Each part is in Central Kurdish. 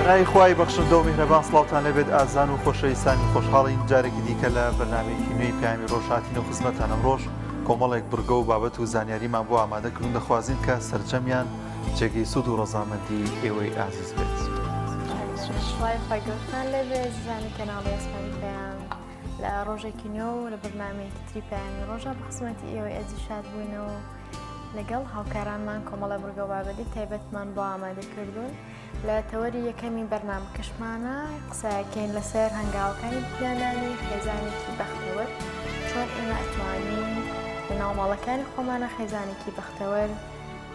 بەناوی خوای بەخشندە و میهرەبان سڵاوتان لێبێت ئازان و خۆشەویستانی خۆشحاڵین جارێکی دیکە لە بەرنمەیەکی نوێی پەیامی ڕۆژ هاتینە خزمەتان ئەمڕۆژ کۆمەڵێک بڕگە و بابەت و زانیاریمان بۆ ئامادە کردون دەخوازین کە سەرجەمیان جێگەی سوود و ڕەزامەندی ئێوەی ئازیز بێت. سڵاوی خوای گەورەتان لێبێ ئازیزانی کەناڵی ئاسمانی پەیام لە ڕۆژێکی نوێ و لە بەرنامەیەکی تری پەیامی ڕۆژە بە خزمەتی ئێوەی ئەزیز شاد بووینەوە لەگەڵ هاوکارانمان کۆمەڵە بڕگە و بابەتی تایبەتمان بۆ ئامادە کردوون لە تەوەری یەکەمی بەرنامەکەشمانە قسەکەین لەسەر هەنگاوەکانی بنیادنانی خێزانێکی بەختەوەر چۆن ئێمە ئەتوانین لە ناو ماڵەکانی خۆمانە خێزانێکی بەختەوەر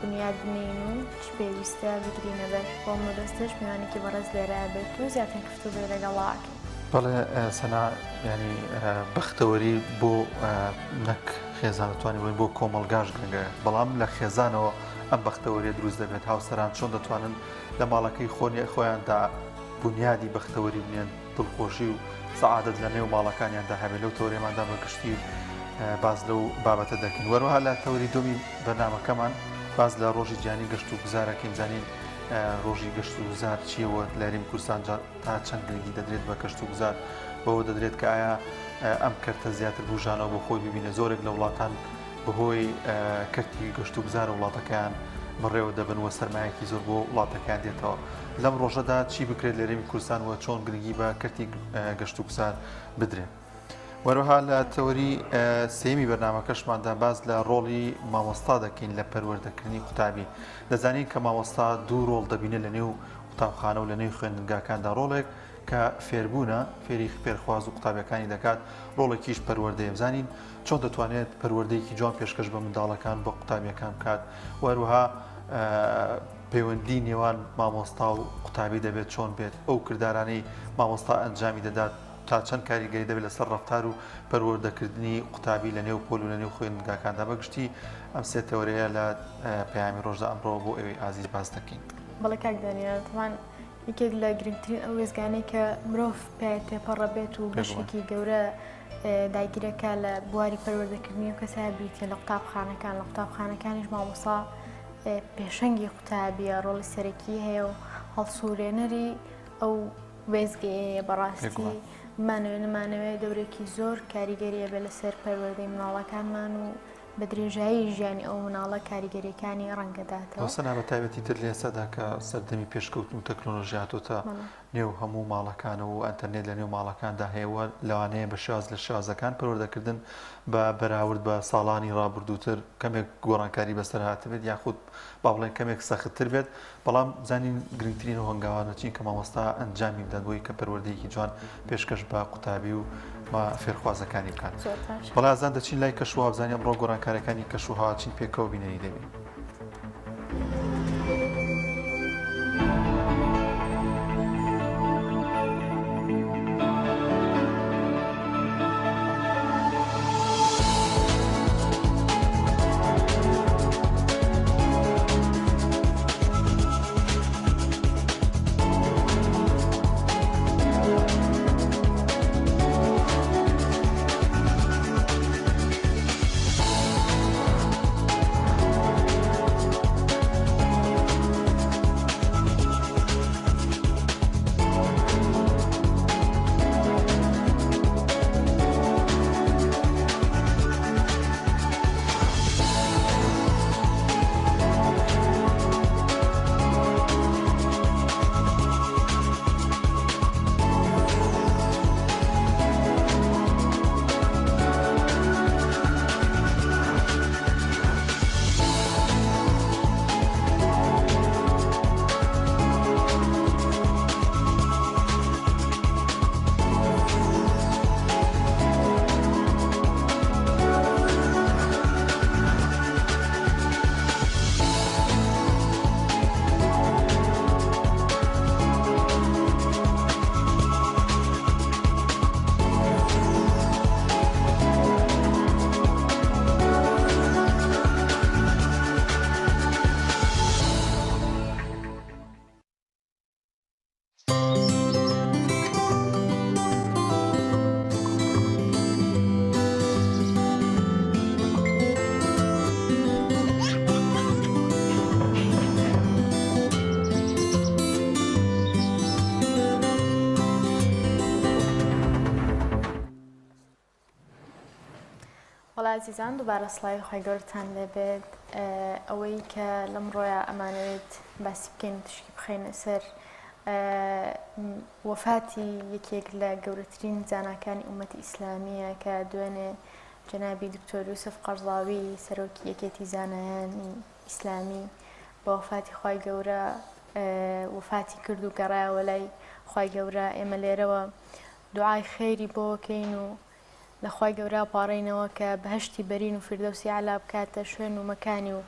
بنیاد بنێین و چ پێویستە بگرینە بەر بۆ مەبەستەش میوانێکی بەڕێز لێرە بێت و زیاتر گفتوگۆی لەگەڵا ئەکەین. بەڵێ سەنا یانی بەختەوەری بۆ نەک خێزان توانی بڵێن بۆ کۆمەڵگاش گرنگە بەڵام لە خێزانەوە ئەم بەختەوەریە دروست دەبێت هاوسەران چۆن دەتوانن لە ماڵەکەی خۆنی خۆیاندا بنیادی بەختەوەری بنێن دڵخۆشی و سەعادەت لە نێو ماڵەکانیاندا هەبێت لەو تەوەرەماندا بە گشتی باس لەو بابەتە دەکەین وەروەها لە تەوەری دووەمی بەرنامەکەمان باس لە ڕۆژی جیهانی گەشت و گوزارەکەین زانین ڕۆژی گەشت و گوزار چییەوە لە هەرێمی کوردستان تا چەند گرنگی دەدرێت بە گەشت و گوزار بەوە دەدرێت کە ئایا ئەم کەرتە زیاتر بوژانەوە بۆ خۆی ببینە زۆرێک لە وڵاتان بەهۆی کەرتی گەشت و گوزارە وڵاتەکەیان بەڕێوە دەبن و سەرمایەکی زۆر بۆ وڵاتەکەیان دێتەوە. لەم ڕۆژەدا چی بکرێت لە هەرێمی کوردستان و چۆن گرنگی بە کەرتی گەشت و گوزار بدرێت. وەروەها لە تەوەری سێیەمی بەرنامەکەشماندا باس لە ڕۆڵی مامۆستا دەکەین لە پەروەردەکردنی قوتابی. دەزانین کە مامۆستا دوو ڕۆڵ دەبینێت لە نێو قوتابخانە و لە نێو خوێندنگاکاندا ڕۆڵێک کە فێربوونە، فێری فێرخواز و قوتابیەکانی دەکات، ڕۆڵێکیش پەروەردەیە. بزانین چۆن دەتوانێت پەروەردەیەکی جوان پێشکەش بە منداڵەکان بە قوتابیەکان بکات و هەروەها پەیوەندی نێوان مامۆستا و قوتابی دەبێت چۆن بێت، ئەو کردارانەی مامۆستا ئەنجامی دەدات تا چەند کاریگەری دەبێت لەسەر ڕەفتار و پەروەردەکردنی قوتابی لە نێو پۆل و لە نێو خوێندنگاکاندا. بە گشتی ئەم سێ تەوەرەیە لە پەیامی ڕۆژدا ئەمڕۆ بۆ ئێوەی ئازیز باس دەکەین. بەڵێ کاک دانیال، تەبعەن یەکێک لە گرنگترین ئەو وێستگانەی کە مرۆڤ پێ تێپەڕە بێت و بەشێکی گەورە داگیرەکە لە بواری پەروەردەکردنی و کەسە بریتە لە قوتابخانەکان لە قوتابخانەکانیش مامۆسا پێشەنگی قوتابیە ڕۆڵی سەرەکی هەیە و هەڵسوورێنەری ئەو وێستگەیەیە بەڕاستی بمانەوێ نەمانەوێ دەورێکی زۆر کاریگەریە بێ لەسەر پەروەردەی مناڵەکانمان و بە درێژایی ژیانی ئەو مناڵە کاریگەریەکانی ڕەنگەداتەوە. سەنا بە تایبەتی تر لە ئێستادا کە سەردەمی پێشکەوتن و تەکنۆلۆژیا هاتۆتە نێو هەموو ماڵەکانەوە و ئەنتەرنێت لە نێو ماڵەکاندا هەیە و لەوانەیە بە شێواز لە شێوازەکان پەروەردەکردن بە بەراورد بە ساڵانی ڕابردووتر کەمێک گۆڕانکاری بەسەر هاتبێت یاخود با بڵێن کەمێک سەختتر بێت بەڵام زانین گرنگترین ئەو هەنگاوانە چین کە مامۆستا ئەنجامی بدات بۆی کە پەروەردەیەکی جوان پێشکەش بە قوتابی و فێرخوازەکانی بکات. بەڵێ ئازان دەچین لای کەشوهەوا بزانین ئەمڕۆ گۆڕانکاریەکانی کەشوهەوا چین پێکەوە بینەری دەبین. ئازیزان دووبارە سڵاوی خوای گەورەتان لێبێت ئەوەی کە لەمڕۆیا ئەمانەوێت باسی بکەین و تیشکی بخەینە سەر وەفاتی یەکێک لە گەورەترین زاناکانی ئومەتی ئیسلامیە کە دوێنێ جەنابی دکتۆر یوسف قەرزاوی سەرۆکی یەکێتی زانایانی ئیسلامی بە وەفاتی خوای گەورە وەفاتی کرد و گەڕایەوە لای خوای گەورە ئێمە لێرەوە دوعای خێری بۆ کەین و لە خوای گەورە ئەپاڕێینەوە کە بەهەشتی بەرین و فیردەوسی عەلا بکاتە شوێن و مەکانی و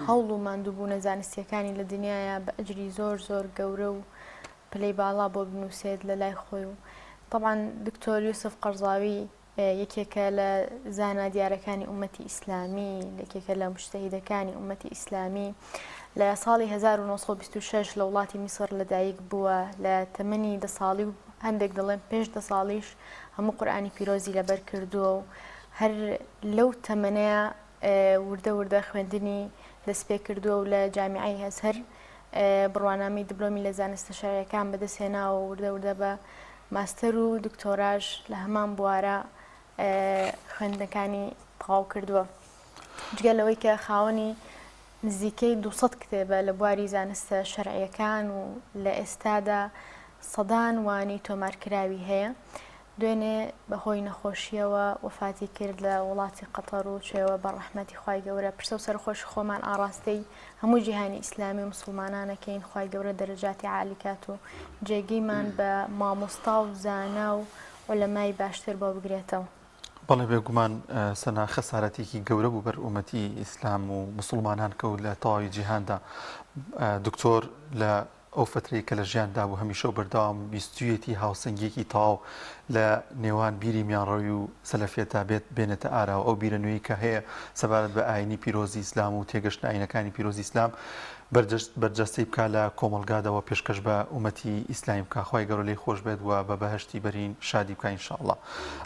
هەوڵ و ماندووبوونە زانستیەکانی لە دنیایا بە ئەجری زۆر زۆر گەورە و پلەی باڵا بۆ بنووسێت لە لای خۆی و تەبعەن دکتۆر یوسف قەرزاوی یەکێکە لە زانا دیارەکانی ئومەتی ئیسلامی یەکێکە لە مجتەهیدەکانی ئومەتی ئیسلامی لە ساڵی 1926 لە وڵاتی میسڕ لەدایک بووە لە تەمەنی دە ساڵی و هەندێک دەڵێن پێش دە ساڵیش هەموو قورئانی پیرۆزی لەبەر کردووە و هەر لەو تەمەنەیە وردە وردە خوێندنی دەست پێ کردووە و لە جامیعەی ئەزهەر بڕوانامەی دبلۆمی لە زانستە شەرعیەکان بەدەست هێناوە و وردە وردە بە ماستەر و دکتۆراش لە هەمان بوارە خوێندنەکانی تەواو کردووە. جگە لەوەی کە خاوەنی نزیکەی 200 کتێبە لە بواری زانستە شەرعیەکان و لە ئێستادا سەدان وانەی تۆمارکراوی هەیە. دوێنێ بەهۆی نەخۆشییەوە وەفاتی کرد لە وڵاتی قەتەر و چێوە بە ڕەحمەتی خوای گەورە پرسە و سەرخۆشی خۆمان ئاڕاستەی هەموو جیهانی ئیسلامی و مسوڵمانان ئەکەین خوای گەورە دەرەجاتی عالی کات و جێگەیمان بە مامۆستا و زانا و عولەمای باشتر بۆ بگرێتەوە. بەڵێ بێگومان سەنا خەسارەتێکی گەورە بوو بەر ئومەتی ئیسلام و موسڵمانان کەوت لە تەواوی جیهاندا دکتۆر لە ئەو فەترەی کە لە ژیاندا بوو هەمیشە و بەردەوام ویستویەتی هاوسەنگییەکی تەواو لە نێوان بیری میانڕەوی و سەلەفیەتدا بێت بێنێتە ئاراوە، ئەو بیرە نوێی کە هەیە سەبارەت بە ئایینی پیرۆزی ئیسلام و تێگەشتنە ئایینەکانی پیرۆزی ئیسلام بەرجەستەی بکا لە کۆمەڵگادا و پێشکەش بە ئومەتی ئیسلامی بکا خوای گەورە لێی خۆش بێت و بە بەهەشتی بەرین شادی بکا ان شاء اللە.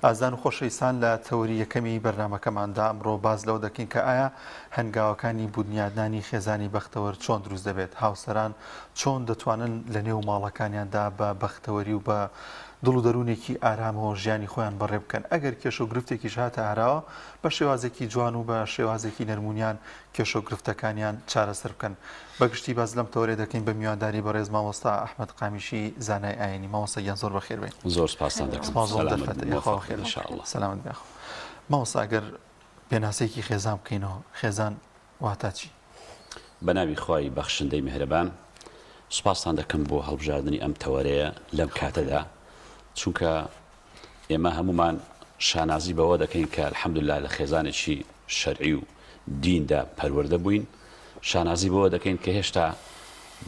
ئازیزان و خۆشەویستان لە تەوەری یەکەمی بەرنامەکەماندا ئەمڕۆ باس لەوە دەکەین کە ئایا هەنگاوەکانی بونیادنانی خێزانی بەختەوەر چۆن دروست دەبێت؟ هاوسەران چۆن دەتوانن لە نێو ماڵەکانیاندا بە بەختەوەری و بە دڵ و دەروونێکی ئارامەوە ژیانی خۆیان بەڕێ بکەن؟ ئەگەر کێشە و گرفتێکیش هاتە ئاراوە بە شێوازێکی جوان و بە شێوازێکی نەرمونیان کێشە و گرفتەکانیان چارەسەر بکەن. بە گشتی باس لەم تەوەرەی دەکەین بە میوانداری بەڕێز مامۆستا ئەحمەد قامیشی زانای ئایینی. مامۆستا گیان زۆر بەخێر بێی. زۆر سپاستان دەکەم. سپاس بۆ ئەم سەلامەت دەرفەتە. بن. یاخوا مۆفەق بەخێر بن بن. ان شاء اللە. سەلامەت بن یاخوا. مامۆستا ئەگەر پێناسەیەکی خێزان بکەینەوە، خێزان واتا چی؟ بەناوی خوای بەخشندەی میهرەبان، سوپاستان دەکەم بۆ هەڵبژاردنی ئەم تەوەرەیە لەم کاتەدا، چونکە ئێمە هەموومان شانازی بەوە دەکەین کە الحمدللە لە خێزانێکی شەرعی و دیندا پەروەردە بووین، شانازی بەوە دەکەین کە هێشتا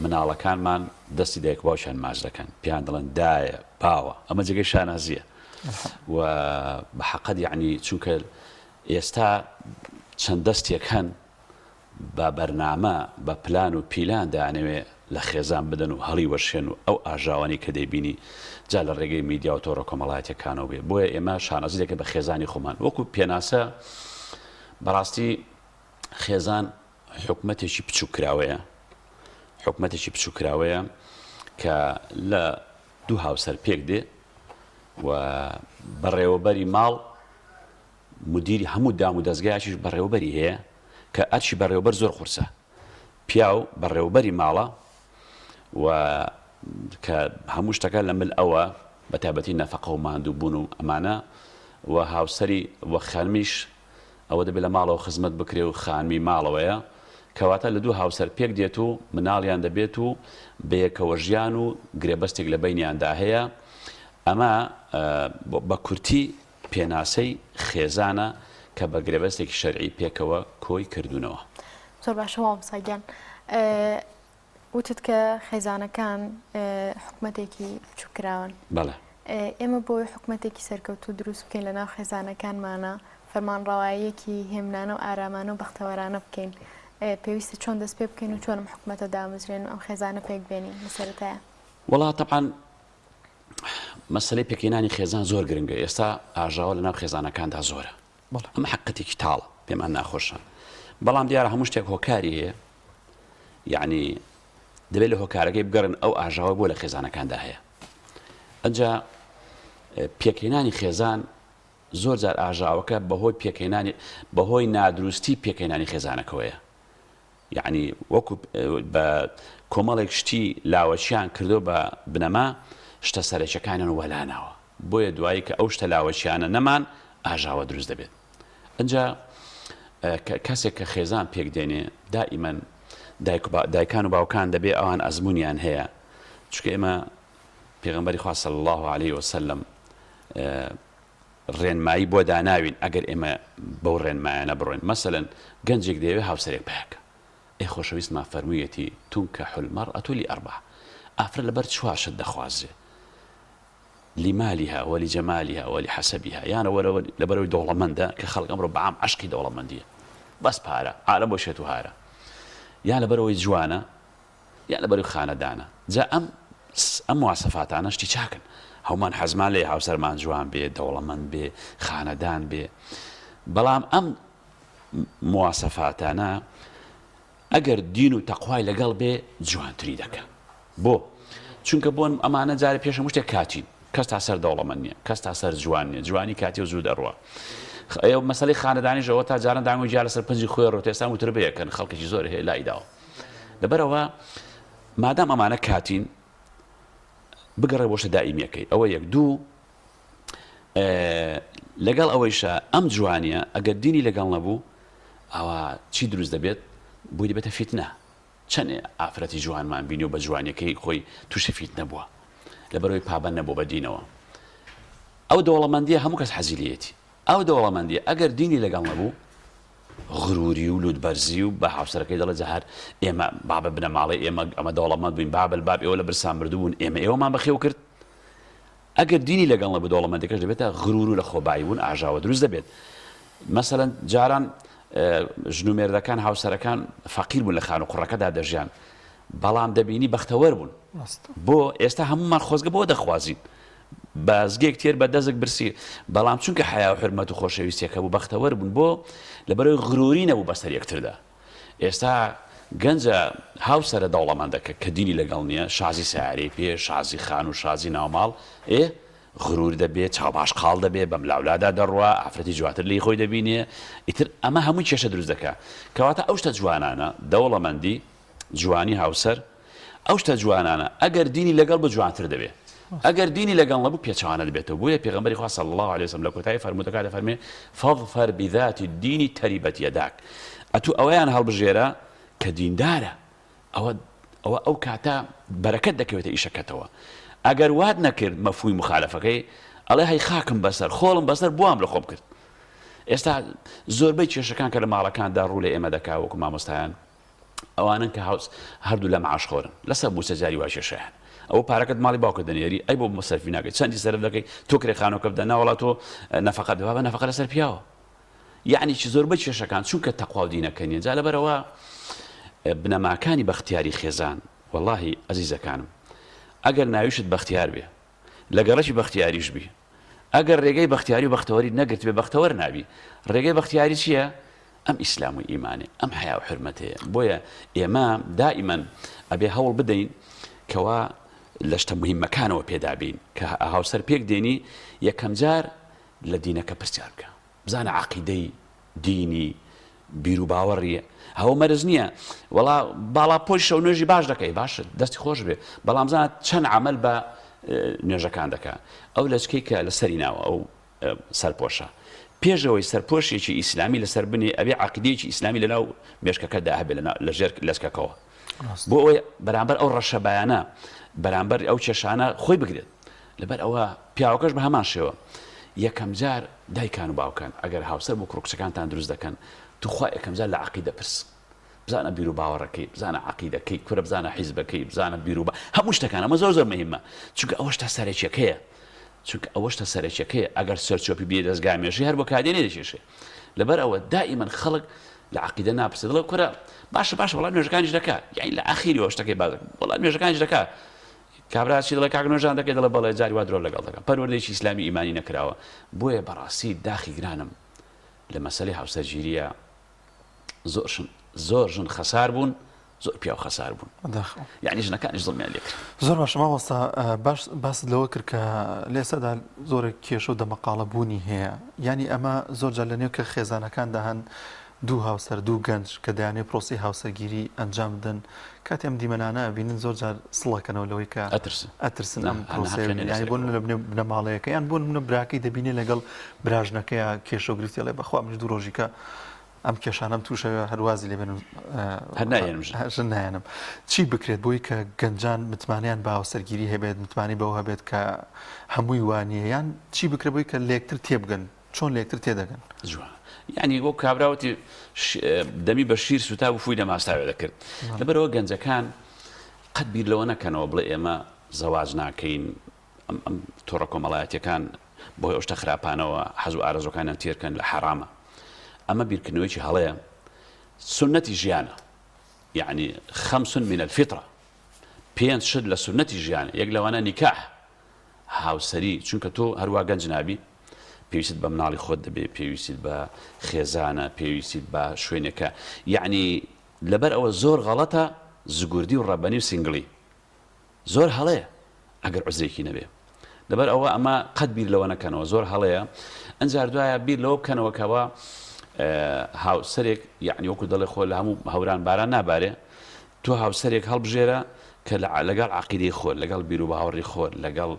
مناڵەکانمان دەستی دایک و باوکیان ماچ دەکەن، پێیان دەڵێن دایە، باوە، ئەمە جێگەی شانازییە و بە حەقەت یەعنی چونکە ئێستا چەند دەستێک هەن بە بەرنامە، بە پلان و پیلان دەیانەوێ لە خێزان بدەن و هەڵیوەشێن و ئەو ئاژاوانەی کە دەیبینی جا لە ڕێگەی میدیا و تۆڕە کۆمەڵایەتیەکانەوە بێ بۆیە ئێمە شانازی دەکەین بە خێزانی خۆمان وەکو پێناسە بەڕاستی خێزان حکومەتێکی بچووککراوەیە حکومەتێکی بچووککراوەیە کە لە دوو هاوسەر پێک دێ و بەڕێوەبەری ماڵ مدیری هەموو دام و دەزگایەکیش بەڕێوەبەری هەیە کە ئەرکی بەڕێوەبەر زۆر قورسە پیاو بەڕێوەبەری ماڵە و کە هەموو شتەکە لە مل ئەوە بە تایبەتی نەفەقە و ماندوو بوون و ئەمانە و هاوسەری و خانمیش ئەوە دەبێت لە ماڵەوە خزمەت بکرێ و خانمی ماڵەوەیە کەواتە لە دوو هاوسەر پێک دێت و مناڵیان دەبێت و بەیەکەوە ژیان و گرێبەستێک لە بەینیاندا هەیە ئەمە بە کورتی پێناسەی خێزانە کە بە گرێبەستێکی شەرعی پێکەوە کۆی کردوونەوە. زۆر باشە مامۆستا گیان وتت کە خێزانەکان حکومەتێکی بچووککراون. بەڵێ. ئێمە بۆی حکومەتێکی سەرکەوتوو دروست بکەین لە ناو خێزانەکانمانە فەرمانڕەواییەکی هێمنانە و ئارامانە و بەختەوەرانە بکەین پێویستە چۆن دەست پێ بکەین و چۆن ئەم حکومەتە دامەزرێن و ئەم خێزانە پێک بێنین لە سەرەتایە؟ وەڵا تەبعەن مەسەلەی پێکهێنانی خێزان زۆر گرنگە ئێستا ئاژاوە لەناو خێزانەکاندا زۆرە ئەمە حەقیقەتێکی تاڵە پێمان ناخۆشە بەڵام دیارە هەموو شتێک هۆکاری هەیە یعنی دەبێت لە هۆکارەکەی بگەڕن ئەو ئاژاوە بۆ لە خێزانەکاندا هەیە ئەجا پێکهێنانی خێزان. زۆر جار ئاژاوەکە بەهۆی پێکهێنانی بەهۆی نادروستی پێکهێنانی خێزانەکەوەیە یەعنی وەکو بە کۆمەڵێک شتی لاوەکیان کردو بە بنەما شتە سەرەکیەکانیان وەلا ناوە بۆیە دوایی کە ئەو شتە لاوەکیانە نەمان ئاژاوە دروست دەبێت ئەجا کەسێک کە خێزان پێک دێنێ دائیمەن دایکان و باوکان دەبێ ئەوان ئەزمونیان هەیە چونکە ئێمە پێغەمبەری خوا صلی اللە علیە وسلم ڕێنمایی بۆ داناوین ئەگەر ئێمە بەو ڕێنمایانە بڕۆین مەسەلەن گەنجێک دەیەوێ هاوسەرێک پەیاکە ئەی خۆشەویستمان فەرموویەتی تنکح المرأة لأربع ئافرەت لەبەر چوار شت دەخوازرێ لمالها ولجمالها ولحسبها یان لەبەرەوەی دەوڵەمەندە کە خەڵک ئەمڕۆ بەعام عەشقی دەوڵەمەندیە بەس پارە عالەم بۆ شێت و هارە یان لەبەرەوەی جوانە یان لەبەروی خانەدانە جا ئەم ئەم مواسەفاتانە شتی چاکن هەومان حەزمان لێ هاوسەرمان جوان بێ دەوڵەمەند بێ خانەدان بێ بەڵام ئەم مواسەفاتانە ئەگەر دین و تەقوای لەگەڵ بێ جوانتری دەکە بۆ چونکە بۆن ئەمانە جارێ پێش هەموو شتێک کاتین کەس تا سەر دەوڵەمەند نییە کەس تا سەر جوان نییە جوانی کاتی و زوو دەڕوا ئەو مەسەلەی خانەدانیش ئەوە تا جاران دانگ و گیا لەسەر پنجی خۆی ڕۆ ئێستا متربەیەکەن خەڵکێکی زۆر هەیە لای داوە لەبەرئەوە مادام ئەمانە کاتین بگەڕێ بۆ شتە دائیمیەکەی ئەوە یەک دوو لەگەڵ ئەوەیشە ئەم جوانیە ئەگەر دینی لەگەڵ نەبوو ئەوە چی دروست دەبێت بۆی دەبێتە فیتنە چەند ئافرەتی جوانمان بینی و بە جوانیەکەی خۆی تووشی فیتنە بووە لەبەرەوەی پابەند نەبوو بە دینەوە ئەو دەوڵەمەندیە هەموو کەس حەزی لێیەتی ئەو دەوڵەمەندیە ئەگەر دینی لەگەڵ نەبوو غروری و لوتبەرزی و بە هاوسەرەکەی دەڵێ جا هەر ئێمە بابە بنەماڵەی ئێمە ئەمە دەوڵەمەند بووین بابل باب ئێوە لە برسان مردوو بوون ئێمە ئێوەمان بەخێو کرد ئەگەر دینی لەگەڵ نەبوو دەوڵەمەندەکەش دەبێتە غرور و لە خۆبایی بوون ئاژاوە دروست دەبێت مەسەلەن جاران ژن و مێردەکان هاوسەرەکان فەقیر بوون لە خان و قوڕەکەدا دەژیان بەڵام دەبینی بەختەوەر بوون بۆ ئێستا هەمومان خۆزگە بۆ دەخوازین بە زگێک تێر بە دەزگ برسی بەڵام چونکە حەیا و حورمەت و خۆشەویستیەک هەبوو بەختەوەر بوون بۆ لەبەرەوەی غروری نەبوو بەسەر یەکتردا ئێستا گەنجە هاوسەرە دەوڵەمەندەکە کە دینی لەگەڵ نییە شازی سیارەی پێ شازی خان و شازی ناوماڵ ئێ غرور دەبێ چاوباش قاڵ دەبێ بەم لاولادا دەڕوا ئافرەتی جواتر لی خۆی دەبینێ ئیتر ئەمە هەمووی کێشە دروست دەکا کەواتە ئەو شتە جوانانە دەوڵەمەندی جوانی هاوسەر ئەو شتە جوانانە ئەگەر دینی لەگەڵ بوو جوانتر دەبێ ئەگەر دینی لەگەڵ نەبوو پێچەوانە دەبێتەوە بۆیە پێغەمبەری خوا صلی الله علیه وسلم لە کۆتایی فەرموودەکە دەفەرمێ فاظفر بذات الدین تربت یداک ئەتوو ئەوەیان هەڵبژێرە کە دیندارە ئەوە ئەوە ئەو کاتە بەرەکەت دەکەوێتە ئیشەکەتەوە ئەگەر وات نەکرد مەفهومی مخالفەکەی ئەڵێ هەی خاکم بەسەر خۆڵم بەسەر بوام لە خۆم کرد ئێستا زۆربەی کێشەکان کە لە ماڵەکاندا ڕوو لە ئێمە دەکا وەکو مامۆستایان ئەوانەن کە هاوس هەردوو لە معاش خۆرن لەسەر موچە جاری وا کێشەیان ئەوە پارەکەت ماڵی باوکت دەنێری ئەی بۆ سەرفی ناکەی چەندی سەرف دەکەی تۆ کرێ خانۆکە بدە ناوەڵا تۆ نەفەقە بدە بابە نەفەقە لەسەر پیاوە یعنی چ زۆربەی کێشەکان چونکە تەقوا و دینەکە نیە جا لەبەرەوە بنەماکانی بەختیاری خێزان وەڵاهی ئەزیزەکانم ئەگەر ناویشت بەختیار بێ لە گەڕەکی بەختیاریش بی ئەگەر ڕێگەی بەختیاری و بەختەوەریت نەگرتبێ بەختەوەر نابی ڕێگەی بەختیاری چییە؟ ئەم ئیسلام و ئیمانێ ئەم حەیا و حورمەتەیە بۆیە ئێمە دائیمەن ئەبێ هەوڵ بدەین کەوا لە شتە مهمەکانەوە پێدابین کە هاوسەر پێک دێنی یەکەمجار لە دینەکە پرسیار بکە بزانە عەقیدەی دینی بیروباوەڕی هەوە مەرج نییە وەڵا باڵا پۆش شەو نوێژی باش دەکەی باشە دەستی خۆش بێ بەڵام زانە چەند عمل بە نوێژەکان دەکا ئەو لەچکەی کە لەسەری ناوە ئەو سەرپۆشە پێشەوەی سەرپۆشێکی ئیسلامی لەسەر بنێ ئەبێ عقیدەیەکی ئیسلامی لەناو مێشکەکەدا هەبێ لە ژێر لەچکەکەوە بۆ ئەوەی بەرامبەر ئەو ڕەشەبایانە بەرامبەر ئەو کێشانە خۆی بگرێت لەبەر ئەوە پیاوەکەش بە هەمان شێوە یەکەم جار دایکان و باوکان ئەگەر هاوسەر بۆ کوڕ کچەکانتان دروست دەکەن توخوا یەکەم جار لە عەقیدە پرس بزانە بیر و باوەڕەکەی بزانە عەقیدەکەی کورە بزانە حیزبەکەی بزانە بیر و هەموو شتەکان ئەمە زۆر زۆر مهمە چونکە ئەوە شتە سەرەکیەکەیە چونکە ئەوە شتە سەرەکیەکەیە ئەگەر سەرچۆپی بێ دەستگا مێژی هەر بۆ کادێنێ دەکێشێ لەبەر ئەوە دائیمەن خەڵک لە عەقیدە ناپرسێ دەڵێ کورە باشە باشە وەڵا نوێژەکانیش دەکا یانی لە ئاخیریەوە شتەکەی باس دەکەم وەڵا نوێژەکانیش دەکا کابرا چی دەڵێ کاک نوێژان دەکەی دەڵێ بەڵێ جاری وا درۆ لەگەڵ دەکەم پەروەردەیەکی ئیسلامی ئیمانی نەکراوە بۆیە بەڕاستی داخی گرانم لە مەسەلەی هاوسەرگیریە زۆر ژن زۆر ژن خەسار بوون. زۆر پیاو خەسار بوون یعنی ژنەکانیش زڵمیان لێکرد. زۆر باشە مامۆستا باش باست لەوە کرد کە لە ئێستادا زۆرێک کێشە و دەمەقاڵە بوونی هەیە یانی ئەمە زۆر جار لە نێو کە خێزانەکاندا هەن دوو هاوسەر دوو گەنج کە دەیانەوێت پرۆسەی هاوسەرگیری ئەنجام بدەن کاتێ ئەم دیمەنانە ئەبینن زۆر جار سڵەکەنەوە لەوەی کە ئەترسن ئەترسن ئەم پرۆسەیە یانی بۆ لە بنەماڵەیەکە یان بۆ نمونە براکەی دەبینێ لەگەڵ براژنەکەیا کێشە و گرفتی ئەڵێ بەخوا منیش دوو ڕۆژیکە ئەم کێشانەم تووشە هەر وازی لێ بێنم هەر نایەنم ژن. ژن نایەنم چی بکرێت بۆی کە گەنجان متمانەیان بە هاوسەرگیری هەبێت متمانەی بەوە هەبێت کە هەمووی وانییە یان چی بکرێت بۆی کە لەیەکتر تێبگەن چۆن لەیەکتر تێدەگەن؟ جوانە یعنی وەک کابرا وتی دەمی بە شیر سوتا بوو فووی لە ماستاوێ دەکرد لەبەرەوە گەنجەکان قەت بیر لەوە نەکەنەوە بڵێ ئێمە زەواج ناکەین ئەم ئەم تۆڕە کۆمەڵایەتیەکان بەهۆی ئەو شتە خراپانەوە حەز و ئارەزوەکانیان تێرکەن لە حەرامە ئەمە بیرکردنەوەیکی هەڵەیە سوننەتی ژیانە یعنی خمس من الفطرە پێنج شت لە سوننەتی ژیانە یەک لەوانە نیکاح هاوسەری چونکە تۆ هەروا گەنج نابی پێویست بە مناڵی خۆت دەبێ پێویستیت بە خێزانە پێویستیت بە شوێنێکە یعنی لەبەر ئەوە زۆر غەڵەتە زگوردی و ڕەبەنی و single ی زۆر هەڵەیە ئەگەر عوزرێکی نەبێ لەبەر ئەوە ئەمە قەت بیر لەوە نەکەنەوە زۆر هەڵەیە ئەنجار دوایە بیر لەوە بکەنەوە کەەوە هاوسەرێک یعنی وەکو دەڵێ خۆ لە هەموو هەوران باران نابارێ تۆ هاوسەرێک هەڵبژێرە کە لەگەڵ عقیدەی خۆت لەگەڵ بیر و باوەڕی خۆت لەگەڵ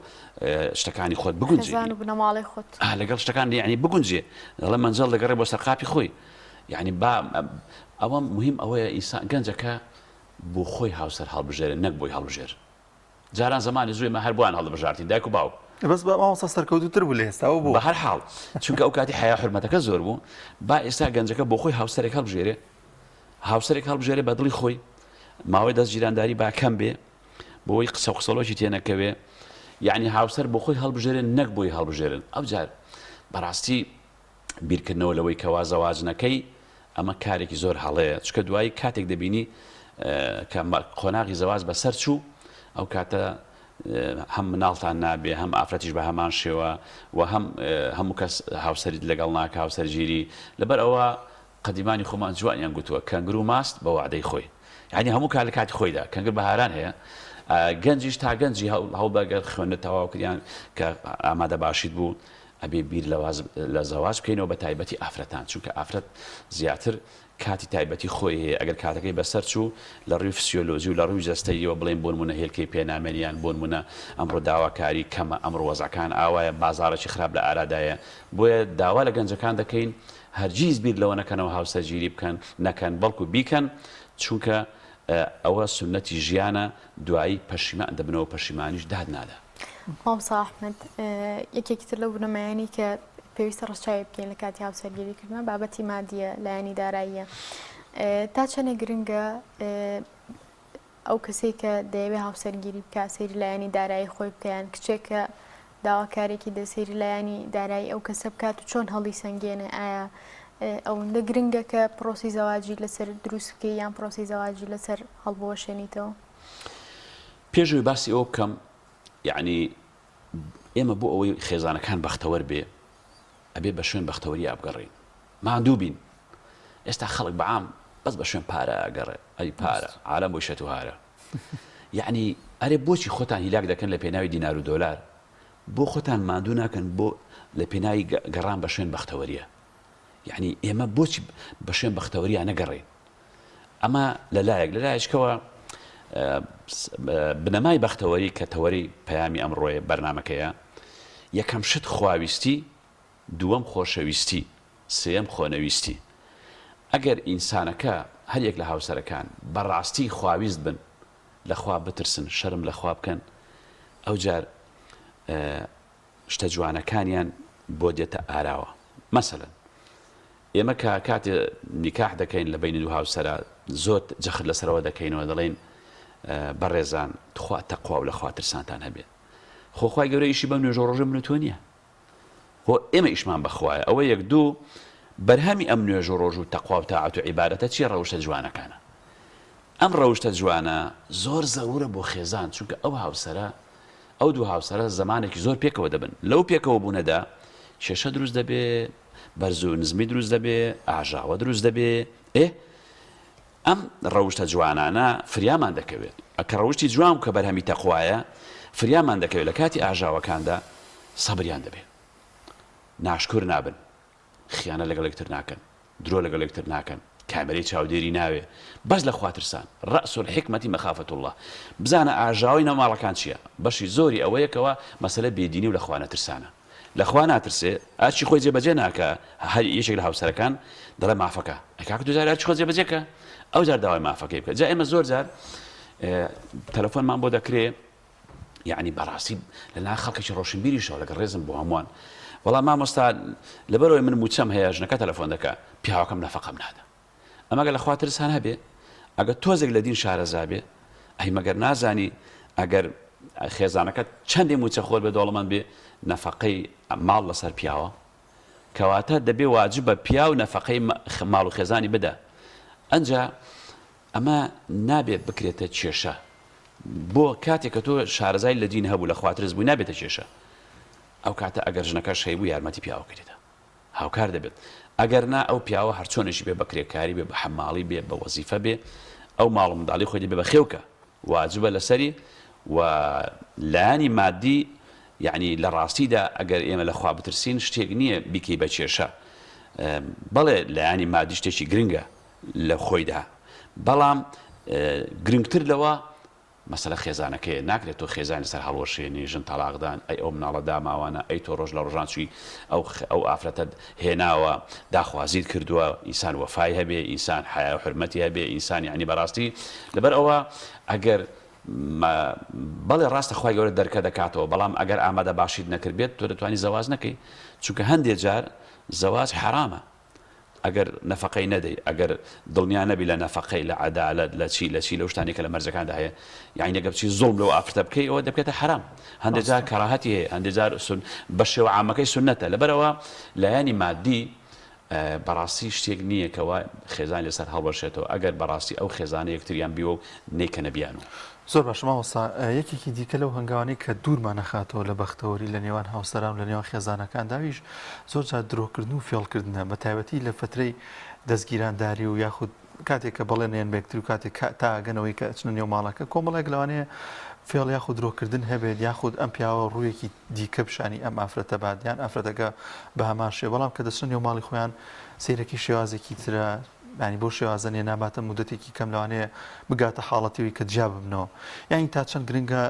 شتەکانی خۆت بگونجێ بنەماڵەی خۆت لەگەڵ شتەکان یعنی بگونجێ دەڵێ مەنجەڵ دەگەڕێ بۆ سەرقاپی خۆی یعنی با ئەوە مهم ئەوەیە ئینسان گەنجەکە بۆ خۆی هاوسەر هەڵبژێرێ نەک بۆی هەڵبژێر جاران زەمانی زوو ئێمە هەر بۆیان هەڵدەبژارتین دایک و باوک. بەس با مامۆستا سەرکەوتووتر بوو لە ئێستا ئەوە بۆ؟ بە هەر حاڵ چونکە ئەو کاتی حەیا حورمەتەکە زۆر بوو با ئێستا گەنجەکە بۆ خۆی هاوسەرێک هەڵبژێرێ هاوسەرێک هەڵبژێرێ بە دڵی خۆی ماوەی دەست جیرانداری با کەم بێ بۆی قسە و قسەڵۆکی تێنەکەوێ یعنی هاوسەر بۆ خۆی هەڵبژێرێ نەک بۆی هەڵبژێرن ئەوجار بەڕاستی بیرکردنەوە لەوەی کەوا زەواج نەکەی ئەمە کارێکی زۆر هەڵەیە چونکە دوایی کاتێک دەبینی کە قۆناغی زەواج بەسەر چوو ئەو کاتە هەم مناڵتان نابێ هەم ئافرەتیش بە هەمان شێوە و هەم هەموو کەس هاوسەریت لەگەڵ ناکە هاوسەرگیری لەبەر ئەوە قەدیمانی خۆمان جوانیان گوتووە کەنگر و ماست بە وعدەی خۆی یعنی هەموو کار لە کاتی خۆیدا کەنگر بەهاران هەیە گەنجیش تا گەنجی هەوڵ بەگەر خوێندە تەواو کردیان کە ئامادە باشیت بوو ئەبێ بیر لە زەواج بکەینەوە بە تایبەتی ئافرەتان چونکە ئافرەت زیاتر کاتی تایبەتی خۆی هەیە ئەگەر کاتەکەی بەسەر چوو لە ڕووی فسیۆلۆجی و لە ڕووی جەستەییەوە بڵێین بۆنمونە هێلکەی پێ نامێنێ یان بۆنمونە ئەمڕۆ داواکاری کەمە ئەمڕۆ وەزعەکان ئاوایە بازاڕێکی خراپ لە ئارادایە بۆیە داوا لە گەنجەکان دەکەین هەرگیز بیر لەوە نەکەنەوە هاوسەرگیری بکەن نەکەن بەڵکو بیکەن چونکە ئەوە سوننەتی ژیانە دوایی پەشیمان دەبنەوە پەشیمانیش داد نادا. مامۆستا ئەحمەد یەکێکی تر لەو بنەمایانەی کە پێویستە ڕەچاوی بکەین لە کاتی هاوسەرگیری کردنە بابەتی مادیە لایەنی داراییە تا چەندێک گرنگە ئەو کەسێک کە دەیەوێ هاوسەرگیری بکە سەیری لایەنی دارایی خۆی بکەیان کچێکە داواکارێکی دەسەیری لایەنی دارایی ئەو کەسە بکات و چۆن هەڵی سەنگێنێ ئایا ئەوەندە گرنگە کە پرۆسی زەواجی لەسەر دروست بکەی یان پرۆسی زەواجی لەسەر هەڵبوەشێنیتەوە؟ پێش ئەوەی باسی ئەوە بکەم یەعنی ئێمە بۆ ئەوەی خێزانەکان بەختەوەر بێ ئەبێ بە شوێن بەختەوەریا بگەڕێین ماندوو بین ئێستا خەڵک بەعام بەس بە شوێن پارە ئەگەڕێ ئەی پارە عالەم بۆی شەت و هارە یەعنی ئەرێ بۆچی خۆتان هیلاک دەکەن لە پێناوی دینار و دۆلار بۆ خۆتان ماندوو ناکەن بۆ لە پێناوی گەڕان بە شوێن بەختەوەریە یەعنی ئێمە بۆچی بە شوێن بەختەوەریا نەگەڕێین ئەمە لە لایەک، لە لایەکەوە بنەمای بەختەوەری کە تەوەری پەیامی ئەمڕۆی بەرنامەکەیە، یەکەم شت خواویستی، دووەم خۆشەویستی، سێیەم خۆنەویستی. ئەگەر ئینسانەکە، هەر یەک لە هاوسەرەکان، بە ڕاستی خواویست بن، لە خوا بترسن، شەرم لە خوا بکەن، ئەوجار شتە جوانەکانیان بۆ دێتە ئاراوە. مەسەلەن ئێمە کە کاتێ نیکاح دەکەین لە بەینی دوو هاوسەرا زۆر جەخت لەسەرەوە دەکەینەوە دەڵێین بەڕێزان تخوا تەقوا و لە خوا ترسانتان هەبێ. خۆ خوای گەورە ئیشی بەم نوێژ و ڕۆژەی من و تۆ نییە. خۆ ئێمە ئیشمان بە خوایە. ئەوە یەک دوو بەرهەمی ئەم نوێژ و ڕۆژ و تەقوا و تاعەت و عیبادەتە چییە ڕەوشتە جوانەکانە. ئەم ڕەوشتە جوانە زۆر زەرورە بۆ خێزان چونکە ئەو هاوسەرە ئەو دوو هاوسەرە زەمانێکی زۆر پێکەوە دەبن، لەو پێکەوە بوونەدا کێشە دروست دەبێ، بەرز و نزمی دروست دەبێ، ئاژاوە دروست دەبێ، ئێ! ئەم ڕەوشتە جوانانە فریامان دەکەوێت. کە ڕەوشتی جوان و کە بەرهەمی تەقوایە فریامان دەکەوێت لە کاتی ئاژاوەکاندا سەبریان دەبێت. ناشکور نابن. خیانەت لەگەڵ یەکتر ناکەن، درۆ لەگەڵ یەکتر ناکەن، کامێرەی چاودێری ناوێ، بەس لە خوا ترسان، رأس الحکمە مخافە اللە، بزانە ئاژاوەی ناو ماڵەکان چیە، بەشی زۆری ئەوەیە کەوا مەسەلە بێدینی و لە خوا نەترسانە، لە خوا ناترسێ، ئەرکی خۆی جێبەجێ ناکا، هەر یەکێک لە هاوسەرەکان دەڵێ مافەکە، ئەی کاکە تۆ جارێ ئەرکی خۆت جێبەجێ کە، ئەوجار داوای مافەکەی بکە، جا ئێمە زۆر جار تەلەفۆنمان بۆ دەکرێ، یەعنی بەڕاستی لەلایەن خەڵکێکی ڕۆشنبیریشەوە لەگەڵ ڕێزم بۆ هەمووان وەڵا مامۆستا لەبەرەوەی من موچەم هەیە ژنەکە تەلەفۆن دەکا پیاوەکەم نەفەقەم نادا ئەمە گەر لە خوا ترسان هەبێ ئەگەر تۆزێک لە دین شارەزا بێ ئەی مەگەر نازانی ئەگەر خێزانەکەت چەندێ موچە خۆر بێ دەوڵەمەند بێ نەفەقەی ماڵ لەسەر پیاوە کەواتە دەبێ واجبە پیاو نەفەقەی ماڵ و خێزانی بدا ئەنجا ئەمە نابێ بکرێتە کێشە بۆ کاتێک کە تۆ شارەزای لە دین هەبوو لە خواترس بووی نابێتە کێشە ئەو کاتە ئەگەر ژنەکەش هەیبوو یارمەتی پیاوەکەی دەدا هاوکار دەبێت ئەگەر نا ئەو پیاوە هەرچۆنێکی بێ بە کرێکاری بێ بە حەماڵی بێ بە وەزیفە بێ ئەو ماڵ و منداڵی خۆی دەبێ بە خێوکە واجبە لەسەری و لایەنی مادی یعنی لە ڕاستیدا ئەگەر ئێمە لە خوا بترسین شتێک نییە بیکەی بە کێشە بەڵێ لایەنی مادی شتێکی گرنگە لە خۆیدا بەڵام گرنگتر لەوە مەسەلە خێزانەکەیە ناکرێت تۆ خێزانی لەسەر هەڵوەشێنی ژن تەڵاقدان ئەی ئەو مناڵە داماوانە ئەی تۆ ڕۆژ لە ڕۆژان چوی ئەو ئەو ئافرەتەت هێناوە داخوازیت کردووە ئینسان وەفای هەبێ ئینسان حەیا و حورمەتی هەبێ ئینسان یعنی بەڕاستی لەبەر ئەوە ئەگەر بەڵێ ڕاستە خوای گەورە دەرکە دەکاتەوە بەڵام ئەگەر ئامادە باشیت نەکردبێت تۆ دەتوانی زەواج نەکەی چونکە هەندێ جار زەواج حەرامە ئەگەر نەفەقەی نەدەی ئەگەر دڵنیا نەبی لە نەفەقەی لە عەدالەت لە چی لە چی لەو شتانەی کە لە مەرجەکاندا هەیە یانی ئەگەر بچی زوڵم لەو ئافرەتە بکەی ئەوە دەبێتە حەرام هەندێک جار کەراهەتی هەیە هەندێک جار سون بە شێوە عامەکەی سوننەتە لەبەرئەوە لایەنی مادی بەڕاستی شتێک نییە کەوا خێزان لەسەر هەڵوەشێتەوە ئەگەر بەڕاستی ئەو خێزانە یەکتریان بیوە و نەیکەنە بیانوو. زۆر باشە مامۆستا، یەکێکی دیکە لەو هەنگاوانەی کە دوورمان ئەخاتەوە لە بەختەوەری لە نێوان هاوسەران و لە نێوان خێزانەکاندا ئەویش زۆر جار درۆکردن و فێڵکردنە بە تایبەتی لە فەترەی دەستگیرانداری و یاخود کاتێک کە بەڵێن ئەیەن بە یەکتر و کاتێک کە تا ئەگەنەوەی کە ئەچنە نێو ماڵەکە کۆمەڵێک لەوانەیە فێڵ یاخود درۆکردن هەبێت یاخود ئەم پیاوە ڕوویەکی دیکە پیشانی ئەم ئافرەتە بات یان ئافرەتەکە بە هەمان شێوە بەڵام کە دەچنە نێو ماڵی خۆیان سەیرەکی شێوازێکی ترە یانی بەو شێوازە نیە ناباتە مودەتێکی کەم لەوانەیە بگاتە حاڵەتی وی کە جیا ببنەوە یانی تا چەند گرنگە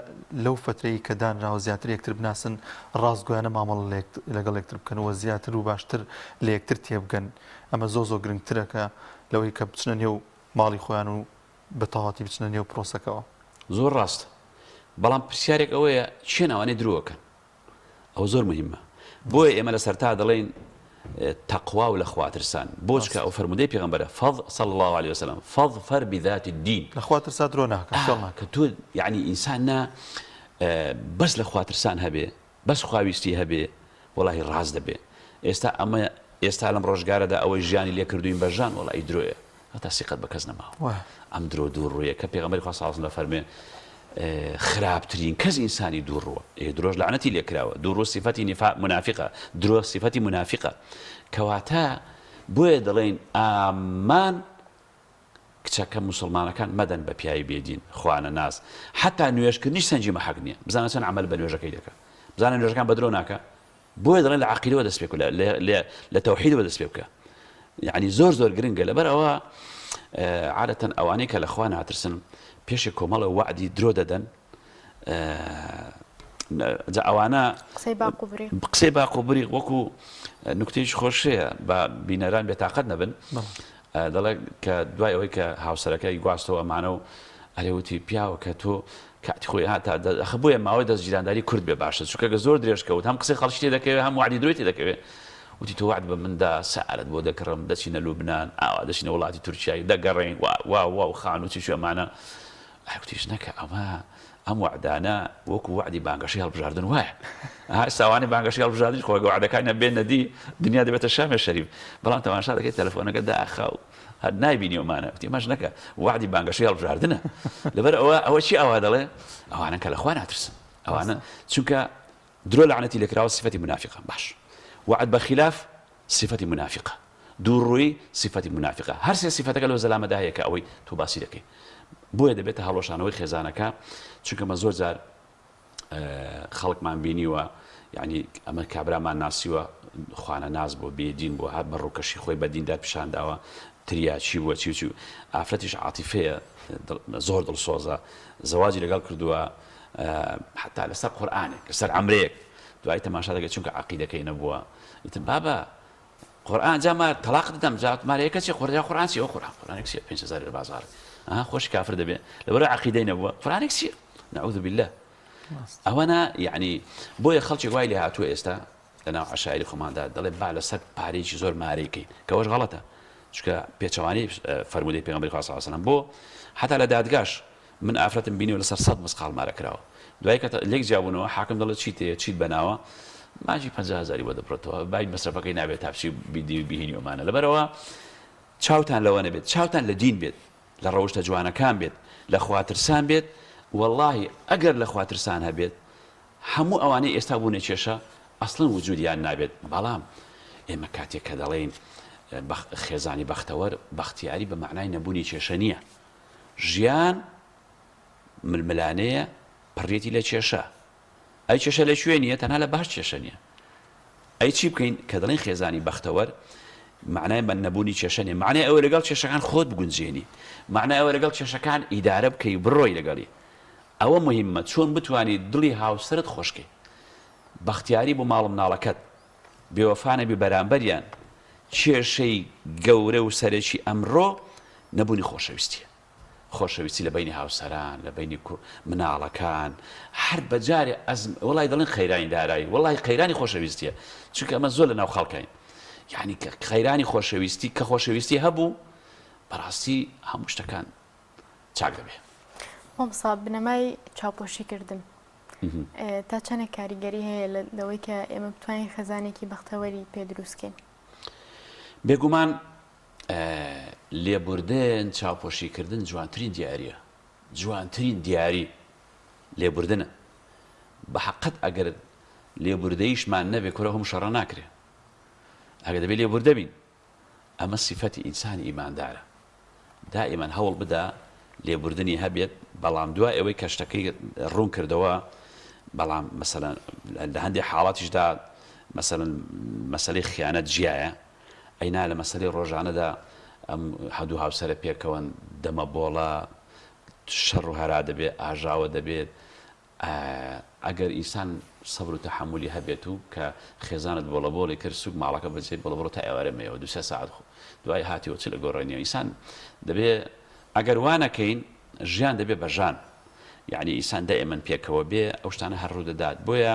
لەو فەترەی کە دانراوە زیاتر یەکتر بناسن ڕاستگۆیانە مامەڵە لەگەڵ یەکتر بکەن و زیاتر و باشتر لە یەکتر تێبگەن ئەمە زۆر زۆر گرنگترە کە لەوەی کە بچنە نێو ماڵی خۆیان و بە تەواوەتی بچنە نێو پرۆسەکەوە. زۆر ڕاستە بەڵام پرسیارێک ئەوەیە کێن ئەوانەی درۆ ئەکەن؟ ئەوە زۆر مهمە بۆیە ئێمە لە سەرتا دەڵێین تەقوا و لە خواترسان بۆ چکە ئەو فەرمودەی پێغەمبەرە فەض صلی الله علیه وسلم فاظفر بذات الدین لە خواترسا درۆ ناکە فێڵ ناکە کە تۆ یعنی ئینسان نا بەس لە خواترسان هەبێ بەس خواویستی هەبێ وەڵاهی ڕاست دەبێ ئێستا ئەمە ئێستا لەم ڕۆژگارەدا ئەوەی ژیانی لێ کردوین بە ژان وەڵی درۆیە هەتا سیقەت بە کەس نەماوە ئەم درۆ دوو ڕوویە کە پێغەمبەری خوا صلی اللە فەرمێ خراپترین کەس ئینسانی دوو ڕووە ئێ درۆش لەعنەتی لێ کراوە دوو ڕوو سیفەتی نیفا منافقە درۆ سیفەتی منافقە کەواتە بۆیە دەڵێین ئامان کچەکە موسڵمانەکان مەدەن بە پیاوی بێدین خوانەناس حتا نوێژکردنیش سەنجی مەحەک نییە بزانە چەند عەمەل بە نوێژەکەی دەکا بزانە نوێژەکان بە درۆ ناکا بۆیە دەڵێن لە عەقیدەوە دەست پێ بکە لە تەوحیدەوە دەست پێ بکە یعنی زۆر زۆر گرنگە لەبەر ئەوە عادەتەن ئەوانەی کە لە خوا ناترسن پێشێ کۆمەڵە وەعدی درۆ دەدەن جا ئەوانە قسەی باقوبری وەکو نکتێکی خۆشەیە بە بینەران بێتاقەت نەبن دەڵێ کە دوای ئەوەی کە هاوسەرەکەی گواستەوە ئەمانە و ئەرێ وتی پیاوە کە تۆ کاتی خۆی هاتا ئەخە بۆیە ماوەی دەستگیرانداری کورت بێ باشە چونکە گە زۆر درێژ کەوت هەم قسەی خەڵکی تێ دەکەوێ هەم وەعدی درۆی تێ دەکەوێ وتی تۆ وەعد بە من دا سەیارەت بۆ دەکڕم دەچینە لوبنان ئاوا دەچینە وڵاتی تورکیای دەگەڕێین وا وا وا و خانوو چی چی ئەمانە ئەی وتی ژنەکە ئەمە ئەم وەعدانە وەکو وەعدی بانگەشەی هەڵبژاردن وایە ئەها ئێستا ئەوانەی بانگەشەی هەڵبژاردنیش خۆ ئەگەر وەعدەکانیان بێنە دی دنیا دەبێتە شامێ شەریف بەڵام تەماشا دەکەی تەلەفۆنەکە داخا و هەر نایبینی ئەمانە وتی ئەمەش نەکە وەعدی بانگەشەی هەڵبژاردنە لەبەر ئەوە ئەوە چی ئاوا دەڵێ ئەوانە کە لە خوا ناترسن ئەوانە چونکە درۆ لەعنەتی لێکراوە سیفەتی منافقە باش وەعد بە خلاف سیفەتی منافقە. دووڕووی سیفەتی مونافیقە. هەرسێ سیفەتەکە لەو زەلامەدا هەیە کە ئەوەی تۆ باسی دەکەی. بۆیە دەبێتە هەڵوەشانەوەی خێزانەکە، چونکە مە زۆر جار خەڵکمان بینیوە یعنی ئەمە کابرامان ناسیوە خوانە ناس بۆ بێدین بۆ هەر بە ڕووکەشی خۆی بە دیندار پیشانداوە تریاچی بووە چی و چی ئافرەتیش عاتیفەیە زۆر دڵسۆزە زەواجی لەگەڵ کردووە حتا لەسەر قورئانێک لەسەر عەمرەیەک دوای تەماشا دەکەی چونکە عەقیدەکەی نەبووە ئیتر بابە قورئان جا ما تەلاق دەدەم جا مارەیەکە چی قورئان قورئان چی ئەو قورئان قورئانێک چیە 5000 لە بازاڕ ئەها خۆشی کافر دەبێ لەبەر عەقیدەی نەبووە قورئانێک چیە نعوذ بالله ئەوەنا یعنی بۆیە خەڵکی وای لێ هاتووە ئێستا لەناو عەشایری خۆماندا دەڵێ با لەسەر پارەیەکی زۆر مارەی کەین کەوەش غەڵەتە چونکە پێچەوانەی فەرموودەی پێغەمبەری خوا صلی اللە علیه و سلم بۆ حتا لە دادگاش من ئافرەتم بینیوە لەسەر سەد مسقاڵ مارە کراوە دوای کە لێک جیابوونەوە حاکم دەڵێت چیت هەیە چیت بەناوە ماجی 50 هەزاری بۆ دەبڕێتەوە بای مەسرەفەکەی نابێت تا بچی بیدی بهینی ئەمانە لەبەرەوە چاوتان لەوە نەبێت چاوتان لە دین بێت لە ڕەوشتە جوانەکان بێت لە خواترسان بێت واللهی ئەگەر لە خواترسان هەبێت هەموو ئەوانەی ئێستا بوونە کێشە ئەسڵەن وجودیان نابێت، بەڵام ئێمە کاتێک کە دەڵێین خێزانی بەختەوەر، بەختیاری بە مەعنای نەبوونی کێشە نییە. ژیان ململانێیە، پڕیەتی لە کێشە. ئەی کێشە لە کوێ نییە؟ تەنها لە بەهەشت کێشە نییە. ئەی چی بکەین کە دەڵێین خێزانی بەختەوەر مەعنای بە نەبوونی کێشە نییە، مەعنای ئەوەیە لەگەڵ کێشەکان خۆت بگونجێنی، مەعنای ئەوەیە لەگەڵ کێشەکان ئیدارە بکەی و بڕۆی لەگەڵی. ئەوە موهیمە چۆن بتوانی دڵی هاوسەرت خۆشکەی بەختیاری بۆ ماڵ مناڵەکەت بێوەفا نەبی بەرامبەریان کێشەی گەورە و سەرەکی ئەمرۆ نەبونی خۆشەویستیە خۆشەویستی لە بەینی هاوسەران لە بەینی مناڵەکان هەر بەجارێ ئەزم وەڵای دەڵێن قەیرانی دارایی وەڵای قەیرانی خۆشەویستیە چونکە ئەمە زۆر لە ناو خەڵکین یعنی کە قەیرانی خۆشەویستی کە خۆشەویستی هەبوو بەڕاستی هەموو شتەکان چاک دەبێ. مامۆستا بنەمای چاوپۆشی کردن تا چەندێک کاریگەری هەیە لەوەی کە ئێمە بتوانین خێزانێکی بەختەوەری پێ دروستکەین؟ بێگومان لێبوردن چاوپۆشیکردن جوانترین دیاریە جوانترین دیاری لێبوردنە بە حقت ئەگەر لێبوردەیشمان نەبێ کورە هەموو شەڕە ناکرێ ئەگە دەبێ لێبوردە بین ئەمە سیفەتی ئینسانی ئیماندارە دائیمەن هەوڵ بدە لێبوردنی هەبێت بەڵام دوای ئەوەی کە شتەکەی ڕوون کردەوە بەڵام مەسەلەن لە هەندێک حاڵاتیشدا مەسەلەن مەسەلەی خیانەت جیایە ئەینا لە مەسەلەی ڕۆژانەدا ئەم هەدوو هاوسەرە پێکەوەن دەمە بۆڵە شەڕ و هەرا دەبێت ئاژاوە دەبێت ئەگەر ئینسان سەبر و تەحەمولی هەبێت و کە خێزانت بۆڵەبۆڵی کرد سوک ماڵەکە بەجێ بڵە بڕۆ تا ئێوارێ مەیەوە دوو سێ سەعات خۆ دوای هاتیەوە چ لە گۆڕێ نییە ئینسان دەبێ ئەگەر وا نەکەین ژیان دەبێ بە ژان یعنی ئینسان دائیمەن پێکەوە بێ ئەو شتانە هەر ڕوودەدات بۆیە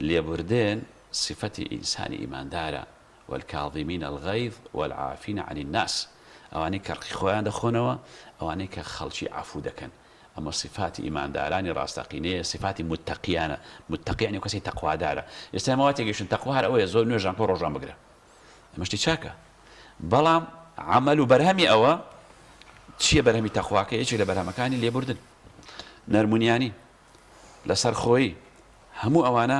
لێبوردن سیفەتی ئینسانی ئیماندارە والکاظمین الغیظ والعافین عن الناس ئەوانەی کە ڕقی خۆیان دەخۆنەوە ئەوانەی کە خەڵکی عەفو دەکەن ئەمە سیفاتی ئیماندارانی ڕاستەقینەیە، سیفاتی متەقیانە، متەقی یانی ئەو کەسەی تەقوادارە، ئێستا ئێمە وا تێگەیشتوین تەقوا هەر ئەوەیە زۆر نوێژان بکە و ڕۆژان بگرە، ئەمە شتی چاکە، بەڵام عەمەل و بەرهەمی ئەوە چییە؟ بەرهەمی تەقواکە یەکێک لە بەرهەمەکانی لێبوردن، نەرمونیانی، لەسەرخۆیی، هەموو ئەوانە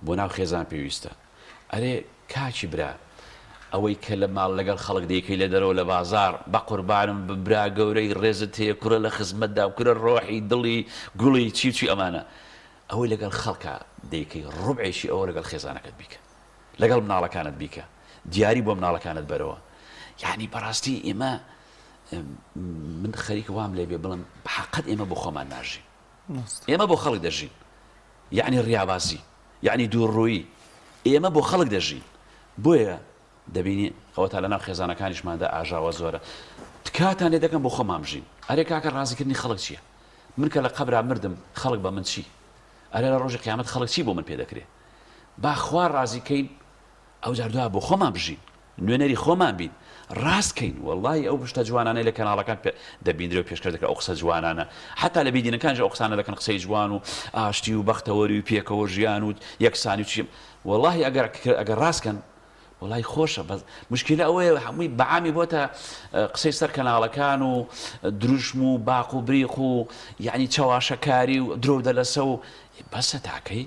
بۆ ناو خێزان پێویستە. ئەرێ کاکی برا ئەوەی کە لە ماڵ لەگەڵ خەڵک دەیکەی لە دەرەوە لە بازاڕ بەقوربانم بم برا گەورەی ڕێزت هەیە کورە لە خزمەتدام کورە ڕۆحی دڵی گوڵی چی و چی ئەمانە ئەوەی لەگەڵ خەڵکا دەیکەی ڕوبعێکی ئەوە لەگەڵ خێزانەکەت بیکە لەگەڵ مناڵەکانت بیکە دیاری بۆ مناڵەکانت بەرەوە یعنی بەڕاستی ئێمە من خەریکە وام لێ بێ بڵم حەقەت ئێمە بۆ خۆمان ناژین ئێمە بۆ خەڵک دەژین یەعنی ڕیابازی یەعنی دووڕوویی ئێمە بۆ خەڵک دەژین بۆیە دەبینی ئەوەتا لەناو خێزانەکانیشماندا ئاژاوە زۆرە تکاتان لێ دەکەم بۆ خۆمان بژین ئەرێ کاکە ڕازیکردنی خەڵک چییە من کە لە قەبرا مردم خەڵک بە من چی ئەرێ لە ڕۆژی قیامەت خەڵک چی بۆ من پێ دەکرێ با خوا ڕازی کەین ئەوجار دوا بۆ خۆمان بژین نوێنەری خۆمان بین ڕاست کەین وەڵاهی ئەو شتە جوانانەی لە کەناڵەکان دەبیندرێ و پێشکەش دەکرێ ئەو قسە جوانانە حتا لە بیدینەکانیش ئەو قسانە دەکەن قسەی جوان و ئاشتی و بەختەوەری و پێکەوە ژیان و یەکسانی و چی وەڵاهی ئەگەر ئەگەر ڕاست کەن وەڵای خۆشە بەس مشکلە ئەوەیە هەمووی بەعامی بۆتە قسەی سەر کەناڵەکان و دروشم و باق و بریق و یعنی چەواشەکاری و درۆ دەلەسە و بەسە تاکەی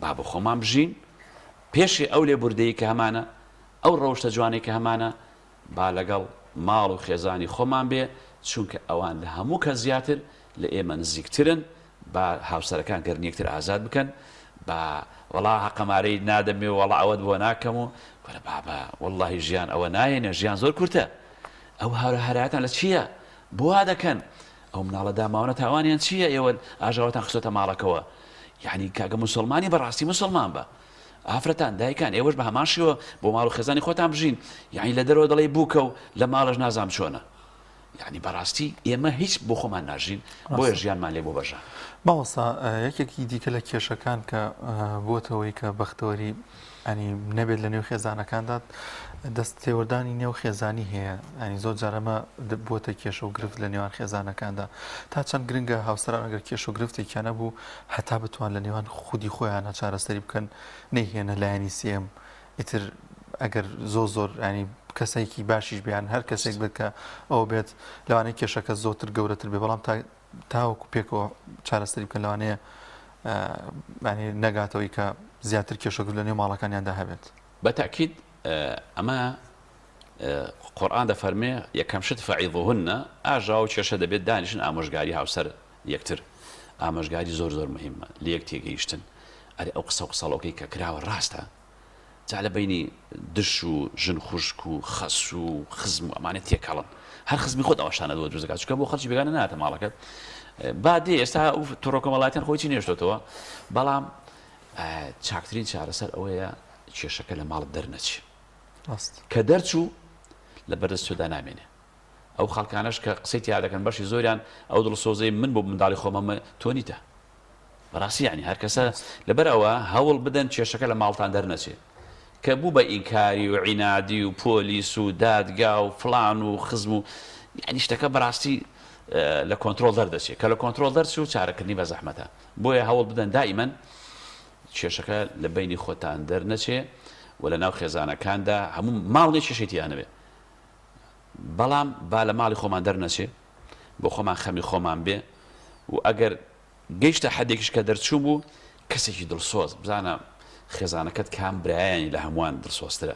با بۆ خۆمان بژین پێشی ئەو لێبوردەیی کە هەمانە. ئەو ڕەوشتە جوانەی کە هەمانە با لەگەڵ ماڵ و خێزانی خۆمان بێ، چونکە ئەوان لە هەموو کەس زیاتر لە ئێمە نزیکترن، با هاوسەرەکان گەرنی یەکتر ئازاد بکەن، با وەڵا هەقە مارەیت نادەمێ و وەڵا ئەوەت بۆ ناکەم و کورە بابە وەڵاهی ژیان ئەوە ناهێنێ، ژیان زۆر کورتە، ئەو هارو هەرایەتان لە چییە؟ بۆ وا دەکەن؟ ئەو مناڵە داماوانە تاوانیان چییە ئێوە ئاژاوەتان خستۆتە ماڵەکەوە؟ یەعنی کاکە موسڵمانی بەڕاستی موسڵمان بە. ئافرەتان دایکان ئێوەش بە هەمان شێوە بۆ ماڵ و خێزانی خۆتان بژین یعنی لە دەرەوە دەڵێی بووکە و لە ماڵەش نازانم چۆنە یعنی بەڕاستی ئێمە هیچ بۆ خۆمان ناژین بۆیە ژیانمان لێ بۆ بەژان. مامۆستا یەکێکی دیکە لە کێشەکان کە بووەتەوەی کە بەختەوەری ئەنی نەبێت لە نێو خێزانەکاندا دەست تێوەردانی نێو خێزانی هەیە ئەنی زۆر جارەمە بووەتە کێشە و گرفت لە نێوان خێزانەکاندا تا چەند گرنگە هاوسەران ئەگەر کێشە و گرفتێکیان هەبوو هەتا بتوان لە نێوان خودی خۆیانە چارەسەری بکەن نەیهێنە لایەنی سێیەم ئیتر ئەگەر زۆر زۆر ینی کەسێکی باشیش بیان هەر کەسێک بێت کە ئەو بێت لەوانەیە کێشەکە زۆرتر گەورەتر بێ بەڵام تا تاوەکو پێکەوە چارەسەری بکەن لەوانەیە ینی نەگاتەوەی کە زیاتر کێشەکە لە نێو ماڵەکانیاندا هەبێت. بە تەئکید ئەمە قورئان دەفەرمێ یەکەم شت فعظوهن ئاژاوە و کێشە دەبێت دانیشن ئامۆژگاری هاوسەر یەکتر ئامۆژگاری زۆر زۆر مهمە لەیەک تێگەیشتن ئەرێ ئەو قسە و قسەڵۆکەی کە کراوە ڕاستە جا لە بەینی دش و ژن خوشک و خەسوو و خزم و ئەمانە تێکەڵن هەر خزمی خۆت ئەوە شتانە بۆ دروست دەکات چونکە بۆ خەڵکی بێگانە نایەتە ماڵەکەت با دێ ئێستا ئەو تۆڕە کۆمەڵایەتیان خۆی چی نێشتۆتەوە بەڵام چاکترین چارەسەر ئەوەیە کێشەکە لە ماڵت دەرنەچێ کە دەرچوو لە بەردەست تۆدا نامێنێ ئەو خەڵکانەش کە قسەی تیا دەکەن بەشی زۆریان ئەو دڵسۆزەی من بۆ منداڵی خۆم هەمە تۆ نیتە بەڕاستی یعنی هەر کەسە لەبەر ئەوە هەوڵ بدەن کێشەکە لە ماڵتان دەرنەچێ کە بوو بە ئینکاری و عینادی و پۆلیس و دادگا و فلان و خزم و یعنی شتەکە بەڕاستی لە کۆنترۆڵ دەردەچێت کە لە کۆنترۆڵ دەرچوو چارەکردنی بە زەحمەتە بۆیە هەوڵ بدەن دائیمەن کێشەکە لە بەینی خۆتان دەرنەچێ و لە ناو خێزانەکاندا هەموو ماڵ نیە کێشەی تیا نەبێ بەڵام با لە ماڵی خۆمان دەرنەچێ بۆ خۆمان خەمی خۆمان بێ و ئەگەر گەیشتە حەدێکیش کە دەرچوو بوو کەسێکی دڵسۆز بزانە خێزانەکەت کام برایانی لە هەمووان دڵسۆزترە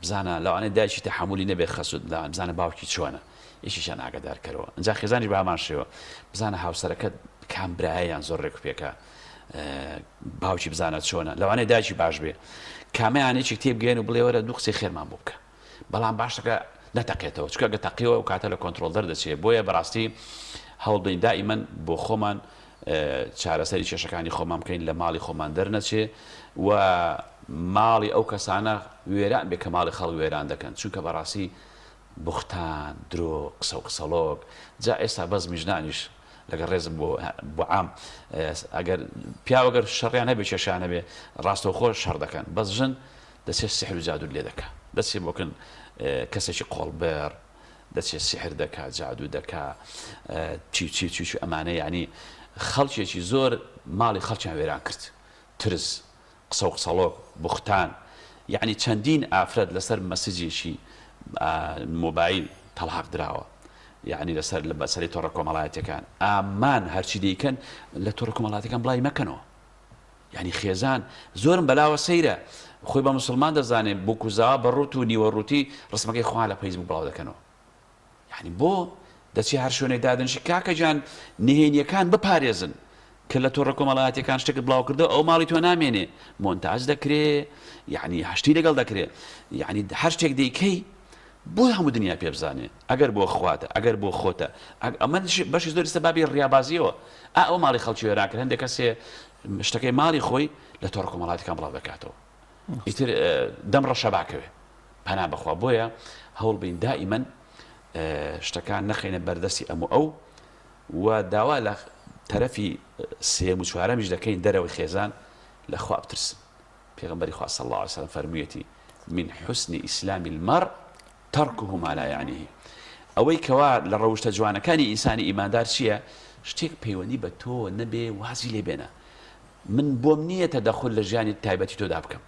بزانە لەوانەیە دایکی تەحەمولی نەبێ خەسوت بزانە باوکی چۆنە یەکێکیان ئاگادار کەرەوە ئینجا خێزانیش بە هەمان شێوە بزانە هاوسەرەکەت کام برایان زۆر ڕێک و پێکە باوکی بزانە چۆنە لەوانەیە دایکی باش بێ کامیان یەکێک تێبگەێن و بڵێ وەرە دوو قسەی خێرمان بۆ بکە بەڵام باشەکە نەتەقێتەوە چونکە گە تەقیەوە ئەو کاتە لە کۆنترۆڵ دەردەچێ بۆیە بەڕاستی هەوڵبین دائیمەن بۆ خۆمان چارەسەری کێشەکانی خۆمان بکەین لە ماڵی خۆمان دەرنەچێ و ماڵی ئەو کەسانە وێران بێ کە ماڵی خەڵک وێران دەکەن چونکە بەڕاستی بوختان، درۆ، قسە و قسەڵۆک، جا ئێستا بەزمی ژنانیش لەگەڵ ڕێزم بۆ بۆ عام ئەگەر پیاو ئەگەر شەڕیان هەبێ کێشیان هەبێ ڕاستەوخۆ شەڕ دەکەن بەس ژن دەچێت سحر و جادوو لێ دەکا دەچێ بۆکن کەسێکی قۆڵبەر دەچێت سحر دەکا جادوو دەکا چی چی چی چی ئەمانە یعنی خەڵکێکی زۆر ماڵی خەڵکیان وێران کرد ترس قسە و قسەڵۆک، بوختان، یەعنی چەندین ئافرەت لەسەر مەسجێکی مۆبایل تەڵاق دراوە یەعنی لەسەر لە مەسەلەی تۆڕە کۆمەڵایەتیەکان ئامان هەرچی دەیکەن لە تۆڕە کۆمەڵاتەکان بڵاوی مەکەنەوە یعنی خێزان زۆرم بەلاوە سەیرە خۆی بە مسلمان دەزانێ بوک و زاوا بە ڕوت و نیوە ڕوتی ڕسمەکەی خۆیان لە فەیسبوک بڵاو دەکەنەوە یانی بۆ دەچی هەر شوێنێک دادەنیشی کاکە گیان نهێنیەکان بپارێزن کە لە تۆڕە کۆمەڵایەتیەکان شتێکت بڵاو کردەوە ئەو ماڵی تۆ نامێنێ مۆنتاج دەکرێ یعنی هەشتی لەگەڵ دەکرێ یعنی هەر شتێک دەیکەی بۆ هەموو دنیا پێ بزانێ ئەگەر بۆ خواتە ئەگەر بۆ خۆتە ئەمە بەشی زۆری سەبابی ڕیابازیەوە ئا ئەو ماڵی خەڵکی وێران کرد هەندێک کەسێ شتەکەی ماڵی خۆی لە تۆڕە کۆمەڵایەتیەکان بڵاو دەکاتەوە ئیتر دەم ڕەشە باکەوێ پەنا بەخوا بۆیە هەوڵ بین دائیمەن شتەکان نەخەینە بەردەستی ئەم و ئەو و داوا لە تەرەفی سێم و چوارەمیش دەکەین دەرەوەی خێزان لە خوا بترسن پێغەمبەری خوا صلی الله علیه وسلم فەرموویەتی من حسن اسلام المرء ترکه ما لا یعنیه ئەوەی کەوا لە ڕەوشتە جوانەکانی ئینسانی ئیماندار چییە شتێک پەیوەندی بە تۆ نەبێ وازی لێ بێنە من بۆم نییە تەدەخول لە ژیانی تایبەتی تۆدا بکەم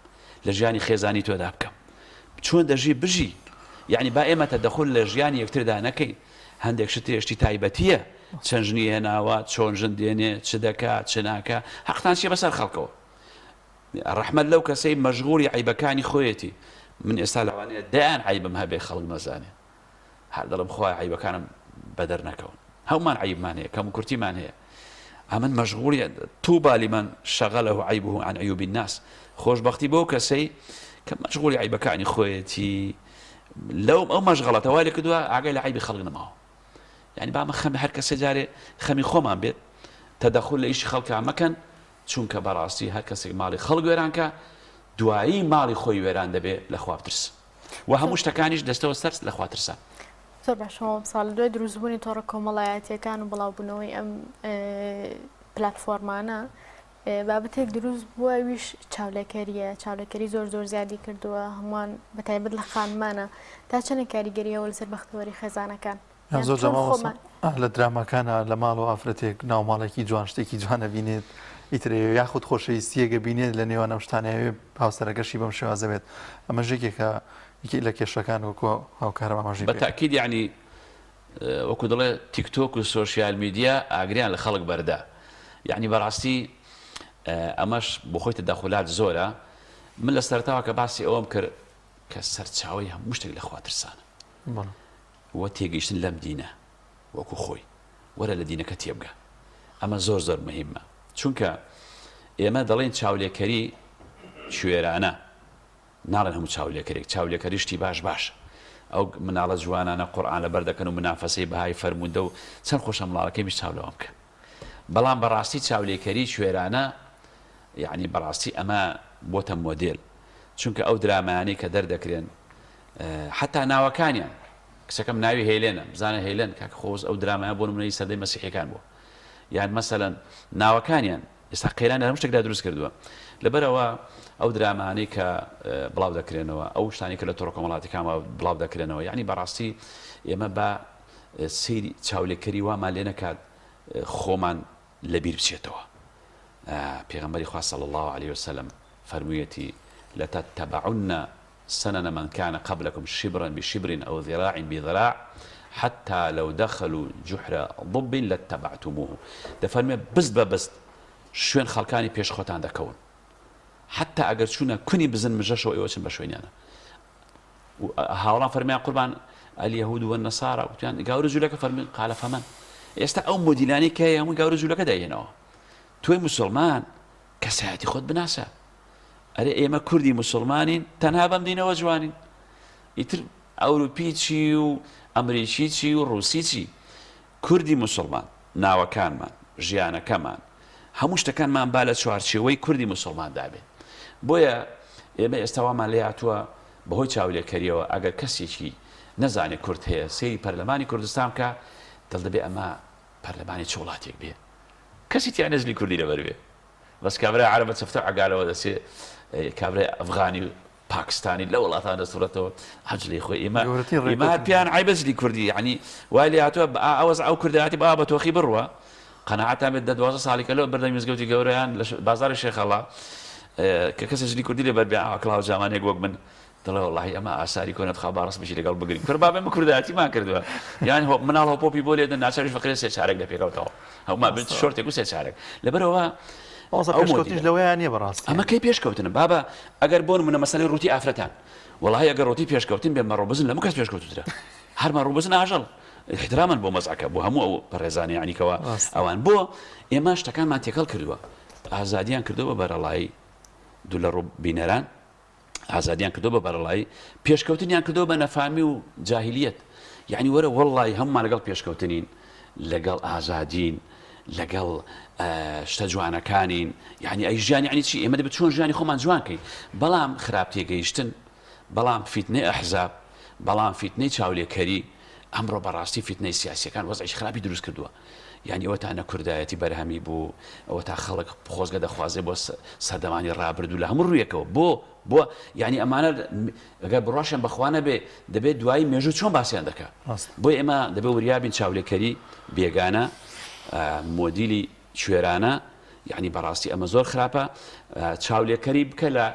لە ژیانی خێزانی تۆدا بکەم چۆن دەژی بژی یعنی با ئێمە تەدەخول لە ژیانی یەکتردا نەکەین هەندێک شت شتی تایبەتیە چەند ژنی هێناوە چۆن ژن دێنێ چ دەکا چ ناکا حەقتان چیە بەسەر خەڵکەوە ڕەحمەت لەو کەسەی مەشغوڵی عەیبەکانی خۆیەتی. من ئێستا لەوانەیە دەیان عەیبم هەبێ خەڵک نەزانێ هەر دەڵێم خوایە عەیبەکانم بەدەر نەکەون هەمومان عەیبمان هەیە کەم و کورتیمان هەیە ئەمن مەشغوڵی طوبى لمن شغله عیبه عن عیوب الناس خۆشببختی بۆ کەسەی کە مەشغوڵی عیبەکانی خۆیەتی لەو ئەو مەشغەڵەتە وای لێ کردووە ئاگای لە عیبی خەڵک نەماوە یعنی با خەم هەر کەسێ جارێ خەمی خۆمان بێت تەدەخول لە ئیشی خەڵکا مەکەن چونکە بەڕاستی هەر کەسێک ماڵی خەڵک وێران کا دوایی ماڵی خۆی وێران دەبێ لە خوا بترس و هەموو شتەکانیش دەستەوە سەر لە خوا ترسان. زۆر باشە مامۆستا لە دوای دروستبوونی تۆڕە کۆمەڵایەتیەکان و بڵاوبوونەوەی ئەم پلاتفۆرمانە بابەتێک دروست بووە ئەویش چاولێکەریە چاولێکەری زۆر زۆر زیادی کردووە هەمووان بە تایبەت لە خانمانە تا چەندێک کاریگەریەوە لەسەر بەختەوەری خێزانەکان یان زۆر جار مامۆستا لە دراماکانا لە ماڵەوە ئافرەتێک ناو ماڵێکی جوان شتێکی جوان ئەبینێت ئیتر ئەیەوێ یاخود خۆشەویستییەک ئەبینێت لە نێوان ئەم شتانە ئەیەوێ هاوسەرەکەشی بەم شێوازە بێت ئەمەش یەکێکە یەکێک لە کێشەکان وەکو هاوکارم ئاماژەی بە پێ کرد. تەئکید یەعنی وەکو دەڵێ تیکتۆک و سۆشیال میدیا ئاگریان لە خەڵک بەردا یەعنی بەڕاستی ئەمەش بۆخۆی تەدەخولات زۆرە من لە سەرەتاوە کە باسی ئەوەم کرد کە سەرچاوەی هەموو شتێک لە خوا ترسانە بەڵێ. وە تێگەیشتن لەم دینە وەکو خۆی وەرە لە دینەکە تێبگە ئەمە زۆر زۆر مهمە چونکە ئێمە دەڵێین چاولێکەری کوێرانە ناڵێن هەموو چاولێکەرێک چاولێکەری شتی باش باشە ئەو مناڵە جوانانە قورئان لەبەر دەکەن و منافەسەی بەهای فەرموودە و چەند خۆشە مناڵەکەی میش چاو لەوەم بکە بەڵام بەڕاستی چاولێکەری کوێرانە یعنی بەڕاستی ئەمە بۆتە مۆدێل چونکە ئەو درامایانەی کە دەردەکرێن حەتا ناوەکانیان کچەکەم ناوی هێلێنە بزانە هێلێن کاک خۆز ئەو درامایە بۆ نمونەی سەردەی مەسیحیەکان بووە یان مەسەلەن ناوەکانیان ئێستا قەیران لە هەموو شتێکدا دروست کردووە لەبەرەوە ئەو درامانەی کە بڵاو دەکرێنەوە ئەو شتانی کە لە تۆڕە کۆمەڵاتیەکان بڵاو دەکرێنەوە یعنی بەڕاستی ئێمە بە سەیری چاولێکەری وامان لێ نەکات خۆمان لەبیر بچێتەوە پێغەمبەری خوا صلی اللە علیە وسلم فەرموویەتی لتتبعن سنن من کان قبلکم شبرا بشبر او ذراع بذراع حتی لو دخلوا جحر ضب لاتبعتموه دەفەرموێ بست بە بست شوێن خەڵکانی پێش خۆتان دەکەون حتی ئەگەر چوونە کونی بزن مژەشەوە ئێوە چن بە شوێنیانە هاوڵان فەرمیان قوربان اليهود والنصارى وتیان گاور جولەکە فەرمی قال فمن ئێستا ئەو مۆدیلانەی کە هەموو گاور جولەکە دایهێنەوە تۆی مسلمان کەسایەتی خۆت بناسە ئەرێ ئێمە کوردی موسڵمانین تەنها بەم دینەوە جوانین ئیتر ئەوروپی چی و ئەمریکی چی و ڕوسی چی کوردی موسڵمان ناوەکانمان ژیانەکەمان هەموو شتەکانمان با لە چوارچێوەی کوردی موسڵماندا بێت بۆیە ئێمە ئێستا وامان لێ هاتووە بەهۆی چاولێکەریەوە ئەگەر کەسێکی نەزانێ کورد هەیە سەیری پەرلەمانی کوردستان بکە دڵ دەبێ ئەمە پەرلەمانی چ وڵاتێک بێ کەسی تیا نەزلی کوردی لەبەر بێ بەس کابرای عەرەب بە چەفتە عەگالەوە دەچێ کابرای ئەفغانی و پاکستانی لە وڵاتان دەسوڕێتەوە عەجلی خۆی ئێمە گەورەترین ئێمە هەر ڕێکەوتن پێیان عەیبە جلی کوردی یعنی وای لێ هاتووە بە ئاوەز ئەو کوردایەتی با بە تۆخی بڕوا قەناعەتان بێت دە 12 ساڵی کە لەو بەردەمی مزگەوتی گەورەیان لە بازاڕی شێخەڵا کە کەسێ جلی کوردی لەبەر بێ ئاوا کڵاو جامانێک وەک من دەڵێ وەڵاهی ئەمە ئاساری کۆنە تخوا با ڕەسمێکی لەگەڵ بگرین کورە بابە ئێمە کوردایەتیمان کردووە یان هۆ مناڵ هۆپۆپی بۆ لێدەن ناچاریش فەقیرە سێ چارەک لە پێکەوتەوە هەموو بن ڕاستە شۆرتێک و سێ چارەک لەبەرئەوە مامۆستا ئەو پێشکەوتنیش مۆدیلە لەوەیا نییە بەڕاستی ئەمە یانی. کەی پێشکەوتنە بابە ئەگەر بۆ نمونە مەسەلەی ڕووتی ئافرەتان وەڵاهی ئەگەر ڕووتی پێشکەوتن بێ مەڕ و بزن لەمە کەس پێشکەوتووترە هەر مەڕ و بزن ئاژەڵ احتراما بۆ مەزعەکە بۆ هەموو ئەو بەڕێزانە یانی کەوا ڕاستە ئەوان بۆ ئێمە شتەکانمان تێکەڵ کردووە ئازادیان کردووە بە بەرەڵایی دوو لە ڕوو بینەران ئازادیان کردوە بە بەرەڵایی پێشکەوتنیان کردوە بە نەفامی و جاهیلیەت یعنی وەرە وەڵی هەمومان لەگەڵ پێشکەوتنین لەگەڵ ئازادین لەگەڵ شتە جوانەکانین یعنی ئەی ژیان یعنی چی ئێمە دەبێت چۆن ژیانی خۆمان جوان کەین بەڵام خراپ تێگەیشتن بەڵام فیتنەی ئەحزاب بەڵام فیتنەی چاولێکەری ئەمڕۆ بەڕاستی فیتنەی سیاسیەکان وەزعێکی خراپی دروست کردووە یانی ئەوە تا نە کوردایەتی بەرهەمی بوو ئەوە تا خەڵک خۆزگە دەخوازێ بۆ سەردەمانی ڕابردوو لە هەموو ڕوویەکەوە بۆ بۆ یعنی ئەمانە ئەگەر بڕواشیان بەخوا نەبێ دەبێت دوایی مێژوو چۆن باسیان دەکا بۆ ئێمە دەبێ وریابین چاولێکەری بێگانە مۆدیلی کوێرانە یعنی بەڕاستی ئەمە زۆر خراپە چاولێکەری بکە لە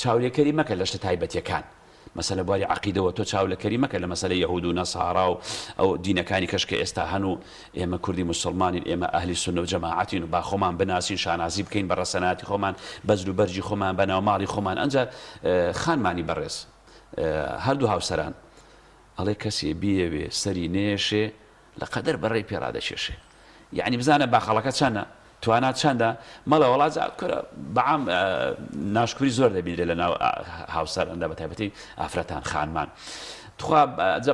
چاولێکەری مەکە لە شتە تایبەتیەکان مەسەلەن لە بواری عەقیدەوە تۆ چاو لە کەری مەکە لە مەسەلەی یەهود و نەسارا و ئەو دینەکانی کەش کە ئێستا هەن و ئێمە کوردی موسڵمانین ئێمە ئەهلی سوننە و جەماعەتین و با خۆمان بناسین شانازی بکەین بە ڕەسەنایەتی خۆمان بە جل و بەرگی خۆمان بە ناوماڵی خۆمان ئەنجا خانمانی بەڕێز. هەردوو هاوسەران ئەڵێ کەسێ بیەوێ سەری نەیەشێ لە قەدەر بەڕێی پێ ڕادەکێشێ یەعنی بزانە باخەڵەکە چەنە توانا چەندە مەڵێ وەڵا جا کورە بەعام ناشکوری زۆر دەبینرێ لە ناو هاوسەراندا بە تایبەتی ئافرەتان خانمان تخوا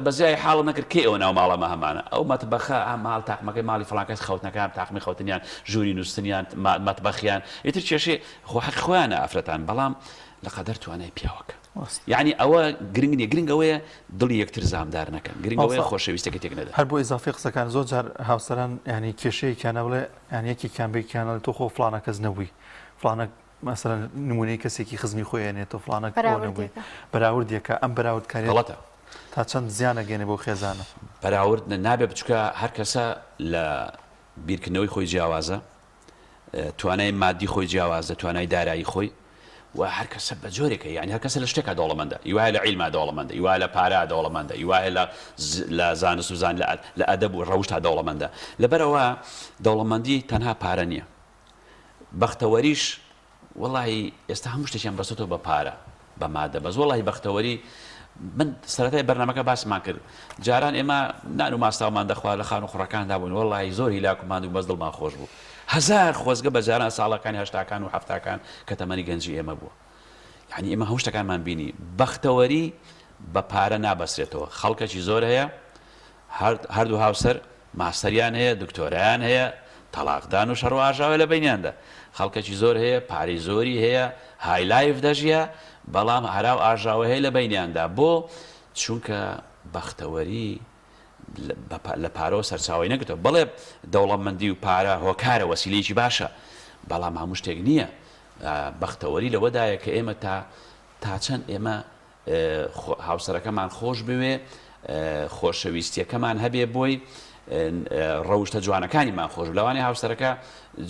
بەزیای حاڵم نەکرد کێ ئەوە ناو ماڵەمە هەمانە ئەو مەتبەخە ئا ماڵ تاقمەکەی ماڵی فڵان کەس خەوتنەکان تاقمی خەوتنیان ژووری نووستنیان مەتبەخیان ئیتر کێشەی خۆ حەقی خۆیانە ئافرەتان بەڵام لە قەدەر توانای پیاوەکە یەعنی ئەوە گرنگ نیە گرنگ ئەوەیە دڵی یەکتر زامدار نەکەن گرنگ ئەوەیە خۆشەویستەکە تێک نەدەن. هەر بۆ ئیزافەی قسەکان زۆر جار هاوسەران یانی کێشەیەکیانە بڵێ یان یەکێکیان بە یەکیان ئەڵێ تۆ خۆ فڵانە کەس نەبووی فڵانە مەسەلەن نمونەی کەسێکی خزمی خۆی ئەنێت تۆ فڵانە ئەوە نەبووی بەراوردێکە ئەم بەراوردکاریە غەڵەتە. تا چەند زیان ئەگەیەنێ بۆ خێزانە؟ بەراورد نابێ بچوکە هەر کەسە لە بیرکردنەوەی خۆی جیاوازە توانای مادی خۆی جیاوازە، توانای دارایی خۆی و هەر کەسە بە جۆرێکە یانی هەر کەسە لە شتێکا دەوڵەمەندە ئی وایە لە عیلما دەوڵەمەندە ئی وایە لە پارە دەوڵەمەندە ئی وایە لە لە زانست و زان لە ئەدەب و ڕەوشتا دەوڵەمەندە لەبەرئەوە دەوڵەمەندی تەنها پارە نییە بەختەوەریش وەڵاهی ئێستا هەموو شتێکیان بەستۆتەوە بە پارە بە مادە بەس وەڵاهی بەختەوەری من سەرەتای بەرنامەکە باسمان کرد جاران ئێمە نان و ماستاومان دەخوارد لە خان و قوڕەکاندا بووین وەڵاهی زۆر هیلاک و ماندوو بەس دڵمان خۆش بوو هەزار خۆزگە بە جاران ساڵەکانی هەشتاکان و حەفتاکان کە تەمەنی گەنجی ئێمە بووە یعنی ئێمە هەموو شتەکانمان بینی بەختەوەری بە پارە نابەسرێتەوە خەڵکەکی زۆر هەیە هەردوو هاوسەر ماستەریان هەیە، دکتۆرایان هەیە، تەڵاقدان و شەڕ و ئاژاوە لە بەینیاندا. خەڵکەکی زۆر هەیە پارەی زۆری هەیە، high life دەژیا، بەڵام هەرا و ئاژاوە هەیە لە بەینیاندا. بۆ؟ چونکە بەختەوەری لە پارەوە سەرچاوەی نەگرتووە. بەڵێ دەوڵەمەندی و پارە هۆکارە، وەسیلەیەکی باشە، بەڵام هەموو شتێک نییە. بەختەوەری لەوەدایە کە ئێمە تا تا چەند ئێمە هاوسەرەکەمان خۆش بوێ، خۆشەویستیەکەمان هەبێ بۆی، ڕەوشتە جوانەکانیمان خۆش لەوانەیە هاوسەرەکە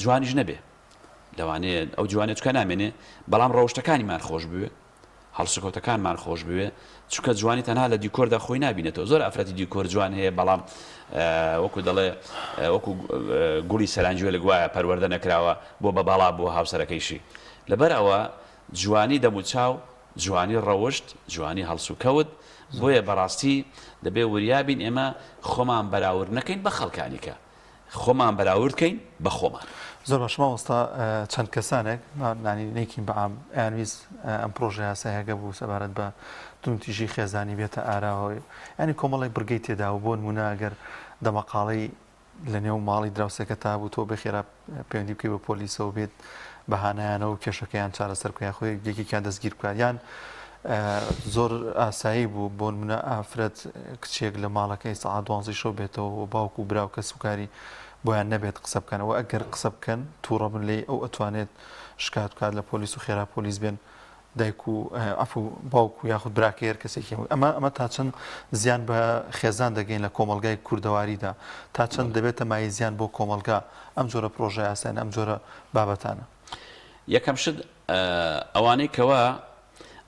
جوانیش نەبێ لەوانەیە ئەو جوانە چکە نامێنێ بەڵام ڕەوشتەکانیمان خۆش بوێ هەڵسوکەوتەکانمان خۆش بوێ چونکە جوانی تەنها لە دیکۆردا خۆی نابینێتەوە زۆر ئافرەتی دیکۆر جوان هەیە بەڵام وەکو دەڵێ وەکو گوڵی سەرانجوێ لە گوایە پەروەردە نەکراوە بۆ بە باڵا بۆ هاوسەرەکەیشی لەبەر ئەوە جوانی دەموچاو جوانی ڕەوشت، جوانی هەڵسوکەوت، بۆیە بەڕاستی دەبێ وریا بین ئێمە خۆمان بەراورد نەکەین بە خەڵکانی کە، خۆمان بەراورد کەین بە خۆمان. زۆر باشە مامۆستا چەند کەسانێک یانی نەیکین بە عام ئەیانویست ئەم پرۆژە یاسایەکە بوو سەبارەت بە توندوتیژی خێزانی بێتە ئاراوە یانی کۆمەڵێک بڕگەی تێدا و بۆ نموونە ئەگەر دەمەقاڵەی لە نێو ماڵی دراوسێکەتا بوو تۆ بێ خێرا پەیوەندی بکەی بە پۆلیسەوە بێت بە هانایانەوە کێشەکەیان چارەسەر بکە یاخۆ یەکێکیان دەستگیر بکات یان زۆر ئاسایی بوو بۆ نمونە ئافرەت کچێک لە ماڵەکەی سەعات دوانزەی شەو بێتەوە و باوک و برا و کەسوکاری بۆیان نەبێت قسە بکەنەوە ئەگەر قسە بکەن تووڕە بن لێی ئەو ئەتوانێت شکات بکات لە پۆلیس و خێرا پۆلیس بێن دایک و عەفو باوک و یاخود براکەی هەر کەسێکی هەبوو ئەمە ئەمە تا چەند زیان بە خێزان دەگەین لە کۆمەڵگای کوردەواریدا تا چەند دەبێتە مایەی زیان بۆ کۆمەڵگا ئەم جۆرە پرۆژە یاسایانە ئەم جۆرە بابەتانە؟ یەکەم شت ئەوانەی کەوا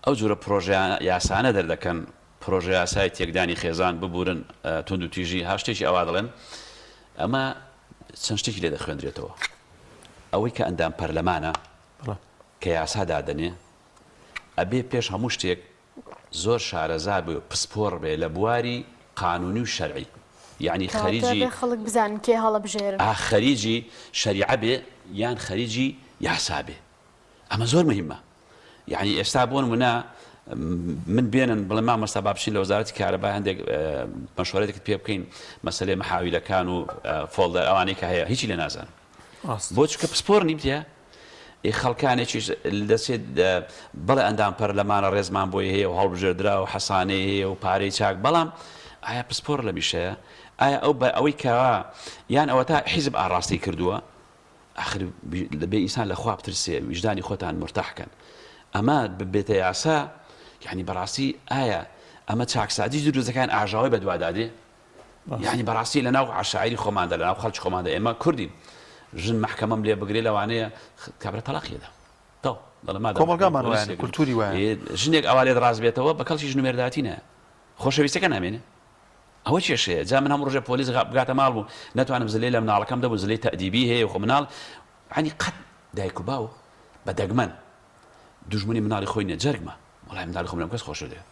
ئەو جۆرە پرۆژە یاسانە دەردەکەن پرۆژە یاسای تێکدانی خێزان ببورن توندوتیژی ها شتێکی ئەوا دەڵێن ئەمە چەند شتێکی لێ دەخوێندرێتەوە ئەوەی کە ئەندام پەرلەمانە کە یاسا دادەنێ ئەبێ پێش هەموو شتێک زۆر شارەزا بێ و پسپۆڕ بێ لە بواری قانونی و شەرعی یەعنی کەواتە خەریجی بێ خەڵک بزانن کێ هەڵەبژێرن. ئا خەریجی شەریعە بێ یان خەریجی یاسا بێ ئەمە زۆر مهمە یەعنی ئێستا بۆ نمونە من بێنن بڵێ مامۆستا با بچین لە وەزارەتی کارەبا هەندێک مەشوەرەتێکت پێ بکەین مەسەلەی محاویلەکان و folder ئەوانەی کە هەیە هیچی لێ نازانم بۆ چونکە پسپۆر نیم تیا ئی خەڵکانێکیش دەچێت بەڵێ ئەندام پەرلەمانە ڕێزمان بۆی هەیە و هەڵبژێردرا و حەسانەی هەیە و پارەی چاک بەڵام ئایا پسپۆر لە میشەیە ئایا ئەو بە ئەوەی کەوا یان ئەوە تا حیزب ئاڕاستەی کردووە ئاخر دەبێ ئینسان لە خوا بترسێ ویژدانی خۆتان مورتاح کەن ئەمە ببێتە یاسا یعنی بەڕاستی ئایا ئەمە چاکسازی دروستەکان ئاژاوەی بەدوادا دێ یانی بەڕاستی لەناو عەشایری خۆماندا لەناو خەڵکی خۆماندا ئێمە کوردین ژن مەحکەمەم لێ بگرێ لەوانەیە کابرا تەلاقی ئەدا تەواو دەڵێ مادام کۆمەڵگامان وایە پۆلیسێک کولتوری وایە ژنێک ئەوا لێت ڕاست بێتەوە بە کەڵکی ژن و مێردایەتی نایە خۆشەویستەکە نامێنێ ئەوە کێشەیە جا من هەموو ڕۆژێ پۆلیس بگاتە ماڵ بوو نەتوانم زلەی لە مناڵەکەم دەبوو زلەی تەئدیبی هەیە خۆ مناڵ عنی قەت دایک و باو بە دەگمەن دوژمنی مناڵی خۆی نیە جەرگمە وەڵای مناڵی خۆم لەم کەس خۆشتر دەوێت.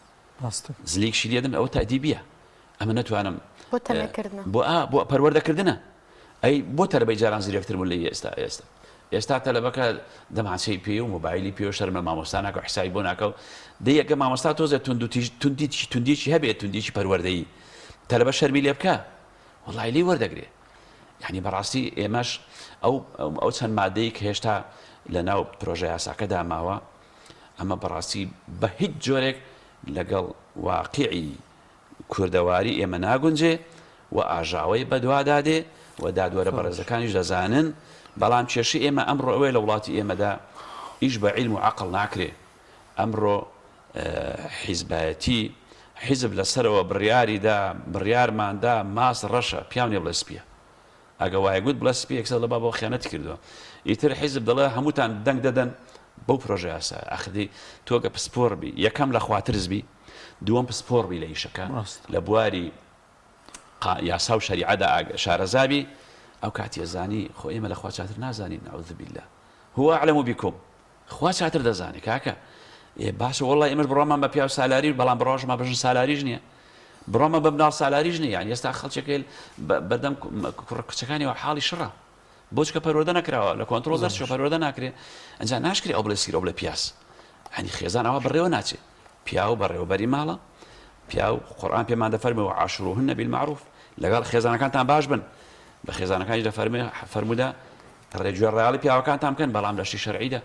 زلیکشی لێدەم ئەوە تەئدیبیە ئەمە نەتوانم بۆ تەمێکردنە بۆ ئا بۆ پەروەردەکردنە ئەی بۆ تەلەبەی جاران زیرەکتر بوون لە ئێستا ئێستا ئێستا تەلەبەکە دەمانچەی پێ و مۆبایلی پێ و شەرم لە مامۆستا ناکە و حسابی بۆ ناکە و دەی ئەگە مامۆستا تۆزێ توندوتیژ توندیی توندیی هەبێت توندیی پەروەردەیی تەلەبە شەرمی لێ بکە وەڵی لێی وەردەگرێ یعنی بەڕاستی ئێمەش ئەو ئەو چەند مادەی کە هێشتا لە ناو پرۆژە یاساکەدا ماوە ئەمە بەڕاستی بە هیچ جۆرێک لەگەڵ واقیعی کوردەواری ئێمە ناگونجێ و ئاژاوەی بەدوادا دێ و دادوەرە بەڕێزەکانیش دەزانن، بەڵام کێشەی ئێمە ئەمڕۆ ئەوەیە لە وڵاتی ئێمەدا ئیش بە عیلم و عەقڵ ناکرێ، ئەمڕۆ حیزبایەتی، حیزب لە سەرەوە بڕیاری دا، بڕیارمان دا ماست ڕەشە، پیاو نیە بڵێ سپیە. ئەگە وای گوت بڵێ سپی یەکسەر دەڵێ بابە خیانەتی کردووە ئیتر حیزب دەڵێ هەمووتان دەنگ دەدەن بەو پرۆژە یاسایە ئاخر دی تۆ گە پسپۆڕ بی یەکەم لە خواترس بی دووەم پسپۆڕ بی لە ئیشەکە لە بواری یاسا و شەریعەدا شارەزا بی ئەو کاتیە زانی خۆ ئێمە لە خوا چاتر نازانین نعوذ بالله هو اعلم بكم خوا چاتر دەزانێ کاکە ئێ باشە وەڵا ئێمەش بڕوامان بە پیاو سالاریش بەڵام بڕواشمان بە ژن سالاریش نییە بڕوامان بە مناڵ سالاریش نییە یان ئێستا خەڵکێک بەردەم کوڕە کچەکانی حاڵی شڕە بۆچکە پەروەردە نەکراوە لە کۆنترۆڵ دەرچوە پەروەردە ناکرێ ئەنجا ناشکرێ ئەو بڵێ سیر ئەو بڵێ پیاز هەنی خێزان ئەوە بەڕێوە ناچێ پیاو بەڕێوەبەری ماڵە پیاو قورئان پێمان دەفەرمێ وعاشروهن بالمعروف لەگەڵ خێزانەکانتان باش بن بە خێزانەکانیش دەفەرمێ فەرموودە ڕێ گوێڕایەڵی پیاوەکانتان بکەن بەڵام لە شتی شەرعیدا.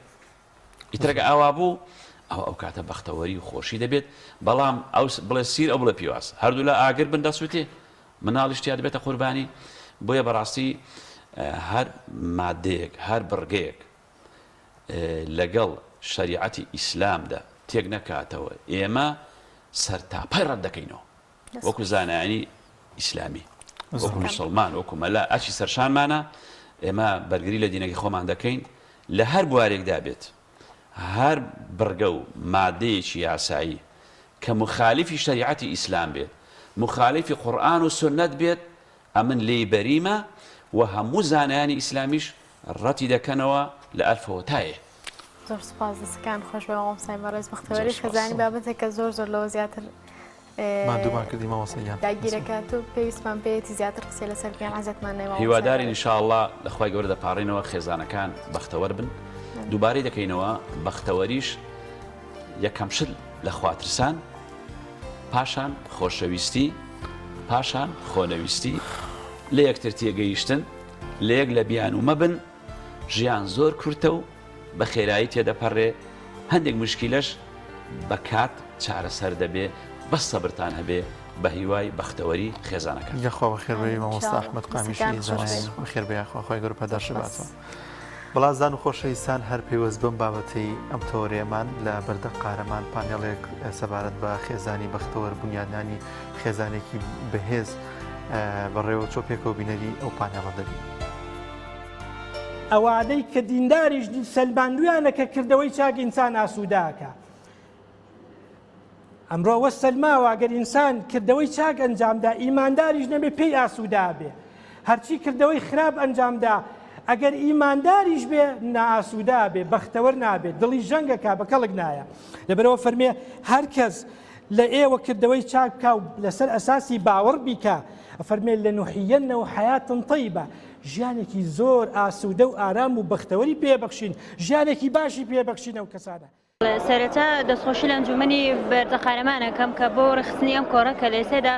ئیتر ئەگە ئاوا بوو ئەوە ئەو کاتە بەختەوەری و خۆشی دەبێت، بەڵام ئەو بڵێ سیر ئەو بڵێ پیواز هەردوولا ئاگر بن دەسوتێ مناڵیش تیا دەبێتە قوربانی، بۆیە بەڕاستی هەر مادەیەک هەر بڕگەیەک لەگەڵ شەریعەتی ئیسلامدا تێک نەکاتەوە ئێمە سەرتاپای ڕەت دەکەینەوە. وەکو زانایانی ئیسلامی وەکو مسلمان وەکو مەلا ئەرکی سەرشانمانە ئێمە بەرگری لە دینەکەی خۆمان دەکەین لە هەر بوارێکدا بێت هەر بڕگە و مادەیەکی یاسایی کە مخالفی شەریعەتی ئیسلام بێت مخالفی قورئان و سوننەت بێت ئەمن لێی بەریمە و هەموو زانایانی ئیسلامیش ڕەتی دەکەنەوە لە ئەلفەوە تا یێ. زۆر سوپاس دەستەکان خۆش بێ مامۆستای بەڕێز بەختەوەری خێزانی بابەتێکە زۆر زۆر لەوە زیاتر ماندوومان کردی مامۆستا گیان. داگیرەکات و پێویستمان پێیەتی زیاتر قسەی لەسەر بکەین عەزێتمان نەی مامۆستا هیوادارین ان شاء اللە لە خوای گەورە دەپاڕێینەوە خێزانەکان بەختەوەر بن دووبارەی دەکەینەوە بەختەوەریش یەکەم شت لە خواترسان پاشان خۆشەویستی پاشان خۆنەویستی لە یەکتر تێگەیشتن لە یەک لە بیانوو مەبن ژیان زۆر کورتە و بە خێرایی تێدەپەڕێ، هەندێک موشکیلەش بە کات چارەسەر دەبێ، بەس سەبرتان هەبێ، بە هیوای بەختەوەری خێزانەکان. یاخوا بەخێربێی مامۆستا ئەحمەد قامیشی زانای بەخێربێ یاخوا خوای گەورە پاداشت باتەوە. بەڵازان و خۆشەویستان هەر پەیوەست بەم بابەتەی ئەم تەوەرەیەمان لە بەردە قارەمان پانێڵێک سەبارەت بە خێزانی بەختەوەر بونیادنانی خێزانێکی بەهێز بەڕێوە چۆ پێکەوە بینەری ئەو پانێڵە دەبین. ئەوانەی کە دینداریش سەلماندویانە کە کردەوەی چاک ئینسان ئاسوودە ئەکا. ئەمڕۆ ئەوە سەلماوە ئەگەر ئینسان کردەوەی چاک ئەنجامدا ئیمانداریش نەبێ پێی ئاسوودە بێ هەرچی کردەوەی خراپ ئەنجامدا ئەگەر ئیمانداریش بێ نائاسوودە بێ بەختەوەر نابێت دڵی ژەنگەکە بە کەڵک نایە لەبەرەوە فەرمێ هەر کەس لە ئێوە کردەوەی چاک بکا و لەسەر ئەساسی باوەڕ بیکا، ئەفەرمێ، لنحیینه حیاة طیبە، ژیانێکی زۆر ئاسوودە و ئارام و بەختەوەری پێ بەخشین، ژیانێکی باشی پێ بەخشین ئەو کەسانە. سەرەتا دەستخۆشی لە ئەنجومەنی بەردە قارەمان ئەکەم کە بۆ ڕێکخستنی ئەم کۆڕە کە لە ئێستادا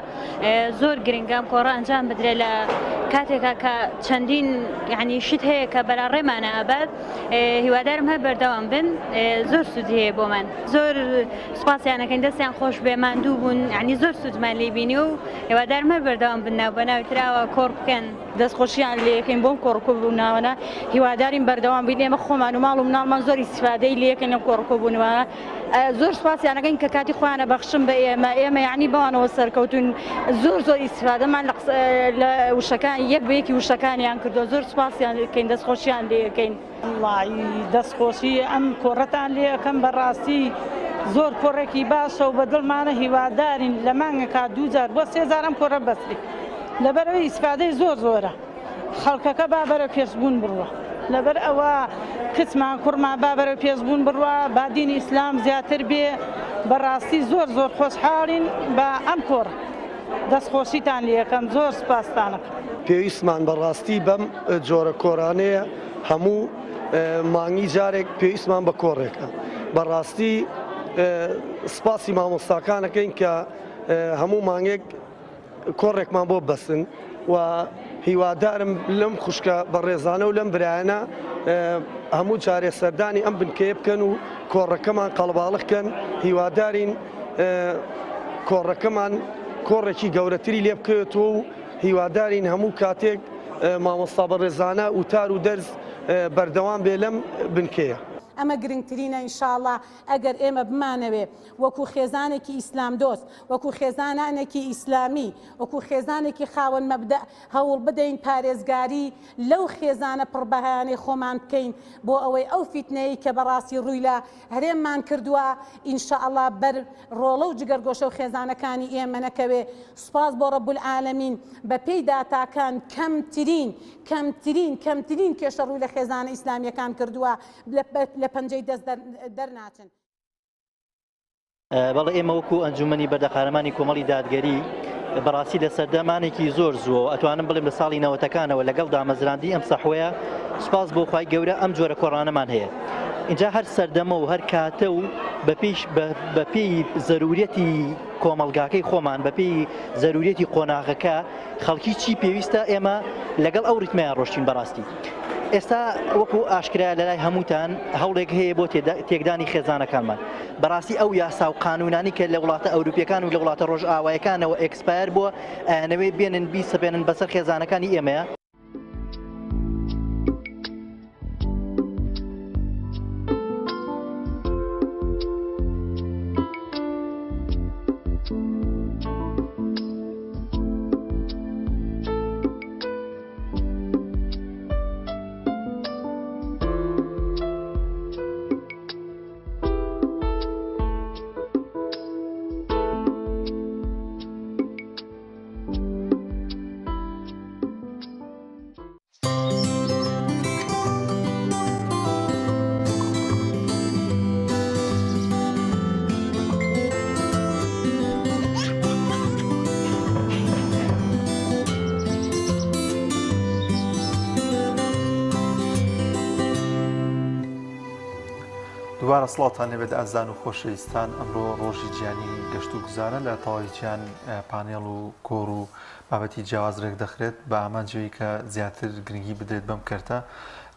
زۆر گرنگە ئەم کۆڕە ئەنجام بدرێت لە کاتێکا کە چەندین یعنی شت هەیە کە بەلاڕێمانە ئەبات هیوادارم هەر بەردەوام بن زۆر سوودی هەیە بۆمان زۆر سوپاسیان ئەکەین دەستیان خۆش بێ ماندوو بوون یعنی زۆر سوودمان لێ بینی و هیوادارم هەر بەردەوام بن ناو بەناوی تراوە کۆڕ بکەن. دەست خۆشیان لێکەین بۆم کۆڕکۆبوونەوەنە هیوادارین بەردەوام بین ئێمە خۆمان و ماڵ و مناڵمان زۆر ئیسفادەی لێکەین لەم کۆڕکۆبوونەوە زۆر سوپاسیانەکەین کە کاتی خۆیانە بەخشن بە ئێمە ئێمە یعنی بەوانەوە سەرکەوتون زۆر زۆر ئیسفادەمان لە وشەکان یەک بە یەکی وشەکانیان کردووە زۆر سوپاسیان لێکەین دەست خۆشیان لێکەین. وەڵایی دەست خۆشی ئەم کۆڕەتان لێ ئەکەم بەڕاستی زۆر کۆڕێکی باشە و بەدڵمانە هیوادارین لە مانگەکا دووجار بۆ سێجار ئەم کۆڕە بەسرێ لەبەرئەوەی ئیسفادەی زۆر زۆرە خەڵکەکە با بەرەو پێشبوون بڕوا لەبەر ئەوە کچمان کوڕمان با بەرەو پێشبوون بڕوا با دینی ئیسلام زیاتر بێ. بەڕاستی زۆر زۆر خۆشحاڵین بە ئەم کۆڕە دەست خۆشیتان لێ ئەکەم زۆر سوپاستان ئەکەم. پێویستمان بەڕاستی بەم جۆرە کۆرانەیە هەموو مانگی جارێک پێویستمان بە کۆڕێکە بەڕاستی سپاسی مامۆستاکانەکەین کە هەموو مانگێک کۆڕێکمان بۆ بەسن و هیوادارم لەم خوشکە بەڕێزانە و لەم برایانە هەموو جارێ سەردانی ئەم بنکەیە بکەن و کۆڕەکەمان قەڵباڵخ کەن هیوادارین کۆڕەکەمان کۆڕێکی گەورەتری لێ بکەوێتەوە و هیوادارین هەموو کاتێک مامۆستا بەڕێزانە وتار و دەرس بەردەوام بێ لەم بنکەیە. ئەمە گرنگترینە ان شاء اللە ئەگەر ئێمە بمانەوێ وەکو خێزانێکی ئیسلام دۆست وەکو خێزانانێکی ئیسلامی وەکو خێزانێکی خاوەن مەبدەئ هەوڵ بدەین پارێزگاری لەو خێزانە پڕ بەهایانەی خۆمان بکەین بۆ ئەوەی ئەو فیتنەیەی کە بەڕاستی ڕووی لە هەرێممان کردووە ان شاء اللە بەر ڕۆڵە و جگەرگۆشە و خێزانەکانی ئێمە نەکەوێ سوپاس بۆ رب العالمین بە پێی داتاکان کەمترین کەمترین کەمترین کێشە ڕووی لە خێزانە ئیسلامیەکان کردووە لە پەنجەی دەست دەرناچن. بەڵێ ئێمە وەکو ئەنجومەنی بەردەقارەمانی کۆمەڵی دادگەری بەڕاستی لە سەردەمانێکی زۆر زووەوە ئەتوانم بڵێم لە ساڵی نەوەتەکانەوە لەگەڵ دامەزراندنی ئەم سەحوەیە سوپاس بۆ خوای گەورە ئەم جۆرە کۆڕانەمان هەیە اینجا هەر سەردەمە و هەر کاتە و بەپێی بەپێی زەروریەتی کۆمەڵگاکەی خۆمان بەپێی زەروریەتی قۆناغەکە خەڵکی چی پێویستە ئێمە لەگەڵ ئەو ڕیتمەیان ڕۆشتین بەڕاستی ئێستا وەکو ئاشکرایە لەلای هەمووتان هەوڵێک هەیە بۆ تێکدانی خێزانەکانمان بەڕاستی ئەو یاسا و قانونانی کە لە وڵاتە ئەوروپیەکان و لە وڵاتە ڕۆژئاوایەکانەوە expire بووە ئەیانەوێ بێنن بیسەپێنن بەسەر خێزانەکانی ئێمەیە. دووبارە سڵاوتان لێبێت ئازان و خۆشەویستان ئەمڕۆ ڕۆژی جیهانی گەشت و گوزارە لە تەواوی جیهان پانێڵ و کۆڕ و بابەتی جیاواز ڕێک دەخرێت بە ئامانجەوەی کە زیاتر گرنگی بدرێت بەم کەرتە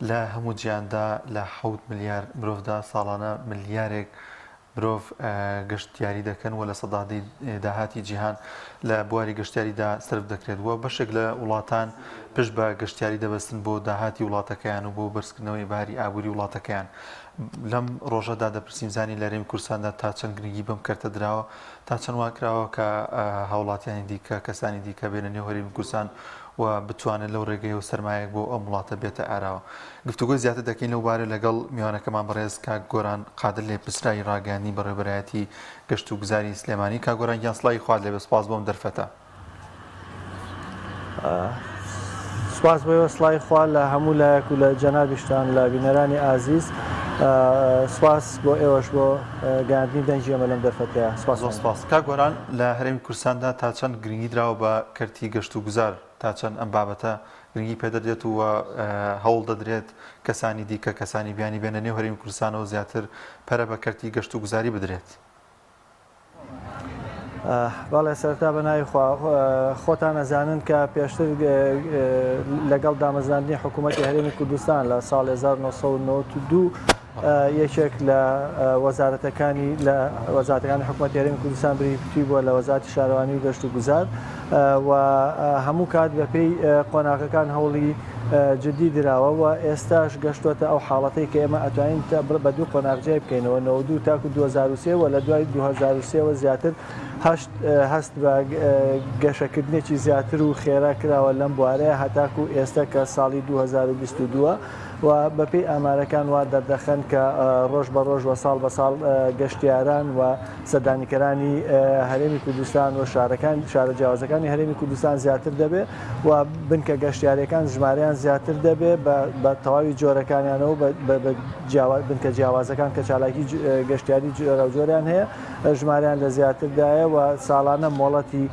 لە هەموو جیهاندا لە حەوت ملیار مرۆڤدا ساڵانە ملیارێک مرۆڤ گەشتیاری دەکەن و 10% داهاتی جیهان لە بواری گەشتیاریدا سەرف دەکرێت و بەشێک لە وڵاتان پشت بە گەشتیاری دەبەستن بۆ داهاتی وڵاتەکەیان و بۆ بەرزکردنەوەی باری ئابووری وڵاتەکەیان. لەم ڕۆژەدا دەپرسین زانین لە هەرێمی کوردستاندا تا چەند گرنگی بەم کەرتە دراوە، تا چەند وا کراوە کە هاوڵاتیانی دیکە، کەسانی دیکە بێنە نێو هەرێمی کوردستان و بتوانێت لەو ڕێگەیەوە سەرمایەک بۆ ئەم وڵاتە بێتە ئاراوە. گفتوگۆی زیاتر دەکەین لەو بارەیە لەگەڵ میوانەکەمان بەڕێز کاک گۆران قادر لێپرسراوی ڕاگەیاندنی بەڕێوەبەرایەتی گەشتوگوزاری سلێمانی. کاک گۆران گیان سڵاوی خوات لێبێت، سوپاس بۆ ئەم دەرفەتە. سوپاس بۆ ئێوە سڵاوی خوا لە هەموو لایەک و لە جەنابیشتان لە بینەرانی ئازیز سوپاس بۆ ئێوەش بۆ گەیاندنی دەنگی ئێمە لەم دەرفەتەیە سوپاس زۆر سوپاس کاک گۆران لە هەرێمی کوردستاندا تا چەند گرنگی دراوە بە کەرتی گەشت و گوزار تا چەند ئەم بابەتە گرنگی پێدەدرێت و هەوڵ دەدرێت کەسانی دیکە کەسانی بیانی بێنە نێو هەرێمی کوردستانەوە زیاتر پەرە بە کەرتی گەشت و گوزاری بدرێت؟ بەڵێ سەرەتا بە ناوی خوا خۆتان ئەزانن کە پێشتر لەگەڵ دامەزراندنی حکوومەتی هەرێمی کوردستان لە ساڵ 1992 یەکێک لە وەزارەتەکانی لە وەزارەتەکانی حکوومەتی هەرێمی کوردستان بریتی بووە لە وەزارەتی شارەوانی و گەشت و گوزار و هەموو کات بەپێی قۆناغەکان هەوڵی جدی دراوە و ئێستاش گەشتۆتە ئەو حاڵەتەی کە ئێمە ئەتوانین بە دوو قۆناغ جیای بکەینەوە 92 تاکو 2003 و لە دوای 2003 وە زیاتر هەشت هەست بە گەشەکردنێکی زیاتر و خێرا کراوە لەم بوارەیە هەتاکو ئێستا کە ساڵی 2022 و بەپێی ئامارەکان وا دەردەخەن کە ڕۆژ بە ڕۆژ و ساڵ بە ساڵ گەشتیاران و سەردانیکەرانی هەرێمی کوردستان و شارەکان شارە جیاوازەکانی. شارەکانی هەرێمی کوردستان زیاتر دەبێ و بنکە گەشتیاریەکان ژمارەیان زیاتر دەبێ بە تەواوی جۆرەکانیانەوە بە بنکە جیاوازەکان کە چالاکی گەشتیاری جۆراوجۆریان هەیە ژمارەیان لە زیاتردایە و ساڵانە مۆڵەتی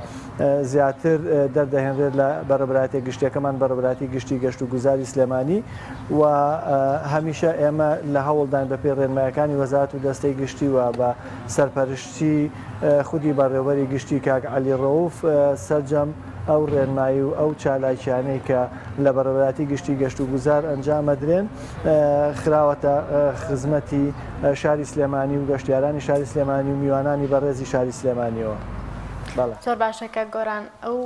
زیاتر دەردەهێنرێت لە بەڕێوەبەرایەتیە گشتیەکەمان بەڕێوەبەرایەتی گشتی گەشت و گوزاری سلێمانی و هەمیشە ئێمە لە هەوڵداین بەپێی ڕێنمایەکانی وەزارەت و دەستەی گشتی و بە سەرپەرشتی خودی بەڕێوەبەری گشتی کاک عەلی ڕەوف سەرجەم ئەو ڕێنمایی و ئەو چالاکیانەی کە لە بەڕێوەبەرایەتی گشتی گەشت و گوزار ئەنجامەدرێن خراوەتە خزمەتی شاری سلێمانی و گەشتیارانی شاری سلێمانی و میوانانی بەڕێزی شاری سلێمانیەوە. بەڵێ. زۆر باشە کاک گۆران ئەو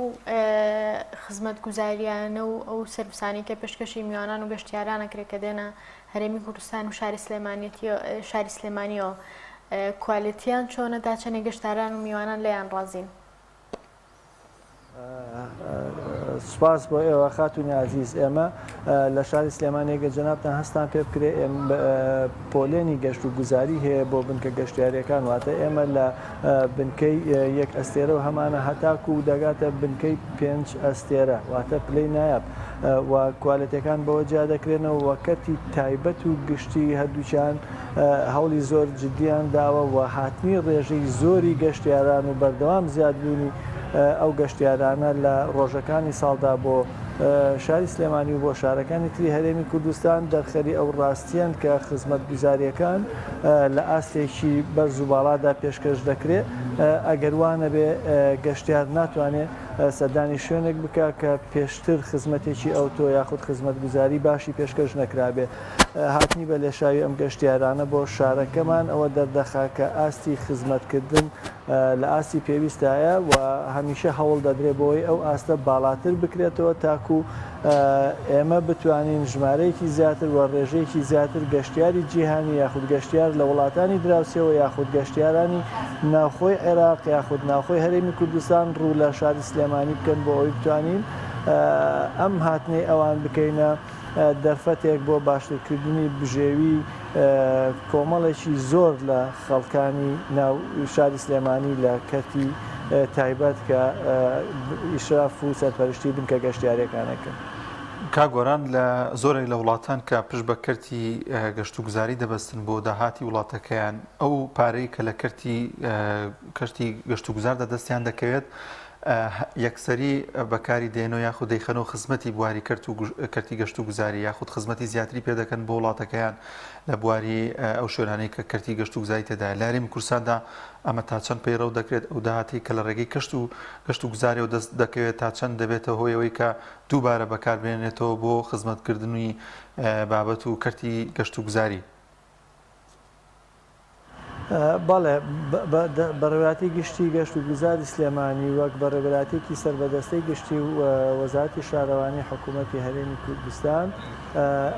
خزمەتگوزاریانە و ئەو سەرڤسانەی کە پێشکەشی میوانان و گەشتیاران ئەکرێت کە دێنە هەرێمی کوردستان و شاری سلێمانیەتی شاری سلێمانیەوە کوالێتیان چۆنە تا چەندێک گەشتاران و میوانان لێیان ڕازین؟ سوپاس بۆ ئێوە خاتونی ئازیز ئێمە لە شاری سلێمانی گە جەنابتان هەستان پێ بکرێ پۆلێنی گەشت و گوزاری هەیە بۆ بنکە گەشتیارەکان واتە ئێمە لە بنکەی یەک ئەستێرە و هەمانە هەتاکو و دەگاتە بنکەی پێنج ئەستێرە واتە پلەی نایاب و کوالێتەکان بەوە جیا دەکرێنەوە و کەرتی تایبەت و گشتی هەردووکیان هەوڵی زۆر جدیان داوە و هاتنی ڕێژەی زۆری گەشتیاران و بەردەوام زیادبوونی ئەو گەشتیارانە لە ڕۆژەکانی ساڵدا بۆ شاری سلێمانی و بۆ شارەکانی تری هەرێمی کوردستان دەرخەری ئەو ڕاستیەن کە خزمەتگوزارییەکان لە ئاستێکی بەرز و باڵادا پێشکەش دەکرێ ئەگەر وا نەبێ گەشتیار ناتوانێ سەردانی شوێنێک بکا کە پێشتر خزمەتێکی ئەوتۆ یاخود خزمەتگوزاری باشی پێشکەش نەکرابێ. هاتنی بە لێشاوی ئەم گەشتیارانە بۆ شارەکەمان ئەوە دەردەخا کە ئاستی خزمەتکردن لە ئاستی پێویستایە و هەمیشە هەوڵ دەدرێت بۆی ئەو ئاستە باڵاتر بکرێتەوە تاکو ئێمە بتوانین ژمارەیەکی زیاتر و ڕێژەیەکی زیاتر گەشتیاری جیهانی یاخود گەشتیار لە وڵاتانی دراوسێوە یاخود گەشتیارانی ناوخۆی عێراق یاخود ناوخۆی هەرێمی کوردستان ڕوو لە شاری سلێمانی بکەن بۆ ئەوەی بتوانین ئەم هاتنەی ئەوان بکەینە دەرفەتێک بۆ باشترکردنی بژێوی کۆمەڵێکی زۆر لە خەڵکانی ناو شاری سلێمانی لە کەرتی تایبەت کە ئیشراف و سەرپەرشتی بنکە گەشتیاریەکان ئەکەن. کاک گۆران لە زۆرێک لە وڵاتان کە پشت بە کەرتی گەشتوگوزاری دەبەستن بۆ داهاتی وڵاتەکەیان ئەو پارەی کە لە کەرتی کەشتی گەشتوگوزاردا دەستیان دەکەوێت یەکسەری بەکاری دێنەوە یاخود دەیخەنەوە خزمەتی بواری کەرت و کەرتی گەشتوگوزاری یاخود خزمەتی زیاتری پێ دەکەن بۆ وڵاتەکەیان لە بواری ئەو شوێنانەی کە کەرتی گەشتوگوزاری تێدایە لە هەرێمی کوردستاندا ئەمە تا چەند پەیڕەو دەکرێت ئەو داهاتەی کە لە ڕێگەی کەشت و گەشتوگوزاریەوە دەست دەکەوێت تا چەند دەبێتە هۆی ئەوەی کە دووبارە بەکاربهێنرێتەوە بۆ خزمەتکردنی بابەت و کەرتی گەشتوگوزاری؟ بەڵێ، بەڕێوەبەرایەتی گشتی گەشت و گوزاری سلێمانی وەک بەڕێوەبەرایەتیەکی سەر بە دەستەی گشتی و وەزارەتی شارەوانی حکوومەتی هەرێمی کوردستان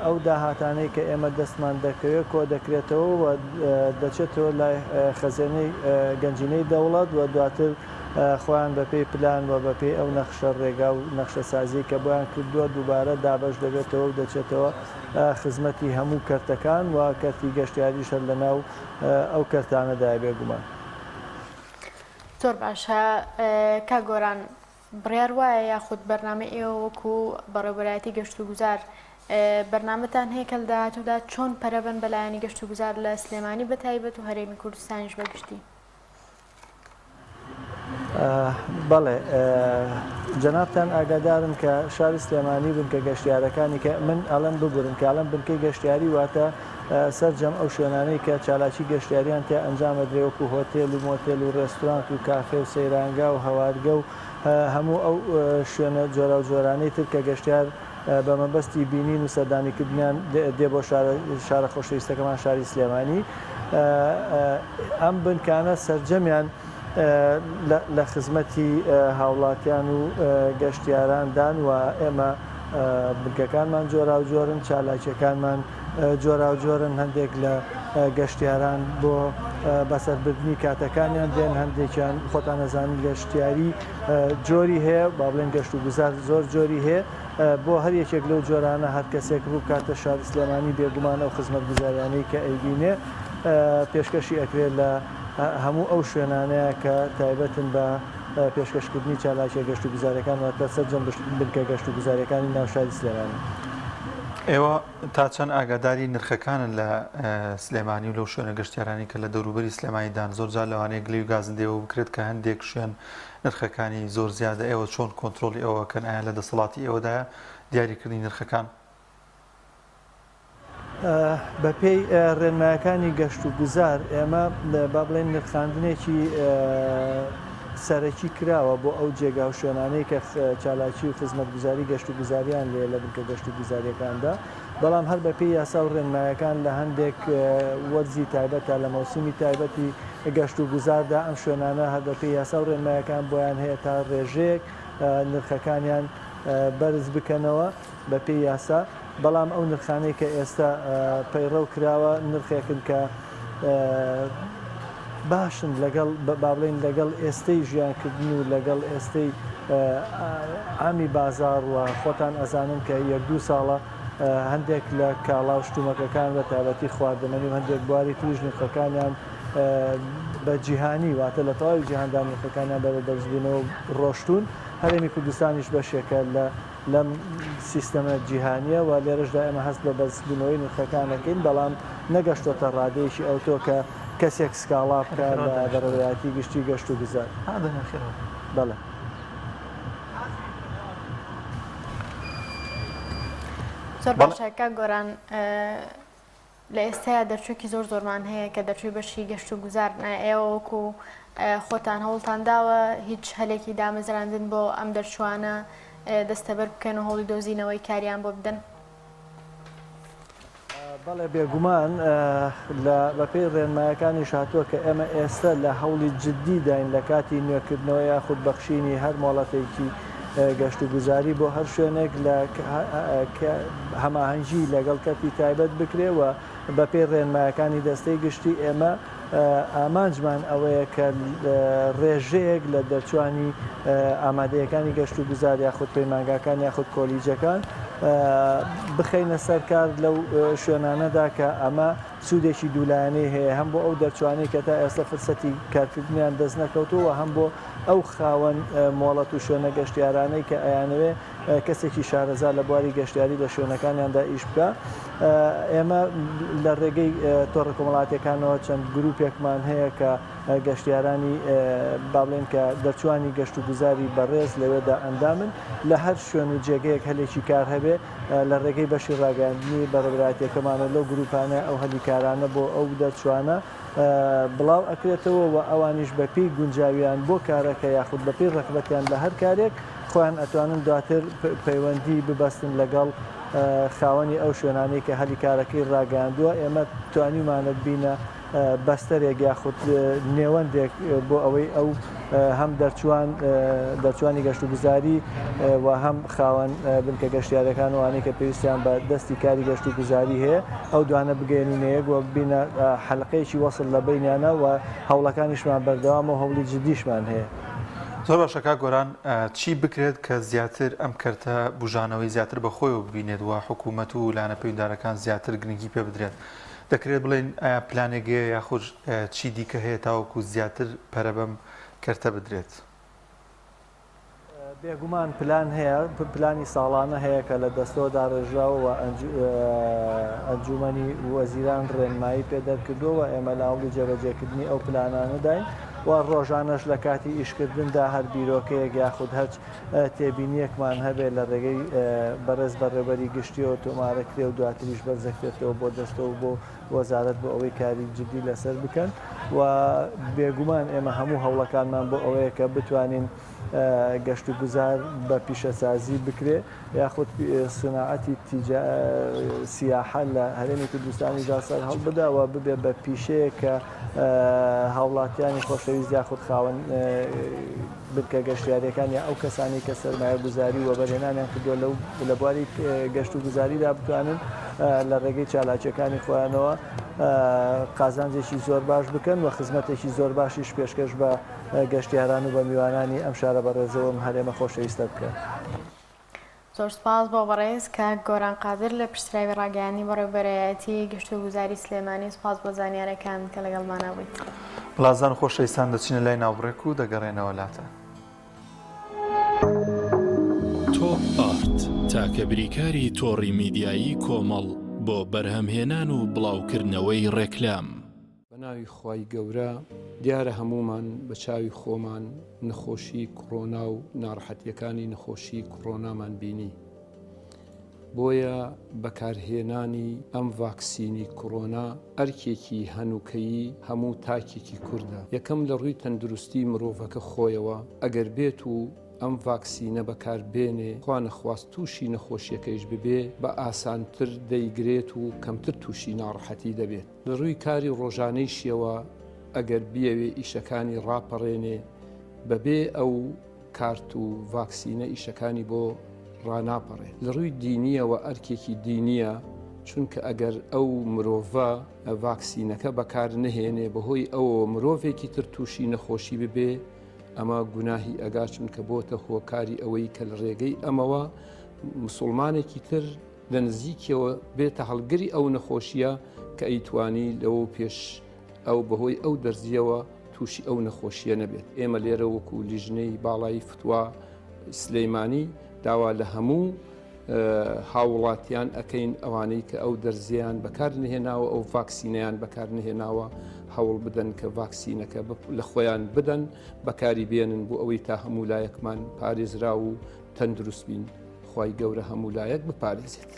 ئەو داهاتانەی کە ئێمە دەستمان دەکەوێت کۆ دەکرێتەوە و دەچێتەوە لای خەزێنەی گەنجینەی دەوڵەت و دواتر خۆیان بەپێی پلان و بەپێی ئەو نەخشە ڕێگا و نەخشەسازیەی کە بۆیان کردووە دووبارە دابەش دەبێتەوە و دەچێتەوە خزمەتی هەموو کەرتەکان و کەرتی گەشتیاریش هەر لەناو ئەو کەرتانەدایە بێگومان. زۆر باشە کاک گۆران بڕیار وایە یاخود بەرنامەی ئێوە وەکو بەڕێوبەرایەتی گەشتوگوزار بەرنامەتان هەیە کە لە داهاتوودا چۆن پەرە بەن بە لایەنی گەشتوگوزار لە سلێمانی بە تایبەت و هەرێمی کوردستانیش بە گشتی؟ بەڵێ جەنابتان ئاگادارن کە شاری سلێمانی بنکە گەشتیارەکانی کە من ئەڵێم ببورن کە ئەڵێم بنکەی گەشتیاری واتە سەرجەم ئەو شوێنانەی کە چالاکی گەشتیاریان تیا ئەنجام ئەدرێ وەکو هۆتێل و مۆتێل و ڕێستورانت و کافێ و سەیرانگا و هەوارگە و هەموو ئەو شوێنە جۆراوجۆرانەی تر کە گەشتیار بە مەبەستی بینین و سەردانیکردنیان دێ بۆ شارە خۆشەویستەکەمان شاری سلێمانی. ئەم بنکانە سەرجەمیان لە خزمەتی هاوڵاتیان و گەشتیاراندان و ئێمە بنکەکانمان جۆراوجۆرن، چالاکیەکانمان جۆراوجۆرن، هەندێک لە گەشتیاران بۆ بەسەربردنی کاتەکانیان دێن، هەندێکیان خۆتان ئەزانن گەشتیاری جۆری هەیە، با بڵێن گەشت و گوزار زۆر جۆری هەیە، بۆ هەر یەکێک لەو جۆرانە هەر کەسێک ڕووبکاتە شاری سلێمانی بێگومان ئەو خزمەتگوزاریانەی کە ئەیبینێ پێشکەشی ئەکرێت لە هەموو ئەو شوێنانەیە کە تایبەتن بە. پێشکەشکردنی چالاکیە گەشتوگوزاریەکان واتە سەرجەم بنکە گەشتوگوزاریەکانی ناو شاری سلێمانی. ئێوە تا چەند ئاگاداری نرخەکانن لە سلێمانی و لەو شوێنە گەشتیارانی کە لە دەوروبەری سلێمانی دان زۆر جار لەوانەیە گلەی و گازندەی ئەوە بکرێت کە هەندێک شوێن نرخەکانی زۆر زیادە ئێوە چۆن کۆنترۆڵی ئەوە ئەکەن ئایا لە دەسەڵاتی ئێوەدایە دیاریکردنی نرخەکان؟ بەپێی ڕێنمایەکانی گەشت و گوزار ئێمە با بڵێن نرخاندنێکی سەرەکی کراوە بۆ ئەو جێگا و شوێنانەی کە چالاکی و خزمەتگوزاری گەشت و گوزاریان لێ لە بنکە گەشت و گوزاریەکاندا بەڵام هەر بەپێی یاسا و ڕێنمایەکان لە هەندێک وەرزی تایبەتە لە مەوسمی تایبەتی گەشت و گوزاردا ئەم شوێنانە هەر بەپێی یاسا و ڕێنمایەکان بۆیان هەیە تا ڕێژەیەک نرخەکانیان بەرز بکەنەوە. بەپێی یاسا، بەڵام ئەو نرخانەی کە ئێستا پەیڕەو کراوە نرخێکن کە باشن لەگەڵ با بڵێین لەگەڵ ئێستەی ژیانکردن و لەگەڵ ئێستەی عامی بازاڕ و خۆتان ئەزانن کە یەک دوو ساڵە هەندێک لە کاڵا و شتومەکەکان بە تایبەتی خواردەمەنی و هەندێک بواری تریش نرخەکانیان بە جیهانی واتە لە تەواوی جیهاندا نرخەکانیان بەرەو بەرزبوونەوە ڕۆشتوون هەرێمی کوردستانیش بەشێکە لە لەم سیستەمە جیهانییە و لێرەشدا ئێمە هەست بە بەرزبوونەوەی نرخەکان ئەکەین، بەڵام نەگەشتۆتە ڕادەیەکی ئەوتۆ کە کەسێک سکاڵا بکا لە بەڕێوەبەرایەتی گشتی گەشت و گوزار. بەڵێ. زۆر باشە کاک گۆران. لە ئێستایا دەرچووێکی زۆر زۆرمان هەیە کە دەرچووی بەشی گەشت و گوزارن، ئایا ئێوە وەکو خۆتان هەوڵتان داوە هیچ هەلێکی دامەزراندن بۆ ئەم دەرچووانە دەستەبەر بکەن و هەوڵی دۆزینەوەی کاریان بۆ بدەن؟ بەڵێ بێگومان لە بەپێی ڕێنمایەکانیش هاتووە کە ئێمە ئێستا لە هەوڵی جددی داین لە کاتی نوێکردنەوە یاخود بەخشینی هەر مۆڵەتێکی گەشتوگوزاری بۆ هەر شوێنێک لە هەماهەنگی لەگەڵ کەرتی تایبەت بکرێ و بەپێی ڕێنمایەکانی دەستەی گشتی ئێمە ئامانجمان ئەوەیە کە ڕێژەیەک لە دەرچوانی ئامادەیەکانی گەشتوگوزار یاخود پەیمانگاکان یاخود کۆلیجەکان بخەینە سەر کار لەو شوێنانەدا کە ئەمە سوودێکی دوولایەنەی هەیە هەم بۆ ئەو دەرچوانەی کە تا ئێستا فرسەتی کارکردنیان دەست نەکەوتووە و هەم بۆ ئەو خاوەن مۆڵەت و شوێنە گەشتیارانەی کە ئەیانەوێ کەسێکی شارەزا لە بواری گەشتیاری لە شوێنەکانیاندا ئیش بکا. ئێمە لە ڕێگەی تۆڕە کۆمەڵاتیەکانەوە چەند گروپێکمان هەیە کە گەشتیارانی با بڵێین کە دەرچوانی گەشتوگوزاری بەڕێز لەوێدا ئەندامن لە هەر شوێن و جێگەیەک هەلێکی کار هەبێ لە ڕێگەی بەشی ڕاگەیاندنی بەڕێوەبەرایەتیەکەمانەوە لەو گروپانە ئەو هەلی کارانە بۆ ئەو دەرچوانە بڵاو ئەکرێتەوە و ئەوانیش بە پێی گونجاویان بۆ کارەکە یاخود بە پێی ڕەغبەتیان لە هەر کارێک خۆیان ئەتوانن دواتر پەیوەندی ببەستن لەگەڵ خاوەنی ئەو شوێنانەی کە هەلی کارەکەی ڕاگەیاندووە ئێمە توانیومانە ببینە بەستەرێک یاخود نێوەندێک بۆ ئەوەی ئەو هەم دەرچوان دەرچوانی گەشتوگوزاری و هەم خاوەن بنکە گەشتیارەکان و ئەوانەی کە پێویستیان بە دەستی کاری گەشتوگوزاری هەیە ئەو دوانە بگەیەنینە یەک و ببینە حەلقەیەکی وەسڵ لە بەینیانە و هەوڵەکانیشمان بەردەوامە و هەوڵی جدیشمان هەیە. زۆر باشە کاک گۆران، چی بکرێت کە زیاتر ئەم کەرتە بوژانەوەی زیاتر بە خۆیەوە ببینێت و حکوومەت و لایەنە پەیوەندیدارەکان زیاتر گرنگی پێ بدرێت؟ دەکرێت بڵێین ئایا پلانێک هەیە یاخود چی دیکە هەیە تاوەکو زیاتر پەرە بەم کەرتە بدرێت؟ بێگومان پلان هەیە، پلانی ساڵانە هەیە کە لە دەستەوە داڕێژراوە و ئەنجوومەنی وەزیران ڕێنمایی پێ دەرکردووە و ئێمە لە هەوڵی جێبەجێکردنی ئەو پلانانەداین و ڕۆژانەش لە کاتی ئیشکردندا هەر بیرۆکەیەک یاخود هەر تێبینییەکمان هەبێت لە ڕێگەی بەڕێز بەڕێوبەری گشتیەوە تۆمارەکرێ و دواتریش بەرزەکرێتەوە بۆ دەستە و بۆ وەزارەت بۆ ئەوەی کاری جدی لەسەر بکەن و بێگومان ئێمە هەموو هەوڵەکانمان بۆ ئەوەیە کە بتوانین گەشت و گوزار بە پیشەسازی بکرێ یاخود سناعەتی سیاحە لە هەرێمی کوردستانیدا سەر هەڵبدا و ببێ بە پیشەیەک کە هاوڵاتیانی خۆشەویست یاخود خاوەن بنکە گەشتیارییەکان یا ئەو کەسانەی کە سەرمایەگوزاری و وەبەرهێنانیان کردووە لەو لە بواری گەشت و گوزاریدا بتوانن لە ڕێگەی چالاکییەکانی خۆیانەوە قازانجێکی زۆر باش بکەن و خزمەتێکی زۆر باشیش پێشکەش بە گەشتیاران و بە میوانانی ئەم شارە بەڕێزە و ئەم هەرێمە خۆشەویستە بکەن. زۆر سوپاس بۆ بەڕێز کاک گۆران قادر لە پشتراوی ڕاگەیاندنی بەڕێوبەرایەتی گەشتوگوزاری سلێمانی سوپاس بۆ زانیارەکان کە لەگەڵمانا بوویت. بڵازان و خۆشەویستان دەچینە لای ناوبڕێک و دەگەڕێنەوە لاتان. تۆپ ئارت، تاکە بریکاری تۆڕی میدیایی کۆمەڵ بۆ بەرهەمهێنان و بڵاوکردنەوەی ڕێکلام. بە ناوی خوای گەورە دیارە هەموومان بە چاوی خۆمان نەخۆشی کڕۆنا و ناڕەحەتیەکانی نەخۆشی کڕۆنامان بینی بۆیە بەکارهێنانی ئەم ڤاکسینی کڕۆنا ئەرکێکی هەنوکەیی هەموو تاکێکی کوردە یەکەم لە ڕووی تەندروستی مرۆڤەکە خۆیەوە ئەگەر بێت و ئەم ڤاکسینە بەکار بێنێ خوا نەخواست تووشی نەخۆشیەکەیش ببێ بە ئاسانتر دەیگرێت و کەمتر تووشی ناڕەحەتی دەبێت. لە ڕووی کاری ڕۆژانەیشیەوە ئەگەر بیەوێ ئیشەکانی ڕاپەڕێنێ بەبێ ئەو کارت و ڤاکسینە ئیشەکانی بۆ ڕاناپەڕێ. لە ڕووی دینیەوە ئەرکێکی دینیە چونکە ئەگەر ئەو مرۆڤە ڤاکسینەکە بەکار نەهێنێ بەهۆی ئەوەوە مرۆڤێکی تر تووشی نەخۆشی ببێ ئەمە گوناهی ئەگا چونکە بۆتە هۆکاری ئەوەی کە لە ڕێگەی ئەمەوە مسوڵمانێکی تر لە نزیکیەوە بێتە هەڵگری ئەو نەخۆشیە کە ئەیتوانی لەوە پێش ئەو بەهۆی ئەو دەرزیەوە تووشی ئەو نەخۆشیە نەبێت. ئێمە لێرە وەکو لیژنەی باڵای فتوا سلیمانی داوا لە هەموو هاووڵاتیان ئەکەین ئەوانەی کە ئەو دەرزیان بەکار نهێناوە ئەو ڤاکسینەیان بەکار نهێناوە هەوڵ بدەن کە ڤاکسینەکە لە خۆیان بدەن بەکاری بێنن بۆ ئەوەی تا هەموو لایەکمان پارێزراو و تەندروست بین خوای گەورە هەموو لایەک بپارێزێت.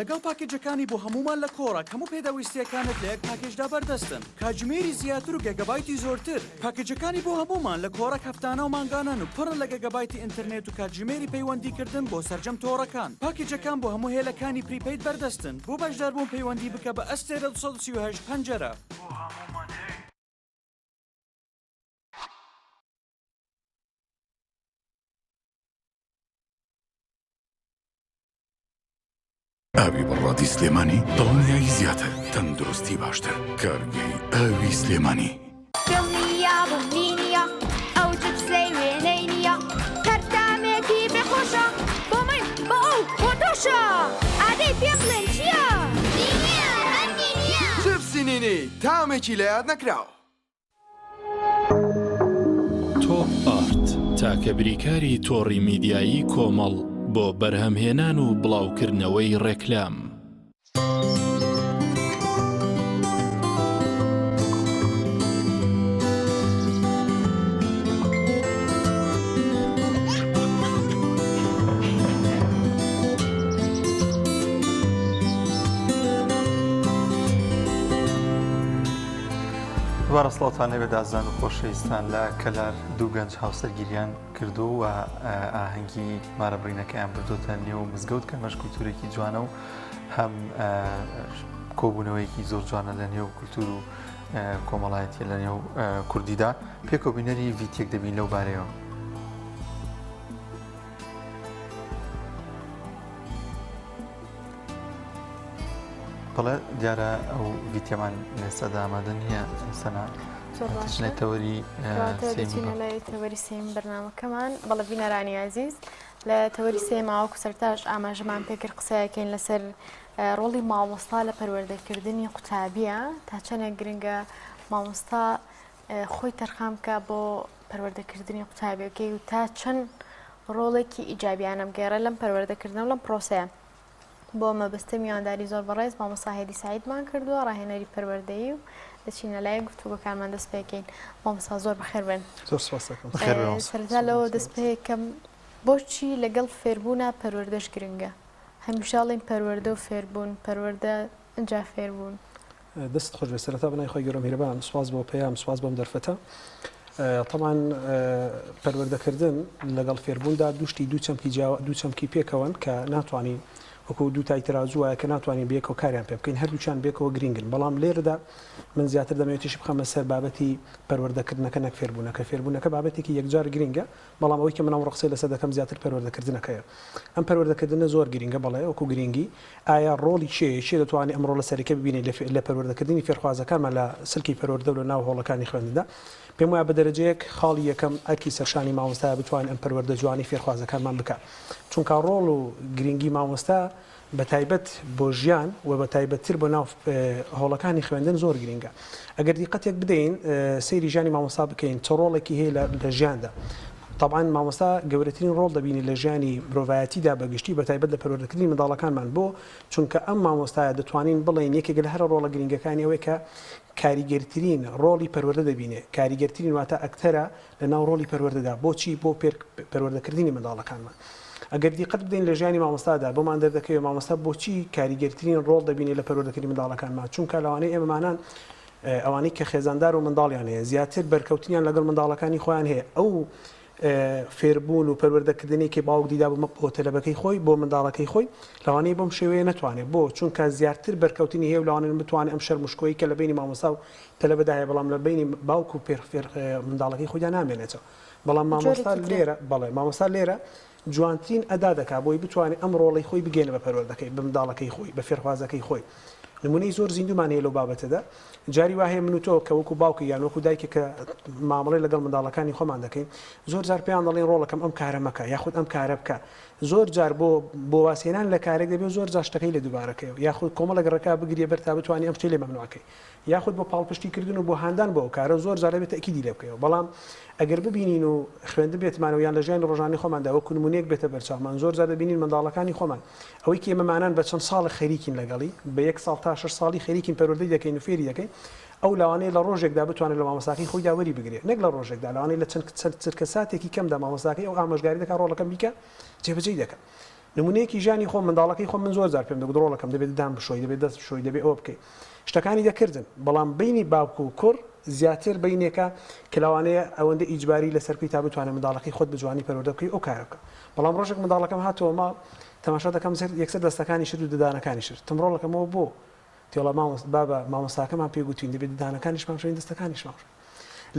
لەگەڵ پاکێجەکانی بۆ هەموومان لە کۆڕەک هەموو پێداویستییەکانت لە یەک پاکێجدا بەردەستن. کاتژمێری زیاتر و گێگابایتی زۆرتر. پاکێجەکانی بۆ هەموومان لە کۆڕەک هەفتانە و مانگانەن و پڕن لە گێگابایتی ئینتەرنێت و کاتژمێری پەیوەندیکردن بۆ سەرجەم تۆڕەکان. پاکێجەکان بۆ هەموو هێلەکانی prepaid بەردەستن. بۆ بەشداربوون پەیوەندی بکە بە ئەستێرە 238 پەنجەرە. بۆ هەموومان هەیە. ئاوی بەڕادی سلێمانی دڵنیایی زیاتر تەندروستی باشتر کارگەی ئاوی سلێمانی. دڵنیابم لینیە ئەو چپسەی وێنەی نییە هەر تامێکی بێ خۆشە بۆ من بۆ ئەو بۆ تۆشە ئادەی پێم بڵێن چییە؟ نینیە هەر نینیە. چپسی نینی تامێکی لەیاد نەکراو. تۆپ ئارت، تاکە بریکاری تۆڕی میدیایی کۆمەڵ بۆ بەرهەمهێنان و بڵاوکردنەوەی ڕێکلام. دوبارە سڵاوتان لێبێت ئازیزان و خۆشەویستان لە کەلار دوو گەنج هاوسەرگیریان کردو و ئاهەنگی مارەبڕینەکەیان بردوتە نێو مزگەوت کە مەش کولتورێکی جوانە و هەم کۆبوونەوەیەکی زۆر جوانە لە نێو کولتور و کۆمەڵایەتی لە نێو کوردیدا پێکەوە بینەری ڤیتێک دەبین لەو بارەیەوە. بەڵێ دیارە ئەو ڤیتیەمان لێسەدا ئامادە نییە سەنا دەچنە تەوەری لای تەوەری سێم بەرنامەکەمان بەڵە بینەرانی ئازیز لە تەوەری سێماوەکو سەرتاش ئاماژەمان پێکرد قسەیەکەین لەسەر ڕۆڵی مامۆستا لە پەروەردەکردنی قوتابیە تا چەندێک گرنگە مامۆستا خۆی تەرخان بکە بۆ پەروەردەکردنی قوتابیەکەی و تا چەند ڕۆڵێکی ئیجابیانە بگێڕێ لەم پەروەردەکردنە و لەم پرۆسەیە. بۆ مەبەستە میوانداری زۆر بەڕێز مامۆستا هێدی سەعیدمان کردووە ڕاهێنەری پەروەردەیی و دەچینە لای گفتوگۆکانمان دەست پێکەین مامۆستا زۆر بەخێر بێن. زۆر سپاس دەکەم. بەخێر بێن مامۆستا. سەرەتا لەوە دەست پێکەم بۆچی لەگەڵ فێربوونا پەروەردەش گرنگە؟ هەمیشە ئەڵێن پەروەردە و فێربوون، پەروەردە ئنجا فێربوون. دەستت خۆش بێت سەرەتا بەناوی خوای گەورە میهرەبان سوپاس بۆ پەیام سوپاس بۆم دەرفەتە تەبعەن پەروەردەکردن لەگەڵ فێربووندا دوو شتی دوو چەمکی جیاوا دوو چەمکی پێکەوەن کە ناتوانین وەکو دوو تای تەرازوو وایە کە ناتوانین بەیەکەوە کاریان پێ بکەین هەردووکیان بێکەوە گرینگن بەڵام لێرەدا من زیاتر دەمەوێت تیشک بخەمە سەر بابەتی پەروەردەکردنەکە نەک فێربوونەکە فێربوونەکە بابەتێکی یەکجار گرینگە بەڵام ئەوەی کە من ئەمڕۆ قسەی لەسەر دەکەم زیاتر پەروەردەکردنەکەیە. ئەم پەروەردەکردنە زۆر گرینگە، بەڵێ وەکو گرینگی، ئایا ڕۆڵی کێیە، کێ دەتوانێت ئەم ڕۆڵە سەرەکیە ببینێت لە پەروەردەکردنی فێرخوازەکانمان لە سلکی پەروەردە و لە ناو هۆڵەکانی خوێندندا؟ پێم وایە بە دەرەجەیەک خاڵی یەکەم ئەرکی سەرشانی مامۆستایە بتوانێت ئەم پەروەردە جوانەی فێرخوازەکانمان بکات. چونکا ڕۆڵ و گرینگی مامۆستا. بە تایبەت بۆ ژیان و بە تایبەتتر بۆ ناو هۆڵەکانی خوێندن زۆر گرینگە. ئەگەر دیقەتێک بدەین سەیری ژیانی مامۆستا بکەین چ ڕۆڵێکی هەیە لە ژیاندا. تەبعەن مامۆستا گەورەترین ڕۆڵ دەبینێت لە ژیانی مرۆڤایەتیدا بە گشتی بە تایبەت لە پەروەردەکردنی منداڵەکانمان بۆ؟ چونکە ئەم مامۆستایە دەتوانین بڵێین یەکێک لە هەرە ڕۆڵە گرینگەکانی ئەوەیە کە کاریگەرترین ڕۆڵی پەروەردە دەبینێ، کاریگەرترین واتە ئەکتەرە لە ناو ڕۆڵی پەروەردەدا، بۆچی؟ بۆ پەروەردەکردنی منداڵەکانمان. ئەگەر دیقەت بدەین لە ژیانی مامۆستادا بۆمان دەردەکەوێ مامۆستا بۆچی کاریگەرترین ڕۆڵ دەبینێ لە پەروەردەکردنی منداڵەکانمان، چونکە لەوانەیە ئێمەمانان ئەوانەی کە خێزاندار و منداڵیان هەیە زیاتر بەرکەوتنیان لەگەڵ منداڵەکانی خۆیان هەیە، ئەو فێربوون و پەروەردەکردنەی کە باوک دیدا بۆ بۆ تەلەبەکەی خۆی بۆ منداڵەکەی خۆی لەوانەیە بەم شێوەیە نەتوانێت بۆ چونکە زیاتر بەرکەوتنی هەیە و لەوانەیە بتوانێت ئەم شەرم و شکۆیی کە لە بەینی مامۆستا و تەلەبەدا هەیە بەڵام لە بەینی باوک و پێر فێر منداڵەکەی خۆیدا نامێنێتەوە بەڵام مامۆستا جۆرێکی ترە. لێرە بەڵێ مامۆستا لێرە جوانترین ئەدا دەکا بۆی بتوانێت ئەم ڕۆڵەی خۆی بگەیەنێ بە پەروەردەکەی بە منداڵەکەی خۆی بە فێرخوازەکەی خۆی نمونەی زۆر زیندوومان هەیە لەو بابەتەدا جاری وا هەیە من و تۆ کە وەکو باوکە یان وەکو دایکە کە مامەڵەی لەگەڵ منداڵەکانی خۆمان دەکەین زۆر جار پێیان دەڵێین ڕۆڵەکەم ئەم کارە مەکە یاخود ئەم کارە بکە زۆر جار بۆ بۆ وازهێنان لە کارێک دەبێت زۆر جار شتەکەی لێ دووبارەکەیەوە یاخود کۆمەڵێک ڕێکا بگریە بەر تا بتوانی ئەم شتەی لێ مەمنوعەکەی یاخود بۆ پاڵپشتی کردن و بۆ هاندان بۆ ئەو کارە زۆر جار دەبێت تەئکیدی لێ بکەیەوە بەڵام ئەگەر ببینین و خوێندبێتمانەوە یان لە ژیانی ڕۆژانەی خۆماندا وەکو نمونەیەک بێتە بەرچاومان زۆر جار دەبینین منداڵەکانی خۆمان ئەوەی کە ئێمەمانان بە چەند ساڵێک خەریکین لەگەڵی، بە یەک ساڵ تا شەش ساڵی خەریکین پەروەردەی دەکەین و فێری دەکەین، ئەو لەوانەیە لە ڕۆژێکدا بتوانێت لە مامۆستاکەی خۆیدا وەری بگرێت، نەک لە ڕۆژێکدا، لەوانەیە لە چەند چرکەساتێکی کەمدا مامۆستاکەی ئەو ئامۆژگاری دەکات ڕۆڵەکەم بیکە، جێبەجێی دەکات. نمونەیەکی ژیانی خۆم، منداڵەکەی خۆم من زۆر جار پێم دەگوت ڕۆڵەکەم دەبێت ددان بشۆی، دەبێت دەست بشۆی، دەبێت ئەوە بکەی. شتەکانی دەکردن، بەڵام بەینی باوک و کوڕ زیاتر بەینێکە کە لەوانەیە ئەوەندە ئیجباری لەسەر بکەی تا بتوانێت منداڵەکەی خۆت بە جوانی پەروەردە بکەی و ئەو کارە بکە. بەڵام ڕۆژێک منداڵەکەم هاتەوە ماڵ، تەماشا دەکەم یەکسەر دەستەکانی شرد و ددانەکانی شرد. تم ڕۆڵەکەمەوە بۆ؟ تێڵا مامۆستا بابە مامۆستاکەمان پێی گوتوین دەبێت ددانەکانیشمان بشۆین دەستەکانیشمان بشۆین.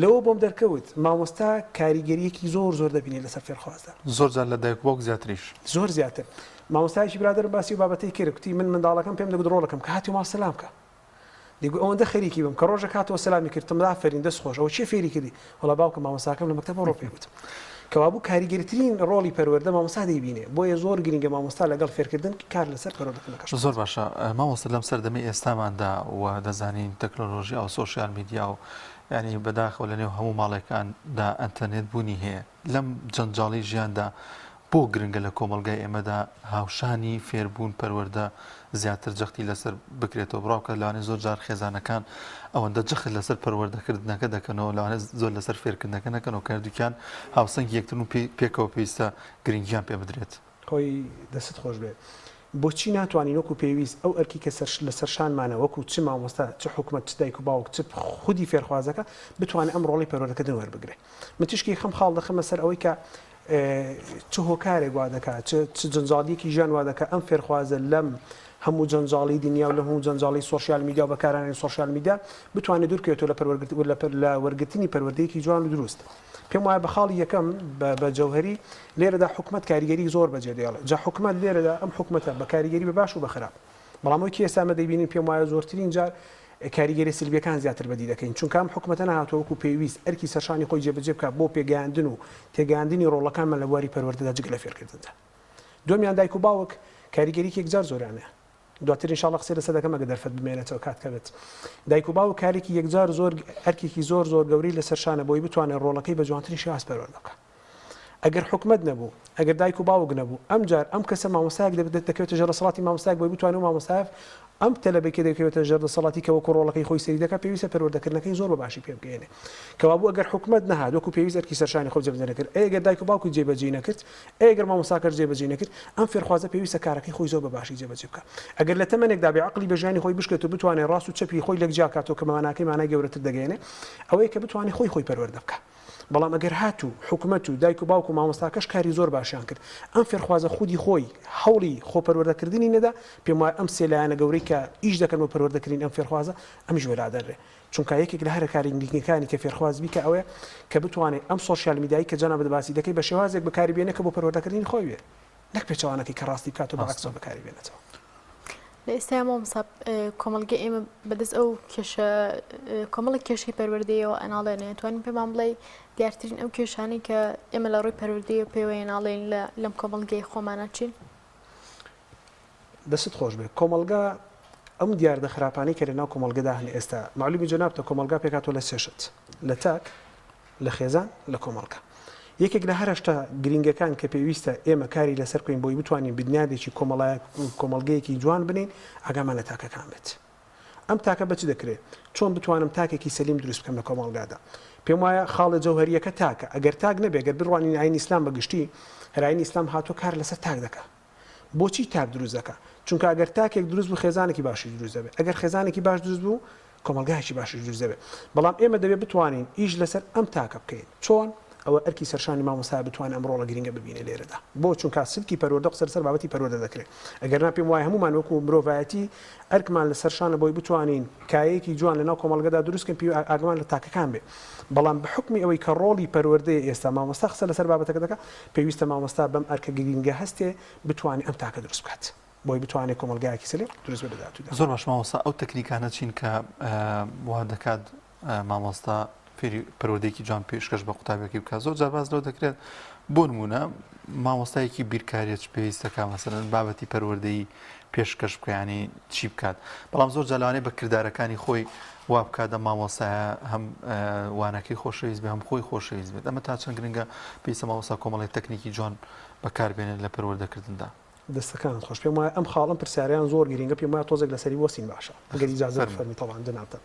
لەوە بۆم دەرکەوت مامۆستا کاریگەرییەکی زۆر زۆر دەبینێت لەسەر فێرخوازدا. زۆر جار لە دایک و باوک زیاتریش. زۆر زیاتر. مامۆستایەکی برادەرم باسی ئەو بابەتەی کرد، گوتی من منداڵەکەم پێم دەگوت ڕۆڵەکەم کە هاتی ماڵ سەلام کە. دەیگوت ئەوەندە خەریکی بم کە ڕۆژێک هاتەوە سەلامی کرد تم ئافەرین دەست خۆش ئەوە کێ فێری کردی؟ وەڵا باوکم مامۆستاکەم لە مەکتەب ئەوڕۆ پێی گوتم. کەوابوو کاریگەرترین ڕۆڵی پەروەردە مامۆستا دەیبینێ بۆیە زۆر گرینگە مامۆستا لەگەڵ فێرکردن کار لەسەر پەروەردەکردنەکەش بکات. زۆر باشە مامۆستا لەم سەردەمەی ئێستاماندا و دەزانین تەکنۆلۆژیا و سۆشیال میدیا و یانی بەداخەوە لەنێو هەموو ماڵێکاندا ئەنتەرنێت بوونی هەیە لەم جەنجاڵی ژیاندا بۆ گرنگە لە کۆمەڵگای ئێمەدا هاوشانی فێربوون پەروەردە زیاتر جەختی لەسەر بکرێتەوە بڕوا بکات لەوانەیە زۆر جار خێزانەکان ئەوەندە جەخت لەسەر پەروەردەکردنەکە دەکەنەوە لەوانەیە زۆر لەسەر فێرکردنەکە نەکەنەوە کە هەردووکیان هاوسەنگی یەکترن و پێکەوە پێویستە گرنگیان پێ بدرێت. خۆی دەستت خۆش بێت. بۆچی ناتوانین وەکو پێویست ئەو ئەرکی کە لەسەر شانمانە وەکو چ مامۆستا چ حکومەت چ دایک و باوک چ خودی فێرخوازەکە بتوانێت ئەم ڕۆڵی پەروەردەکردن وەربگرێت من تیشکی خەم خاڵ دەخەمە سەر ئەوەی کە چ هۆکارێک وا دەکات چ چ جەنجاڵیەکی ژیان وا دەکات ئەم فێرخوازە لەم هەموو جەنجاڵی دنیا و لەم هەموو جەنجاڵی سۆشیال میدیا و بەکارهێنانی سۆشیال میدیا بتوانێت دوورکەوێتەوە لە پەروەرگرت لە وەرگرتنی پەروەردەیەکی جوان و دروست. پێم وایە بە خاڵی یەکەم بە جەوهەری لێرەدا حکومەت کاریگەری زۆر بەجێ دێڵێ جا حکومەت لێرەدا ئەم حکومەتە بە کاریگەری بە باش و بە خراپ بەڵام ئەوەی کە ئێستا ئەمە دەیبینین پێم وایە زۆرترین جار کاریگەریە سلبیەکان زیاتر بەدی دەکەین چونکە ئەم حکومەتە نەهاتووە وەکو پێویست ئەرکی سەرشانی خۆی جێبەجێ بکات بۆ پێگەیاندن و تێگەیاندنی ڕۆڵەکانمان لە بواری پەروەردەدا جگە لە فێرکردندا دووەمیان دایک و باوک کاریگەریی یەکجار زۆریان هەیە دواتر ان شاءاللە قسەی لەسەر دەکەم ئەگەر دەرفەت بمێنێتەوە کات کە بێت. دایک و باوک کارێکی یەکجار زۆر ئەرکێکی زۆر زۆر گەورەی لەسەر شانە بۆی بتوانێت ڕۆڵەکەی بە جوانترین شێواز پەروەردە بکات. ئەگەر حکومەت نەبوو، ئەگەر دایک و باوک نەبوو، ئەمجار ئەم کەسە مامۆستایەک دەبێت دەکەوێتە ژێر دەسەڵاتی مامۆستایەک بۆی بتوانێت ئەو مامۆستایە ئەم تەلەبەی کە دەکەوێتە ژێر دەسەڵاتی کە وەکو ڕۆڵەکەی خۆی سەیری دەکات پێویستە پەروەردەکردنەکەی زۆر بە باشی پێ بگەیەنێ. کەوابوو ئەگەر حکومەت نەهات وەکو پێویست ئەرکی سەرشانی خۆی جێبەجێ نەکرد، ئەی ئەگەر دایک و باوکی جێبەجێی نەکرد، ئەی ئەگەر مامۆستاکەش جێبەجێی نەکرد، ئەم فێرخوازە پێویستە کارەکەی خۆی زۆر بە باشی جێبەجێ بکات. ئەگەر لە تەمەنێکدا بێ عەقڵی بە ژیانی خۆی بشکێت و بتوانێت ڕاست و چەپی خۆی لێک جیا کاتەوە کە بە ماناکەی مانای گەورەتر دەگەیەنێ، ئەوەیە کە بتوانێت خۆی خۆی پەروەردە بکات. بەڵام ئەگەر هاتوو حکومەت و دایک و باوک و مامۆستاکەش کاری زۆر باشیان کرد، ئەم فێرخوازە خودی خۆی هەوڵی خۆپەروەردەکردنی نەدا، پێم وایە ئەم سێ لایەنە گەورەی کە ئیش دەکەن بۆ پەروەردەکردنی ئەم فێرخوازە، ئەمیش وەلادەنرێ. چونکە یەکێک لە هەرە کاریگەرییەکانی کە فێرخواز بیکا ئەوەیە کە بتوانێت ئەم سۆشیال میدیای کە جەنابت باسی دەکەی بە شێوازێک بەکاری بێنێ کە بۆ پەروەردەکردنی خۆی بێ نەک پێچەوانەکەی کە ڕاستی بکات و بەعەکسەوە بەکاری بێنێتەوە. لە ئێستایا مامۆستا کۆمەڵگەی ئێمە بەدەست ئەو کێشە کۆمەڵێک کێشەی پەروەردەیەوە ئەناڵێنێ توانین پێمان بڵێی دیارترین ئەو کێشانەی کە ئێمە لە ڕووی پەروەردەیەوە پێوەی ناڵێین لە لەم کۆمەڵگەی خۆمانە چین؟ دەستت خۆش بێت. کۆمەڵگا ئەم دیاردە خراپانەی کە لەناو کۆمەڵگەدا هەن ئێستا، مەعلومی جەنابتە کۆمەڵگا پێکهاتووە لە سێ شت، لە تاک، لە خێزان، لە کۆمەڵگا. یەکێک لە هەرە شتە گرینگەکان کە پێویستە ئێمە کاری لەسەر بکەین بۆی بتوانین بنیادێکی کۆمەڵایە کۆمەڵگەیەکی جوان بنێین، ئاگامان لە تاکەکان بێت. ئەم تاکە بە چ دەکرێ؟ چۆن بتوانم تاکێکی سەلیم دروست بکەم لە کۆمەڵگادا؟ پێم وایە خاڵە جەوهەرییەکە تاکە. ئەگەر تاک نەبێ، گەر بڕوانین ئایینی ئیسلام بە گشتی، هەر ئایینی ئیسلام هاتووە کار لەسەر تاک دەکا. بۆچی تاک دروست دەکا؟ چونکە ئەگەر تاکێک دروست بوو خێزانێکی باشیش دروست دەبێت، ئەگەر خێزانێکی باش دروست بوو کۆمەڵگایەکی باشیش دروست دەبێت، بەڵام ئێمە دەبێت بتوانین ئیش لەسەر ئەم تاکە بکەین، چۆن؟ ئەوە ئەرکی سەرشانی مامۆستایە بتوانێت ئەم ڕۆڵە گرینگە ببینێت لێرەدا، بۆ؟ چونکە سلکی پەروەردە قسە لەسەر بابەتی پەروەردە دەکرێت، ئەگەرنا پێم وایە هەموومان وەکو مرۆڤایەتی ئەرکمان لەسەر شانە بۆی بتوانین کایەیەکی جوان لەناو کۆمەڵگەدا دروست کەین پێی ئاگامان لە تاکەکان بێ بەڵام بە حوکمی ئەوەی کە ڕۆڵی پەروەردەیە ئێستا مامۆستا قسە لەسەر بابەتەکە دەکات پێویستە مامۆستا بەم ئەرکە گرینگە هەستێ بتوانێ ئەم تاکە دروست بکات بۆی بتوانێ کۆمەڵگایەکی سەلیم دروست بێ لە داهاتوودا. زۆر باش مامۆستا ئەو تەکنیکانە چین کە وا دەکات مامۆستا فێری پەروەردەیەکی جوان پێشکەش بە قوتابیەکەی بکات زۆر جار باس لەوە دەکرێت بۆ نمونە مامۆستایەکی بیرکاریە چ پێویستەکە مەسەلەن بابەتی پەروەردەی پێشکەش بکە ینی چی بکات بەڵام زۆر جار لەوانەیە بە کردارەکانی خۆی وا بکات ئەم مامۆستایە هەم وانەکەی خۆشەویست بێ هەم خۆی خۆشەویست بێت ئەمە تا چەند گرنگە پێویستە مامۆستا کۆمەڵێک تەکنیکی جوان بەکاربێنێت لە پەروەردەکردندا. دەستەکانت خۆش پێم وایە ئەم خاڵ ئەم پرسیارەیان زۆر گرینگە پێم وایە تۆزێک لەسەری بوەستین باشە ئەگەر ئیجازە بفەرمی تەبعەن جەنابتان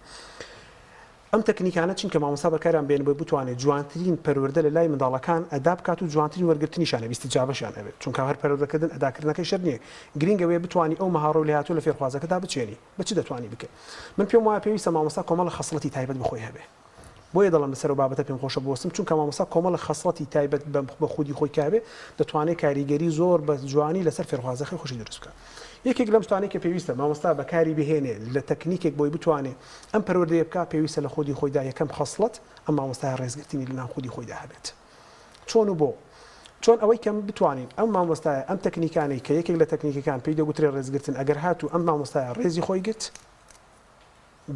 ئەم تەکنیکانە چین کە مامۆستا بەکاریان بێنێ بۆی بتوانێت جوانترین پەروەردە لە لای منداڵەکان ئەدا بکات و جوانترین وەرگرتنیشیان هەبێ ئیستیجابەشیان هەبێت چونکە هەر پەروەردەکردن ئەداکردنەکەی شەرت نییە گرینگ ئەوەیە بتوانی ئەو مەهارە و لێهاتووە لە فێرخوازەکەدا بچێنی بە چ دەتوانی بکەی من پێم وایە پێویستە مامۆستا کۆمەڵە خەسڵەتی تایبەت بە خۆی هەبێ بۆیە دەڵێم لەسەر ئەو بابەتە پێم خۆشە بوەستم، چونکە مامۆستا کۆمەڵێک خەسڵەتی تایبەت بە خودی خۆی کە هەبێ، دەتوانێ کاریگەری زۆر بە جوانی لەسەر فێرخوازەکەی خۆشی دروست بکات. یەکێک لەم شتانەی کە پێویستە مامۆستا بەکاری بهێنێ لە تەکنیکێک بۆی بتوانێ ئەم پەروەردەیە بکا، پێویستە لە خودی خۆیدا یەکەم خەسڵەت ئەم مامۆستایە ڕێزگرتنی لەناو خودی خۆیدا هەبێت. چۆن و بۆ؟ چۆن ئەوەی کە بتوانین ئەم مامۆستایە ئەم تەکنیکانەی کە یەکێک لە تەکنیکەکان پێی دەگوترێ ڕێزگرتن ئەگەر هاتوو ئەم مامۆستایە ڕێزی خۆی گرت،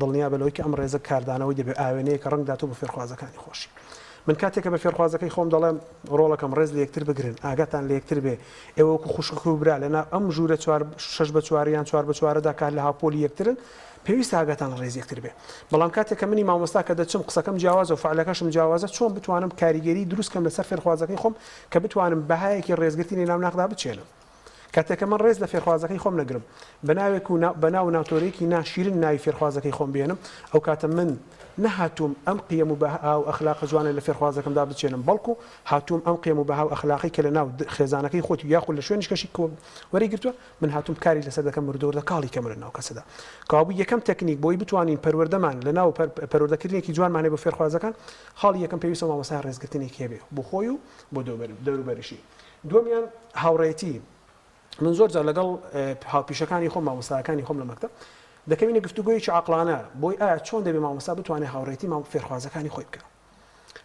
دڵنیابە لەوەی کە ئەم ڕێزە کاردانەوەی دەبێت، ئاوێنەیەکە ڕەنگ داتەوە بۆ فێرخوازەکانی خۆشی. من کاتێک کە بە فێرخوازەکەی خۆم دەڵێم، ڕۆڵەکەم ڕێز لە یەکتر بگرن، ئاگاتان لە یەکتر بێ، ئێوە وەکو خوشک و برا لەناو ئەم ژوورە چوار شەش بە چوار یان چوار بە چوارەدا کە لە هاوپۆلی یەکترن، پێویستە ئاگاتان لە ڕێزی یەکتر بێ. بەڵام کاتێک کە منی مامۆستا کە دەچم قسەکەم جیاوازە و فعلەکەشم جیاوازە، چۆن بتوانم کاریگەری دروست کەم لەسەر فێرخوازەکەی خۆم کە بتوانم بەهایەکی ڕێزگرتنی لەناو ناخدا بچێنم؟ کاتێک کە من ڕێز لە فێرخوازەکەی خۆم نەگرم، بە ناوێک و بە ناو و ناتۆرەیەکی ناشیرن ناوی فێرخوازەکەی خۆم بێنم، ئەو کاتە من نەهاتووم ئەم قیەم و بەها و ئەخلاقە جوانە لە فێرخوازەکەمدا بچێنم، بەڵکو هاتووم ئەم قیەم و بەها و ئەخلاقەی کە لە ناو خێزانەکەی خۆتی و یاخود لە شوێنیش کەشی وەری گرتووە، من هاتووم کاری لەسەر دەکەم وردە وردە کاڵی کەم لە ناو کەسەدا. کەوابوو یەکەم تەکنیک بۆی بتوانین پەروەردەمان لە ناو پەروەردەکردنێکی جوانمان هەیە بۆ فێرخوازەکان، خاڵی یەکەم پێویستە مامۆستای ڕێزگرتنێکی هەبێ بۆ خۆی و بۆ دەوروبەریشی. دووەمیان هاوڕێیەتی، من زۆر جار لەگەڵ هاوپیشەکانی خۆم مامۆستاکانی خۆم لە مەکتەب دەکەوینە گفتوگۆیەکی عەقڵانە بۆی ئایا چۆن دەبێ مامۆستا بتوانێت هاوڕێیەتی مام فێرخوازەکانی خۆی بکا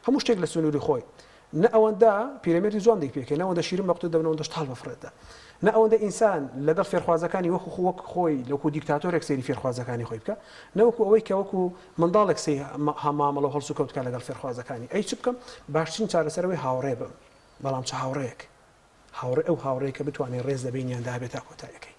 هەموو شتێک لە سنووری خۆی نە ئەوەندە پیرەمێردی جوان دەی پێکێ نە ئەوەندە شیرین بە قوتوو دەبن ئەوەندەش تاڵ بەفڕێتە نە ئەوەندە ئینسان لەگەڵ فێرخوازەکانی وەکو خۆ وەک خۆی لەوکو دیکتاتۆرێک سەیری فێرخوازەکانی خۆی بکە نە وەکو ئەوەی کە وەکو منداڵێک سەی مامەڵە و هەڵسوکەوت بکا لەگەڵ فێرخوازەکانی ئەی چ بکەم باشترین چارەسەرەوەی هاوڕێ بم بەڵام چ هاوڕێیەک؟ هاوڕێ ئەو هاوڕێیە کە بتوانێت ڕێز لە بەینیاندا هەبێت تا کۆتاییەکەی.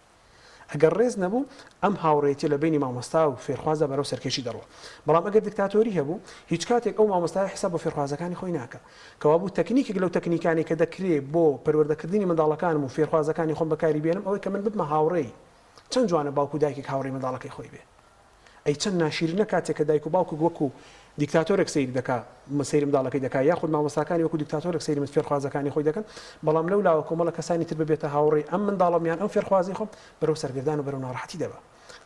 ئەگەر ڕێز نەبوو، ئەم هاوڕێیەتیە لە بەینی مامۆستا و فێرخوازدا بەرەو سەرکێشی دەڕوا. بەڵام ئەگەر دکتاتۆری هەبوو، هیچ کاتێک ئەو مامۆستایە حیساب بۆ فێرخوازەکانی خۆی ناکا. کەوابوو تەکنیکێک لەو تەکنیکانەی کە دەکرێ بۆ پەروەردەکردنی منداڵەکانم و فێرخوازەکانی خۆم بەکاری بێنم ئەوەی کە من ببمە هاوڕێی. چەند جوانە باوک و دایکێک هاوڕێی منداڵەکەی خۆی بێ. ئەی چەند ناشیرینە کاتێک کە دایک و باوکک وەکو دیکتاتۆرێک سەیری دەکا سەیری منداڵەکەی دەکا یاخود مامۆستاکانی وەکو دیکتاتۆرێک سەیری فێرخوازەکانی خۆی دەکەن بەڵام لەو لاوە کۆمەڵە کەسانی تر ببێتە هاوڕێی ئەم منداڵەم یان ئەم فێرخوازەی خۆم بەرەو سەرگەردان و بەرەو ناڕەحەتی دەبا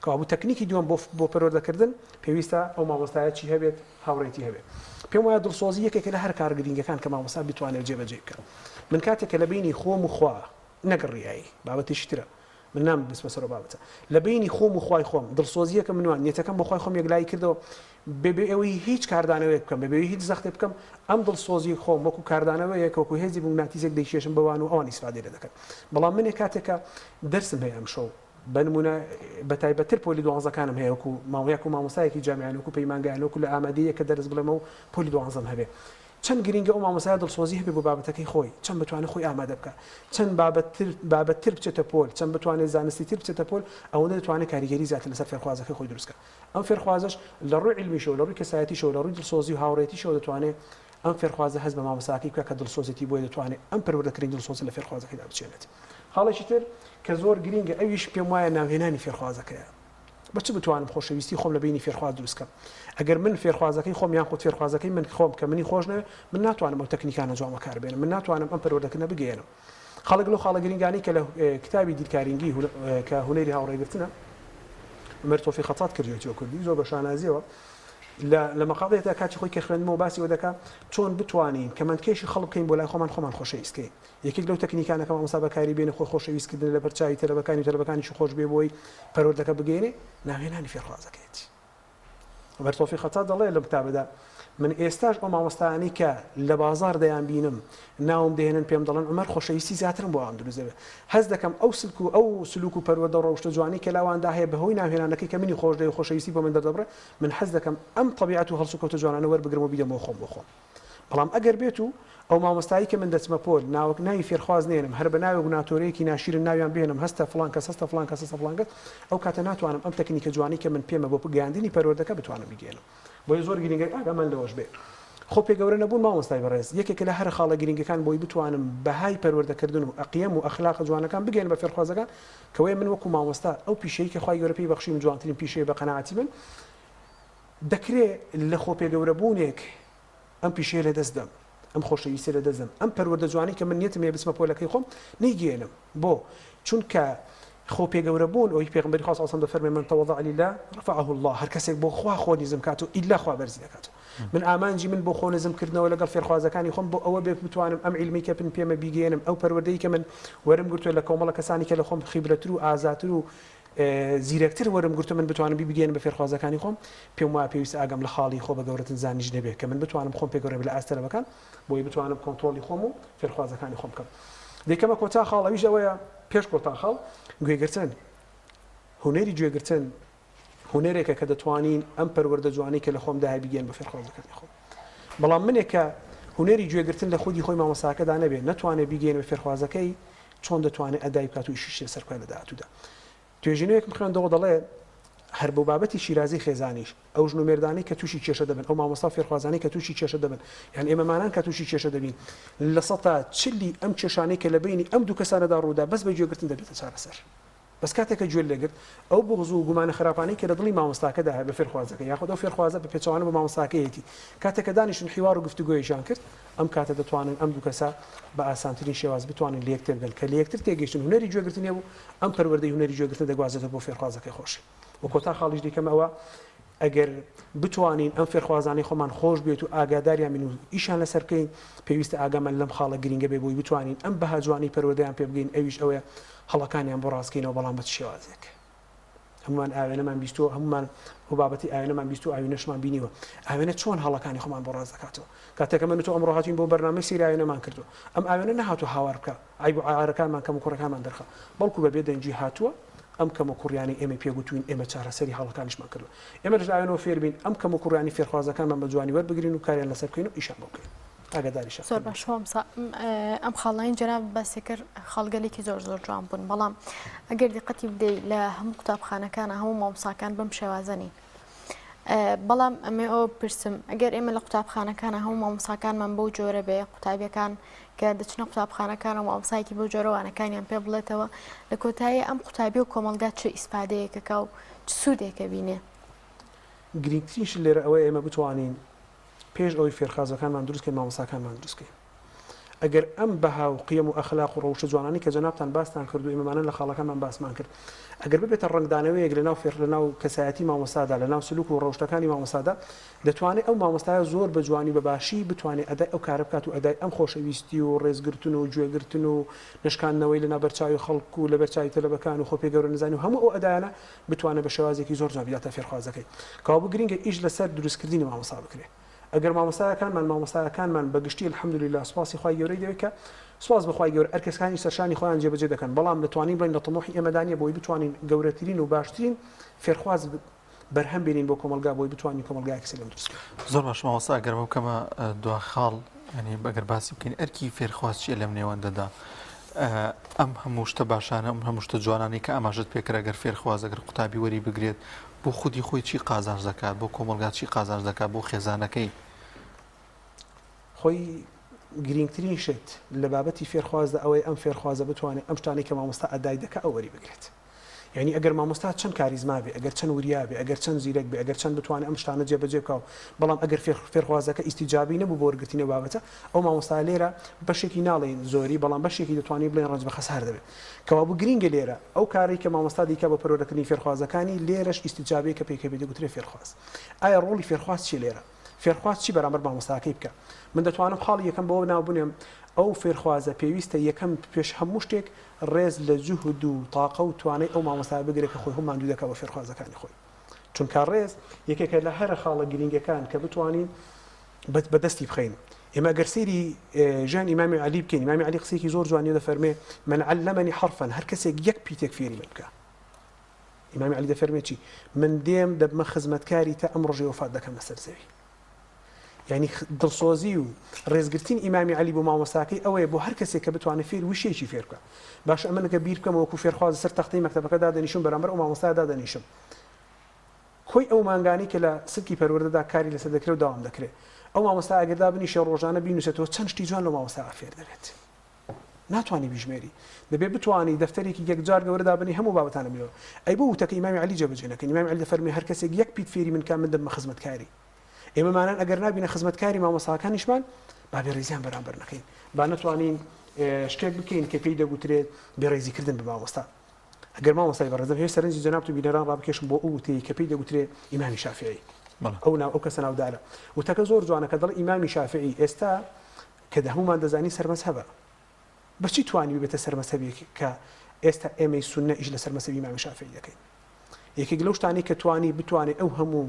کەوابوو تەکنیکی دووەم بۆ بۆ پەروەردەکردن پێویستە ئەو مامۆستایە چی هەبێت هاوڕێتی هەبێت پێم وایە دڵسۆزی یەکێکە لە هەر کار گرینگەکان کە مامۆستا بتوانێت جێبەجێی بکات من کاتێک کە لە بینی خۆم و خوا نەک ڕیایی بابەتێکی ترە من نام بچمە سەر ئەو بابەتە لە بەینی خۆم و خوای خۆم دڵسۆزیەکەم نوان نیەتەکەم بۆ خوای خۆم یەکلایی کردەوە بەبێ ئەوەی هیچ کاردانەوەیەک بکەم بەبێ هیچ زەختێک بکەم ئەم دڵسۆزی خۆم وەکو کاردانەوەیەک وەکو هێزی موگناتیزێک دەیکێشم بەوان و ئەوان ئیسفادەی لێ دەکەن بەڵام منێ کاتێکە دەرسم هەیە ئەمشەو بە نمونە بە تایبەتتر پۆلی دوانزەکانم هەیە وەکو ماوەیەک و مامۆستایەکی جامیان وەکو پەیمانگایان وەکو لە ئامادەیە کە دەرس بڵێمەوە پۆلی دوانزەم هەبێ. چەند گرینگە ئەو مامۆستایە دڵسۆزی هەبێ بۆ بابەتەکەی خۆی، چەند بتوانێ خۆی ئامادە بکا، چەند بابەتتر بابەتتر بچێتە پۆل، چەند بتوانێ زانستیتر بچێتە پۆل، ئەوەندە دەتوانێ کاریگەری زیاتر لەسەر فێرخوازەکەی خۆی دروست کا. ئەم فێرخوازەش لە ڕووی عیلمیشەوە، لە ڕووی کەسایەتیشەوە، لە ڕووی دڵسۆزی و هاوڕێیەتیشەوە دەتوانێ ئەم فێرخوازە هەست بە مامۆستاکەی بکا کە دڵسۆزێتی بۆیە دەتوانێ ئەم پەروەردەکردنی دڵسۆزە لە فێرخوازەکەیدا بچێنێت. خاڵێکی تر کە زۆر گرینگە ئەویش پێم وایە ناوهێنانی فێرخوازەکەیە. بە چ بتوانم خۆشەویستی خۆم لە بەینی فێرخواز دروست کەم؟ ئەگەر من فێرخوازەکەی خۆم یان خود فێرخوازەکەی من خۆم کە منی خۆش نەوێ من ناتوانم ئەو تەکنیکانە جوان بەکار بێنم من ناتوانم ئەم پەروەردەکردنە بگەیەنم. خاڵێک لەو خاڵە گرینگانەی کە لە کتابی دیلکارینگی کە هونەری هاوڕێگرتنە عومەر تۆفیق خەتات کردوێتی بە کوردی زۆر بە شانازیەوە لە لە مەقاڵەیەکدا کاتی خۆی کە خوێندمەوە باسی ئەوە دەکا چۆن بتوانین کەمەندکێشی خەڵک بکەین بۆ لای خۆمان خۆمان خۆشەویست کەین یەکێک لەو تەکنیکانە کە مامۆستا بەکاری بێنێ خۆی خۆشەویست کردنە لەبەر چاوی تەلەبەکانی و تەلەبەکانیشی خۆش بێ بۆی پەروەردەکە بگەیەنێ ناوهێنانی فێرخوازەکەیەتی. عومەر تۆفیق خەتات دەڵێ لەم کتابەدا من ئێستاش ئەو مامۆستایانەی کە لە بازاڕ دەیانبینم ناوم دەهێنن پێم دەڵێن عومەر خۆشەویستی زیاترم بۆ ئەوان دروست دەبێت هەست دەکەم ئەو سلک و ئەو سلوک و پەروەردە و ڕەوشتە جوانەی کە لەواندا هەیە بەهۆی ناوهێنانەکەی کە منی خۆش دەوێت و خۆشەویستی بۆ من دەردەبڕێ من حەز دەکەم ئەم تەبیعەت و هەڵسوکەوتە جوانانە وەربگرم و بیدەمەوە خۆم بۆ خۆم. بەڵام ئەگەر بێت و ئەو مامۆستایەی کە من دەچمە پۆل ناوەک ناوی فێرخواز نێنم هەر بە ناوێک و ناتۆرەیەکی ناشیرن ناویان بهێنم هەستە فڵان کەس هەستە فڵان کەس هەستە فڵان کەس ئەو کاتە ناتوانم ئەم تەکنیکە جوانەی کە من پێمە بۆ گەیاندنی پەروەردەکە بتوانم بیگەیەنم بۆیە زۆر گرینگە ئاگامان لەوەش بێ خۆ پێگەورە نەبوون مامۆستای بەڕێز یەکێکە لە هەرە خاڵە گرینگەکان بۆی بتوانم بەهای پەروەردەکردن و ئەقیەم و ئەخلاقە جوانەکان بگەیەنم بە فێرخوازەکان کەوەیە من وەکو مامۆستا ئەو پیشەی کە خوای گەورە پێی بەخشیم جوانترین پیشەیە بە قەناعەتی من دەکرێ لە خۆپێگەورەبوونێک ئەم پیشەیە لەدەست دەم، ئەم خۆشەویستیە لەدەست دەم، ئەم پەروەردە جوانەی کە من نیەتم هەیە بچمە پۆلەکەی خۆم نەیگەیەنم. بۆ؟ چونکە خۆپێگەورەبوون، ئەوەی پێغەمبەری خوا صلی اللە علیه و سلم دەفەرموێ، من تواضع للە رفعه اللە، هەر کەسێک بۆ خوا خۆ نزم کات و ئیلا خوا بەرزی دەکات. من ئامانجی من بۆ خۆ نزم کردنەوە لەگەڵ فێرخوازەکانی خۆم بۆ ئەوە بێت بتوانم ئەم عیلمەی کە من پێمە بیگەیەنم، ئەو پەروەردەی کە من وەرم گرتووە لە کۆمەڵە کەسانی کە لە خۆم خیبرەتر و ئازاتر و زیرەکتر وەرم گرتوە من بتوانم بیبگەیەنم بە فێرخوازەکانی خۆم، پێم وایە پێویستە ئاگام لە خاڵی خۆ بە گەورەتن زانینیش نەبێ کە من بتوانم خۆم پێ گەورە بێ لە ئاست تەلەبەکان بۆی بتوانم کۆنتڕۆڵی خۆم و فێرخوازەکانی خۆم بکەم. دەیکەمە کۆتا خاڵ ئەویش ئەوەیە پێش کۆتا خاڵ گوێگرتن هونەری گوێگرتن هونەرێکە کە دەتوانین ئەم پەروەردە جوانەی کە لە خۆمدا هەیە بیگەیەنم بە فێرخوازەکانی خۆم بەڵام منێک کە هونەری گوێگرتن لە خودی خۆی مامۆستاکەدا نەبێ نەتوانێ بیگەیەنێ بە فێرخوازەکەی چۆن دەتوانێت ئەدای بکات و ئیشیشی لەسەر بکات لە داهاتوودا. توێژینەوەیەکم خوێندەوە دەڵێ هەر بۆ بابەتی شیرازەی خێزانیش ئەو ژن و مێردانەی کە تووشی کێشە دەبن ئەو مامۆستا و فێرخوازانەی کە تووشی کێشە دەبن یان ئێمەمانان کە تووشی کێشە دەبین لە سەتا چلی ئەم کێشانەی کە لە بەینی ئەم دوو کەسانەدا ڕوودا بەس بە گوێگرتن دەبێتە چارەسەر. بەس کاتێک کە گوێت لێگرت، ئەو بوغز و گومانە خراپانەی کە لە دڵی مامۆستاکەدا هەیە بە فێرخوازەکە، یاخود ئەو فێرخوازە بە پێچەوانە بۆ مامۆستاکەیەتی، کاتێک کە دانیشتن حیوار و گفتوگۆیەکیان کرد، ئەم کاتە دەتوانن ئەم دوو کەسە بە ئاسانترین شێواز بتوانن لەیەک تێبگەن، کە لەیەکتر تێگەیشتن هونەری گوێگرتنی هەبوو، ئەم پەروەردەی هونەری گوێگرتنە دەگوازێتەوە بۆ فێرخوازەکەی خۆشی. وە کۆتا خاڵیش دیکەم ئەوە ئەگەر بتوانین ئەم فێرخوازانەی خۆمان خۆش بوێت و ئاگاداریان بین و ئیشیان لەسەر بکەین، پێویستە ئاگامان لەم خاڵە گرینگە بێ بۆی بتوانین ئەم بەها جوانەی پەروەردەیان پێ بگەین ئەویش ئەوەیە هەڵەکانیان بۆ ڕاست کەینەوە بەڵام بە چ شێوازێک؟ هەموومان ئاوێنەمان بیستووە هەموومان ئەو بابەتی ئاوێنەمان بیستووە ئاوینەشمان بینیوە ئاوێنە چۆن هەڵەکانی خۆمان بۆ ڕاست دەکاتەوە کاتێک من و تۆ ئەمڕۆ هاتوین بۆ بەرنامەی سەیری ئاوێنەمان کردووە ئەم ئاوێنە نەهاتووە هاوار بکا عەیب و عارەکانمان کەموکوڕیەکانمان دەرخا بەڵکو بە بێ دەنگی هاتووە ئەم کەموکوڕیانەی ئێمەی پێ گوتووین ئێمە چارەسەری هەڵەکانیشمان کردووە ئێمەش لە ئاوێنەوە فێر بین ئەم کەموکوڕیانەی فێرخوازەکانمان بە جوانی وەربگرین و کاریان لەسەر بکەین و ئیشیان بۆ بکەین ئاگاداریشیان زۆر باش مامۆستا ئەم خاڵانەی جەنابت باسی کرد خاڵگەلێکی زۆر زۆر جوان بوون بەڵام ئەگەر دیقەتی بدەی لە هەموو قوتابخانەکانە هەموو مامۆستاکان بەم شێوازە نین بەڵام ئەمێ ئەوە بپرسم ئەگەر ئێمە لە قوتابخانەکانە هەموو مامۆساکانمان بەو جۆرە بێ قوتابیەکان کە دەچنە قوتابخانەکان و مامۆسایەکی بەو جۆرە وانەکانیان پێ بڵێتەوە لە کۆتایی ئەم قوتابی و کۆمەڵگا چ ئیسفادەیەکەکە و چ سوودێکە بینێ؟ گرینگترین شت لێرە ئەوەیە ئێمە بتوانین پێش ئەوەی فێرخازەکانمان دروست کەین مامۆستاکانمان دروست کەین. ئەگەر ئەم بەها و قیەم و ئەخلاق و ڕەوشتە جوانانەی کە جەنابتان باستان کرد و ئێمەمانە لە خاڵەکانمان باسمان کرد ئەگەر ببێتە ڕەنگدانەوەیەک لەناو فێر لەناو کەسایەتی مامۆستادا لەناو سلوک و ڕەوشتەکانی مامۆستادا دەتوانێت ئەو مامۆستایە زۆر بە جوانی و بە باشی بتوانێت ئەدای ئەو کارە بکات و ئەدای ئەم خۆشەویستی و ڕێزگرتن و گوێگرتن و نەشکاندنەوەی لەناو بەرچاوی خەڵک و لەبەرچاوی تەلەبەکان و خۆ پێ گەورە نەزانی و هەموو ئەو ئەدایانە بتوانێت بە شێوازێکی زۆر جوان بیداتە فێرخوازەکەی کەوابوو گرینگە ئیش لەسەر دروستکردنی مامۆستا بکرێت. ئەگەر مامۆستایەکانمان مامۆستایەکانمان بە گشتی الحمدللە سوپاسی خوای گەورەی دەوێت کە سوپاس بۆ خوای گەورە ئەرکەکانی سەرشانی خۆیان جێبەجێ دەکەن بەڵام دەتوانین بڵێین لە تموحی ئێمەدا نییە بۆی بتوانین گەورەترین و باشترین فێرخواز بەرهەم بێنین بۆ کۆمەڵگا بۆی بتوانین کۆمەڵگایەکی سەلیم دروست بکەین. زۆر باش مامۆستا ئەگەر ئەمە بکەمە دوا خاڵ. یانی ئەگەر باسی بکەین ئەرکی فێرخواز چییە لەم نێوەندەدا؟ ئەم هەموو شتە باشانە ئەم هەموو شتە جوانانەی کە ئاماژەت پێکرا گەر فێرخواز ئەگەر قوتابی وەری بگرێت بۆ خودی خۆی چی قازانج دەکات بۆ کۆمەڵگا چی قازانج دەکات بۆ خێزانەکەی؟ خۆی گرینگترین شت لە بابەتی فێرخوازدا ئەوەیە ئەم فێرخوازە بتوانێت ئەم شتانەی کە مامۆستا ئەدای دەکا ئەو وەری بگرێت. یانی ئەگەر مامۆستا چەند کاریزما بێ، ئەگەر چەند وریا بێ، ئەگەر چەند زیرەک بێ، ئەگەر چەند بتوانێ ئەم شتانە جێبەجێ بکا و بەڵام ئەگەر فێرخوازەکە ئیستیجابەی نەبوو بۆ وەرگرتنی ئەو بابەتە، ئەو مامۆستایە لێرە بەشێکی ناڵێین زۆری بەڵام بەشێکی دەتوانین بڵێین ڕەنج بە خەسار دەبێ. کەوابوو گرینگە لێرە ئەو کارەی کە مامۆستا دەیکا بۆ پەروەردەکردنی فێرخوازەکانی لێرەش ئیستیجابەیە کە پێی کە پێی دەگوترێ فێرخواز. ئایا ڕۆڵی فێرخواز چیە لێرە؟ فێرخواز چی بەرامبەر مامۆستاکەی بکا؟ من دەتوانم خاڵی یەکەم بەوە ناو بنێم ئەو فێرخوازە پێویستە یەکەم پێش هەموو شتێک ڕێز لە جوهد و تاقە و توانای ئەو مامۆستایە بگرێت کە خۆی ماندوو دەکات بۆ فێرخوازەکانی خۆی چونکە ڕێز یەکێکە لە هەرە خاڵە گرینگەکان کە بتوانین بەدەستی بخەین ئێمە گەر سەیری ژیان ئیمامی عەلی بکەین ئیمامی عەلی قسەیەکی زۆر جوانی دەفەرمێ من علمنی حرفا هەر کەسێک یەک پیتێک فێری من بکە ئیمامی عەلی دەفەرمێ چی من دێم دەبمە خزمەتکاری تا ئەم ڕۆژەی وەفات دەکەم لەسەر زەوی یانی دڵسۆزی و ڕێزگرتنی ئیمامی عەلی بۆ مامۆستاکەی ئەوەیە بۆ هەر کەسێک کە بتوانێت فێری وشەیەکی فێر بکا. باشە ئەمن گەر بیر بکەمەوە وەکوو فێرخواز لەسەر تەختەی مەکتەبەکە دادەنیشم بەرامبەر ئەو مامۆستایە دادەنیشم کۆی ئەو مانگانەی کە لە سلکی پەروەردەدا کاری لەسەر دەکرێ و داوام دەکرێ ئەو مامۆستا ئەگەر دابنیشێ ڕۆژانە بینووسێتەوە چەند شتی جوان لەو مامۆستایە فێر دەبێت. ناتوانی بیژمێری دەبێ بتوانی دەفتەرێکی یەکجار گەورە دابنێی هەموو بابەتانە بنووە ئەی بۆ وتەکە ئیمامی عەلی جێبەجێ نەکەین ئیمامی عەلی دەفەرموێ هەر کەسێک یەک پیت فێری من کا من دەبمە خزمەتکاری ئێمەمانان ئەگەر نابینە خزمەتکاری مامۆستاکانیشمان با بێڕێزیان بەرامبەر نەکەین با نەتوانین شتێک بکەین کە پێی دەگوترێت بێڕێزیکردن بە مامۆستا ئەگەر مامۆستای بەڕێزم هەیە سەرنجی جەنابت و بینەران ڕابکێشم بۆ ئەو وتەی کە پێی دەگوترێ ئیمامی شافعی ئەو ناو ئەو کەسە ناودارە وتەکە زۆر جوانە کە دەڵێ ئیمامی شافعی ئێستا کە هەموومان دەزانین سەرمەزهەبە بەچی توانی ببێتە سەرمەزهەبێک کە ئێستا ئێمەی سوننە ئیش لەسەر مەزهەبی ئیمامی شافعی دەکەین؟ یەکێک لەو شتانەی کە توانی بتوانێ ئەو هەموو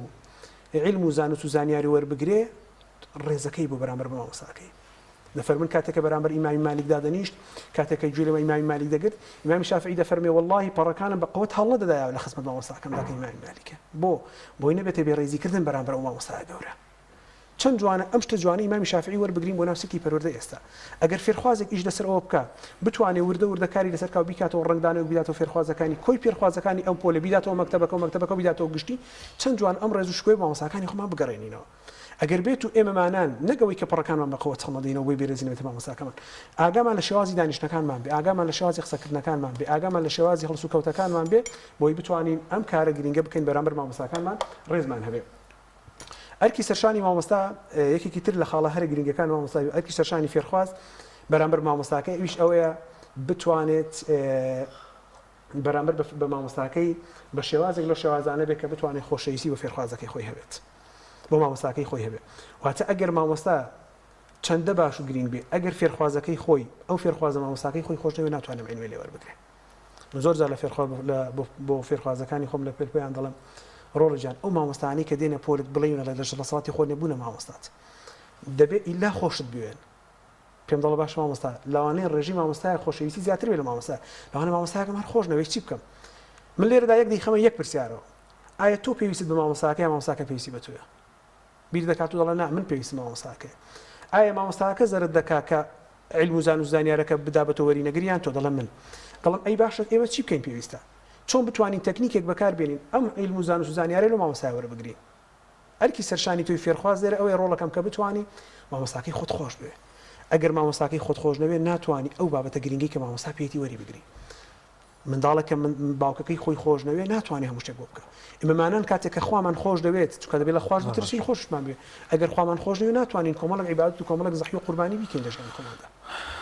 عیلم و زانست و زانیاری وەربگرێ ڕێزەکەی بوو بەرامبەر بە مامۆستاکەی. دەفەرموون کاتێک کە بەرامبەر ئیمامی مالیک دادەنیشت، کاتێک کە گوێی لە ئیمامی مالیک دەگرت، ئیمامی شافعی دەفەرموێ وەڵڵاهی پەڕەکانم بە قوت هەڵنەدەدایەوە لە خزمەت مامۆستاکەمدا کە ئیمامی مالیکە. بۆ؟ بۆی نەبێتە بێڕێزیکردن بەرامبەر ئەو مامۆستایە گەورە. چەند جوانە ئەم شتە جوانەی ئیمامی شافعی وەربگرین بۆ ناو سلکی پەروەردە ئێستا ئەگەر فێرخوازێک ئیش لەسەر ئەوە بکا بتوانێ وردە وردە کاری لەسەر کا و بیکاتەوە ڕەنگدانەوەک بیداتەوە فێرخوازەکانی کۆی فێرخوازەکانی ئەم پۆلە بیداتەوە مەکتەبەکە و مەکتەبەکە بیداتەوە گشتی چەند جوانە ئەم ڕێز و شکۆی مامۆستاکانی خۆمان بگەڕێنینەوە ئەگەر بێت و ئێمەمانان نەک ئەوەی کە پەڕەکانمان بە قوت هەڵنەدەینەوە بۆی بێرێزی نەبێتە مامۆستاکەمان ئاگامان لە شێوازی دانیشتنەکانمان بێ ئاگامان لە شێوازی قسەکردنەکانمان بێ ئاگامان لە شێوازی هەڵسوکەوتەکانمان بێ بۆی بتوانین ئەم کارە گرینگە بکەین بەرامبەر مامۆستاکانمان ڕێزمان هەبێ. ئەرکی سەرشانی مامۆستا یەکێکی تر لە خاڵە هەرە گرنگەکان مامۆستا ئەرکی سەرشانی فێرخواز بەرامبەر مامۆستاکەی ئەویش ئەوەیە بتوانێت بەرامبەر بە مامۆستاکەی بە شێوازێک لەو شێوازانە بێت کە بتوانێت خۆشەویستی بۆ فێرخوازەکەی خۆی هەبێت بۆ مامۆستاکەی خۆی هەبێت واتە ئەگەر مامۆستا چەندە باش و گرنگ بێ ئەگەر فێرخوازەکەی خۆی ئەو فێرخوازە مامۆستاکەی خۆی خۆش نەوێت ناتوانێت عیلمی لێ وەربگرێت من زۆر جار لە فێرخوا لە بۆ فێرخوازەکانی خۆم لە پێل پێیان دەڵێم ڕۆڵە گیان ئەو مامۆستانەی کە دێنە پۆلت بڵێن لە دەسەڵاتی خۆت نەبوونە مامۆستات دەبێ ئیلا خۆشت بوێن پێم دەڵێ باش مامۆستا لەوانەیە ڕێژەی مامۆستایە خۆشەویستی زیاتر بێ لە مامۆستا لەوانە مامۆستاکەم هەر خۆش نەوێت چی بکەم من لێرەدا یەک دەیخەمە یەک پرسیارەوە ئایا تۆ پێویستت بە مامۆستاکە یا مامۆستاکە پێویستی بە تۆیە بیر دەکات و دەڵێ نا من پێویستم بە مامۆستاکەیە. ئایا مامۆستاکە زەرەر دەکا کە عیلم و زانست و زانیارەکە بدا بە تۆ وەری نەگری یان تۆ؟ دەڵێ من. دەڵێم ئەی باشە ئێمە چی بکەین پێویستە؟ چۆن بتوانین تەکنیکێک بەکار بێنین ئەم عیلم و زانست و زانیارەی لەو مامۆستایە وەربگرین؟ ئەرکی سەرشانی تۆی فێرخواز لێرە ئەوەیە ڕۆڵەکەم کە بتوانی مامۆستاکەی خۆت خۆش بوێ. ئەگەر مامۆستاکەی خۆت خۆش نەوێ ناتوانی ئەو بابەتە گرینگەی کە مامۆستا پێیەتی وەری بگری. منداڵێک کە باوکەکەی خۆی خۆش نەوێت ناتوانێت هەموو شتێک بۆ بکا. ئێمەمانان کاتێک کە خوامان خۆش دەوێت، چونکە دەبێت لە خواش بترسین خۆششمان بوێت. ئەگەر خوامان خۆش نەوێت ناتوانین کۆمەڵێک عیبادەت و کۆمەڵێک زەحیە و قوربانی بیکەین لە ژیانی خۆماندا.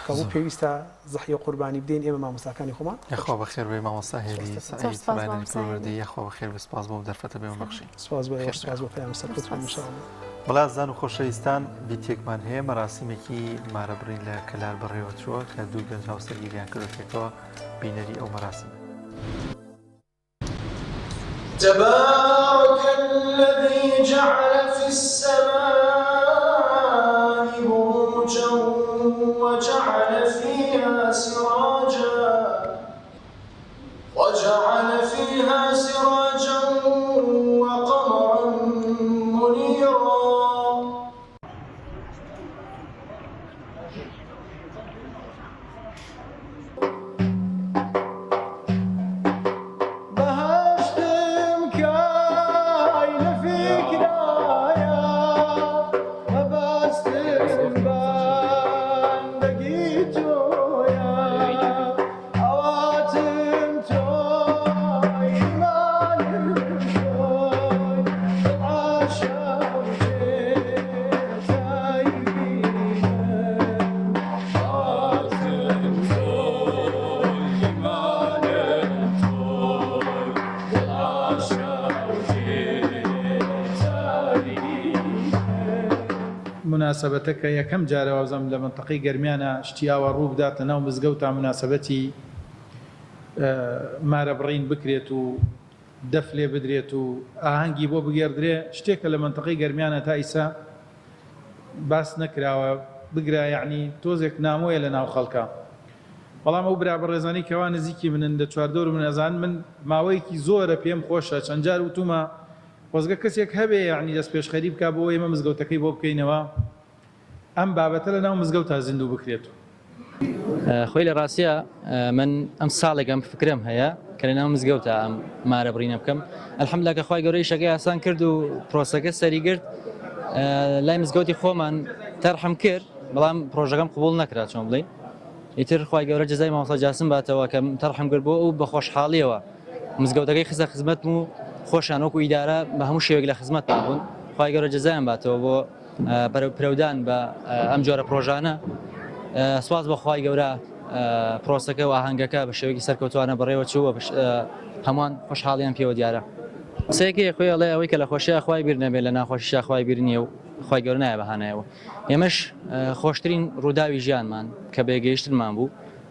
کەوابوو پێویستە زەحیە و قوربانی بدەین ئێمە مامۆستاکانی خۆمان خۆش یاخوا بەخێر بێی مامۆستا هێلی سەعید ڕاهێنەری پەروەردەیی یاخوا بەخێر بێی سپاس بۆ ئەم دەرفەتە بێ بەخشی. سپاس بۆ ئێوەش سپاس بۆ پەیام سەرکەوتوو بن ان شاء اللە. بەڵێ ئازیزان و خۆشەویستان بیتێکمان هەیە مەراسیمێکی مارەبڕین لە کەلار بەڕێوەچووە کە دوو گەنج هاوسەرگیریان کردووە پێکەوە بینەری ئەو مەراسیمەن. تبارک الذی جعل فی السماء بروجا وجعل فیها سراجا وجعل فیها سراجا وقمرا منیرا. موناسەبەتە کە یەکەم جارە وابزانم لە مەنتەقەی گەرمیانا شتی ئاوا ڕوو بدات لە ناو مزگەوتا موناسەبەتی مارەبڕین بکرێت و دەف لێ بدرێت و ئاهەنگی بۆ بگێڕدرێ شتێکە لە مەنتەقەی گەرمیانا تا ئیسە باس نەکراوە بگرە یەعنی تۆزێک نامۆیە لە ناو خەڵکا بەڵام ئەو برا بەڕێزانەی کەوا نزیکی منن لە چواردەور من ئەزانن من ماوەیەکی زۆرە پێم خۆشە چەند جار وتومە خۆزگە کەسێک هەبێ یەعنی دەستپێشخەری بکا بۆ ئێمە مزگەوتەکەی بۆ بکەینەوە ئەم بابەتە لە ناو مزگەوتا زیندوو بکرێت. خۆی لە ڕاستیا من ئەم ساڵێک ئەم فکرەم هەیە کە لە ناو مزگەوتا ئەم مارە بڕینە بکەم الحمدلله کە خوای گەورە ئیشەکەی ئاسان کرد و پرۆسەکە سەری گرت لای مزگەوتی خۆمان تەرحم کرد بەڵام پرۆژەکەم قبوڵ نەکرا چۆن بڵێ ئیتر خوای گەورە جزای مامۆستا جاسم باتەوە کە تەرحم کرد بۆ ئەو بە خۆشحاڵیەوە مزگەوتەکەی خستە خزمەتم و خۆشیان وەکو ئیدارە بە هەموو شێوەیەک لە خزمەتمان بوون خوای گەورە جزایان باتەوە بۆ پرەودان بە ئەم جۆرە پرۆژانە سواز بە خوای گەورە پرۆسەکە و ئاهەنگەکە بە شێوەیەکی سەرکەوتوانە بەڕێوە چوو و هەمووان خۆشحاڵیان پێوە دیارە. قسەیەکی خۆی ئەڵێ ئەوەی کە لە خۆشییا خوای بیر نەبێ لە ناخۆشیشا خوای بیر نییە و خوای گەورە نایە بە هانایەوە. ئێمەش خۆشترین ڕووداوی ژیانمان کە بەیەکگەیشتنمان بوو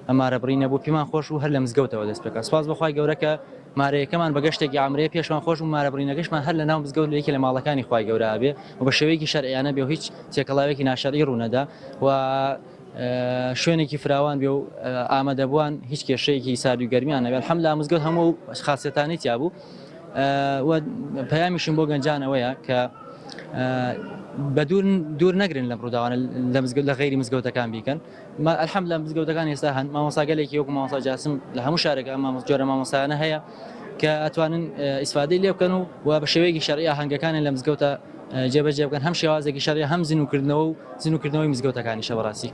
ئەم مارەبڕینە بوو پێمان خۆش بوو هەر لە مزگەوتەوە دەست پێکا سوپاس بۆ خوای گەورە کە مارەیەکەمان بە گەشتێکی عەمرەیە پێشمان خۆش بوو مارەبڕینەکەشمان هەر لە ناو مزگەوت لە یەکێ لە ماڵەکانی خوای گەورە ئەبێ و بە شێوەیەکی شەرعیانە بێ و هیچ تێکەڵاوێکی ناشەرعی ڕوونەدا و شوێنێکی فراوان بێ و ئامادەبووان هیچ کێشەیەکی سارد و گەرمیان نەبێت الحمدلله مزگەوت هەموو خاصێتانی تیا بوو و پەیامیشم بۆ گەنجان ئەوەیە کە بە دوور دوور نەگرن لەم ڕووداوانە لە مزگەوت لە غەیری مزگەوتەکان بیکەن الحمدلله مزگەوتەکان ئێستا هەن مامۆستاگەلێکی وەکو مامۆستا جاسم لە هەموو شارێک ئەم مامۆستا جۆرە مامۆستایانە هەیە کە ئەتوانن ئیسفادەی لێ بکەن و و بە شێوەیەکی شەرعی ئاهەنگەکانیان لە مزگەوتە جێبەجێ بکەن هەم شێوازێکی شەرعی هەم زینوکردنەوە و زینوکردنەوەی مزگەوتەکانیشە بەڕاستی.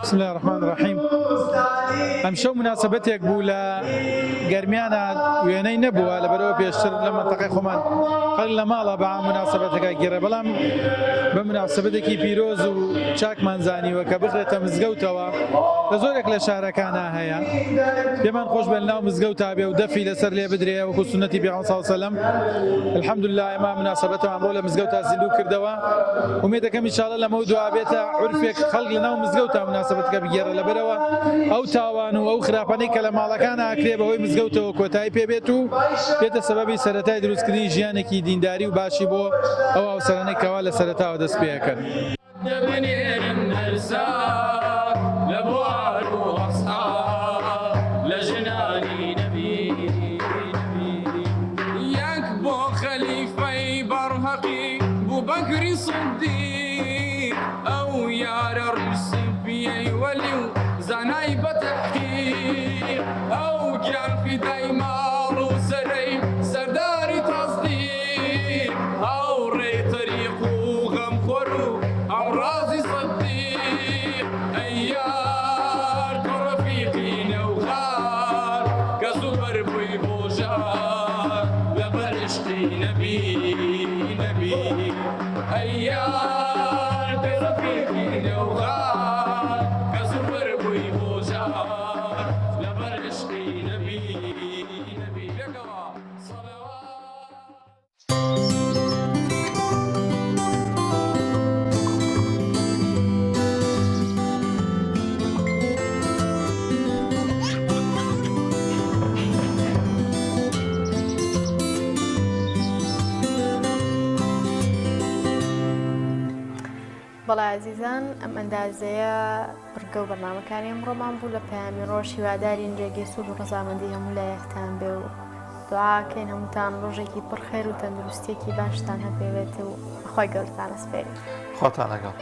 بسم الله الرحمن الرحیم ئەمشەو مناسبەتێک بوو لە گەرمیانە وێنەی نەبووە لەبەرەوە پێشتر لە مەنتەقەی خۆمان خەڵک لە ماڵە بە مناسبەتەکە گێڕێ بەڵام بە مناسبەتێکی پیرۆز و چاکمان زانیوە کە بخرێتە مزگەوتەوە لە زۆرێک لە شارەکانا هەیە پێمان خۆش بێ لەناو مزگەوتا بێ و دەفی لەسەر لێ بدرێ وەکو سوننەتی پێغەمبەر صلی الله علیه وسلم الحمدلله ئێمە مناسبەتە ئەمڕۆ لە مزگەوتا زیندوو کردەوە ئومێد دەکەم ان شاء الله لەمەو دوا بێتە عورفێک خەڵک لەناو مزگەوتا مناسبەتەکە بگێڕێ لەبەرەوە ئەو تاوان و ئەو خراپانەی کە لە ماڵەکان ئاکرێ بەهۆی مزگەوتەوە کۆتایی پێ بێت و بێتە سەبەبی سەرەتای دروستکردنی ژیانێکی دینداری و باشی بۆ ئەو هاوسەرانەی کەوا لە سەرەتاوە دەست پێ ئەکەن. بەڵێ ئازیزان. ئازیزان ئەم ئەندازەیە بڕگە و بەرنامەکانی ئەمڕۆمان بوو لە پەیامی ڕۆژ هیوادارین جێگەی سوود و ڕەزامەندی هەموو لایەکتان بێ و دوعاکەین هەمووتان ڕۆژێکی پڕ خێر و تەندروستیەکی باشتان هەبێت و بەخوای گەورەتان ئەسپێرین. خواتان لەگەڵ.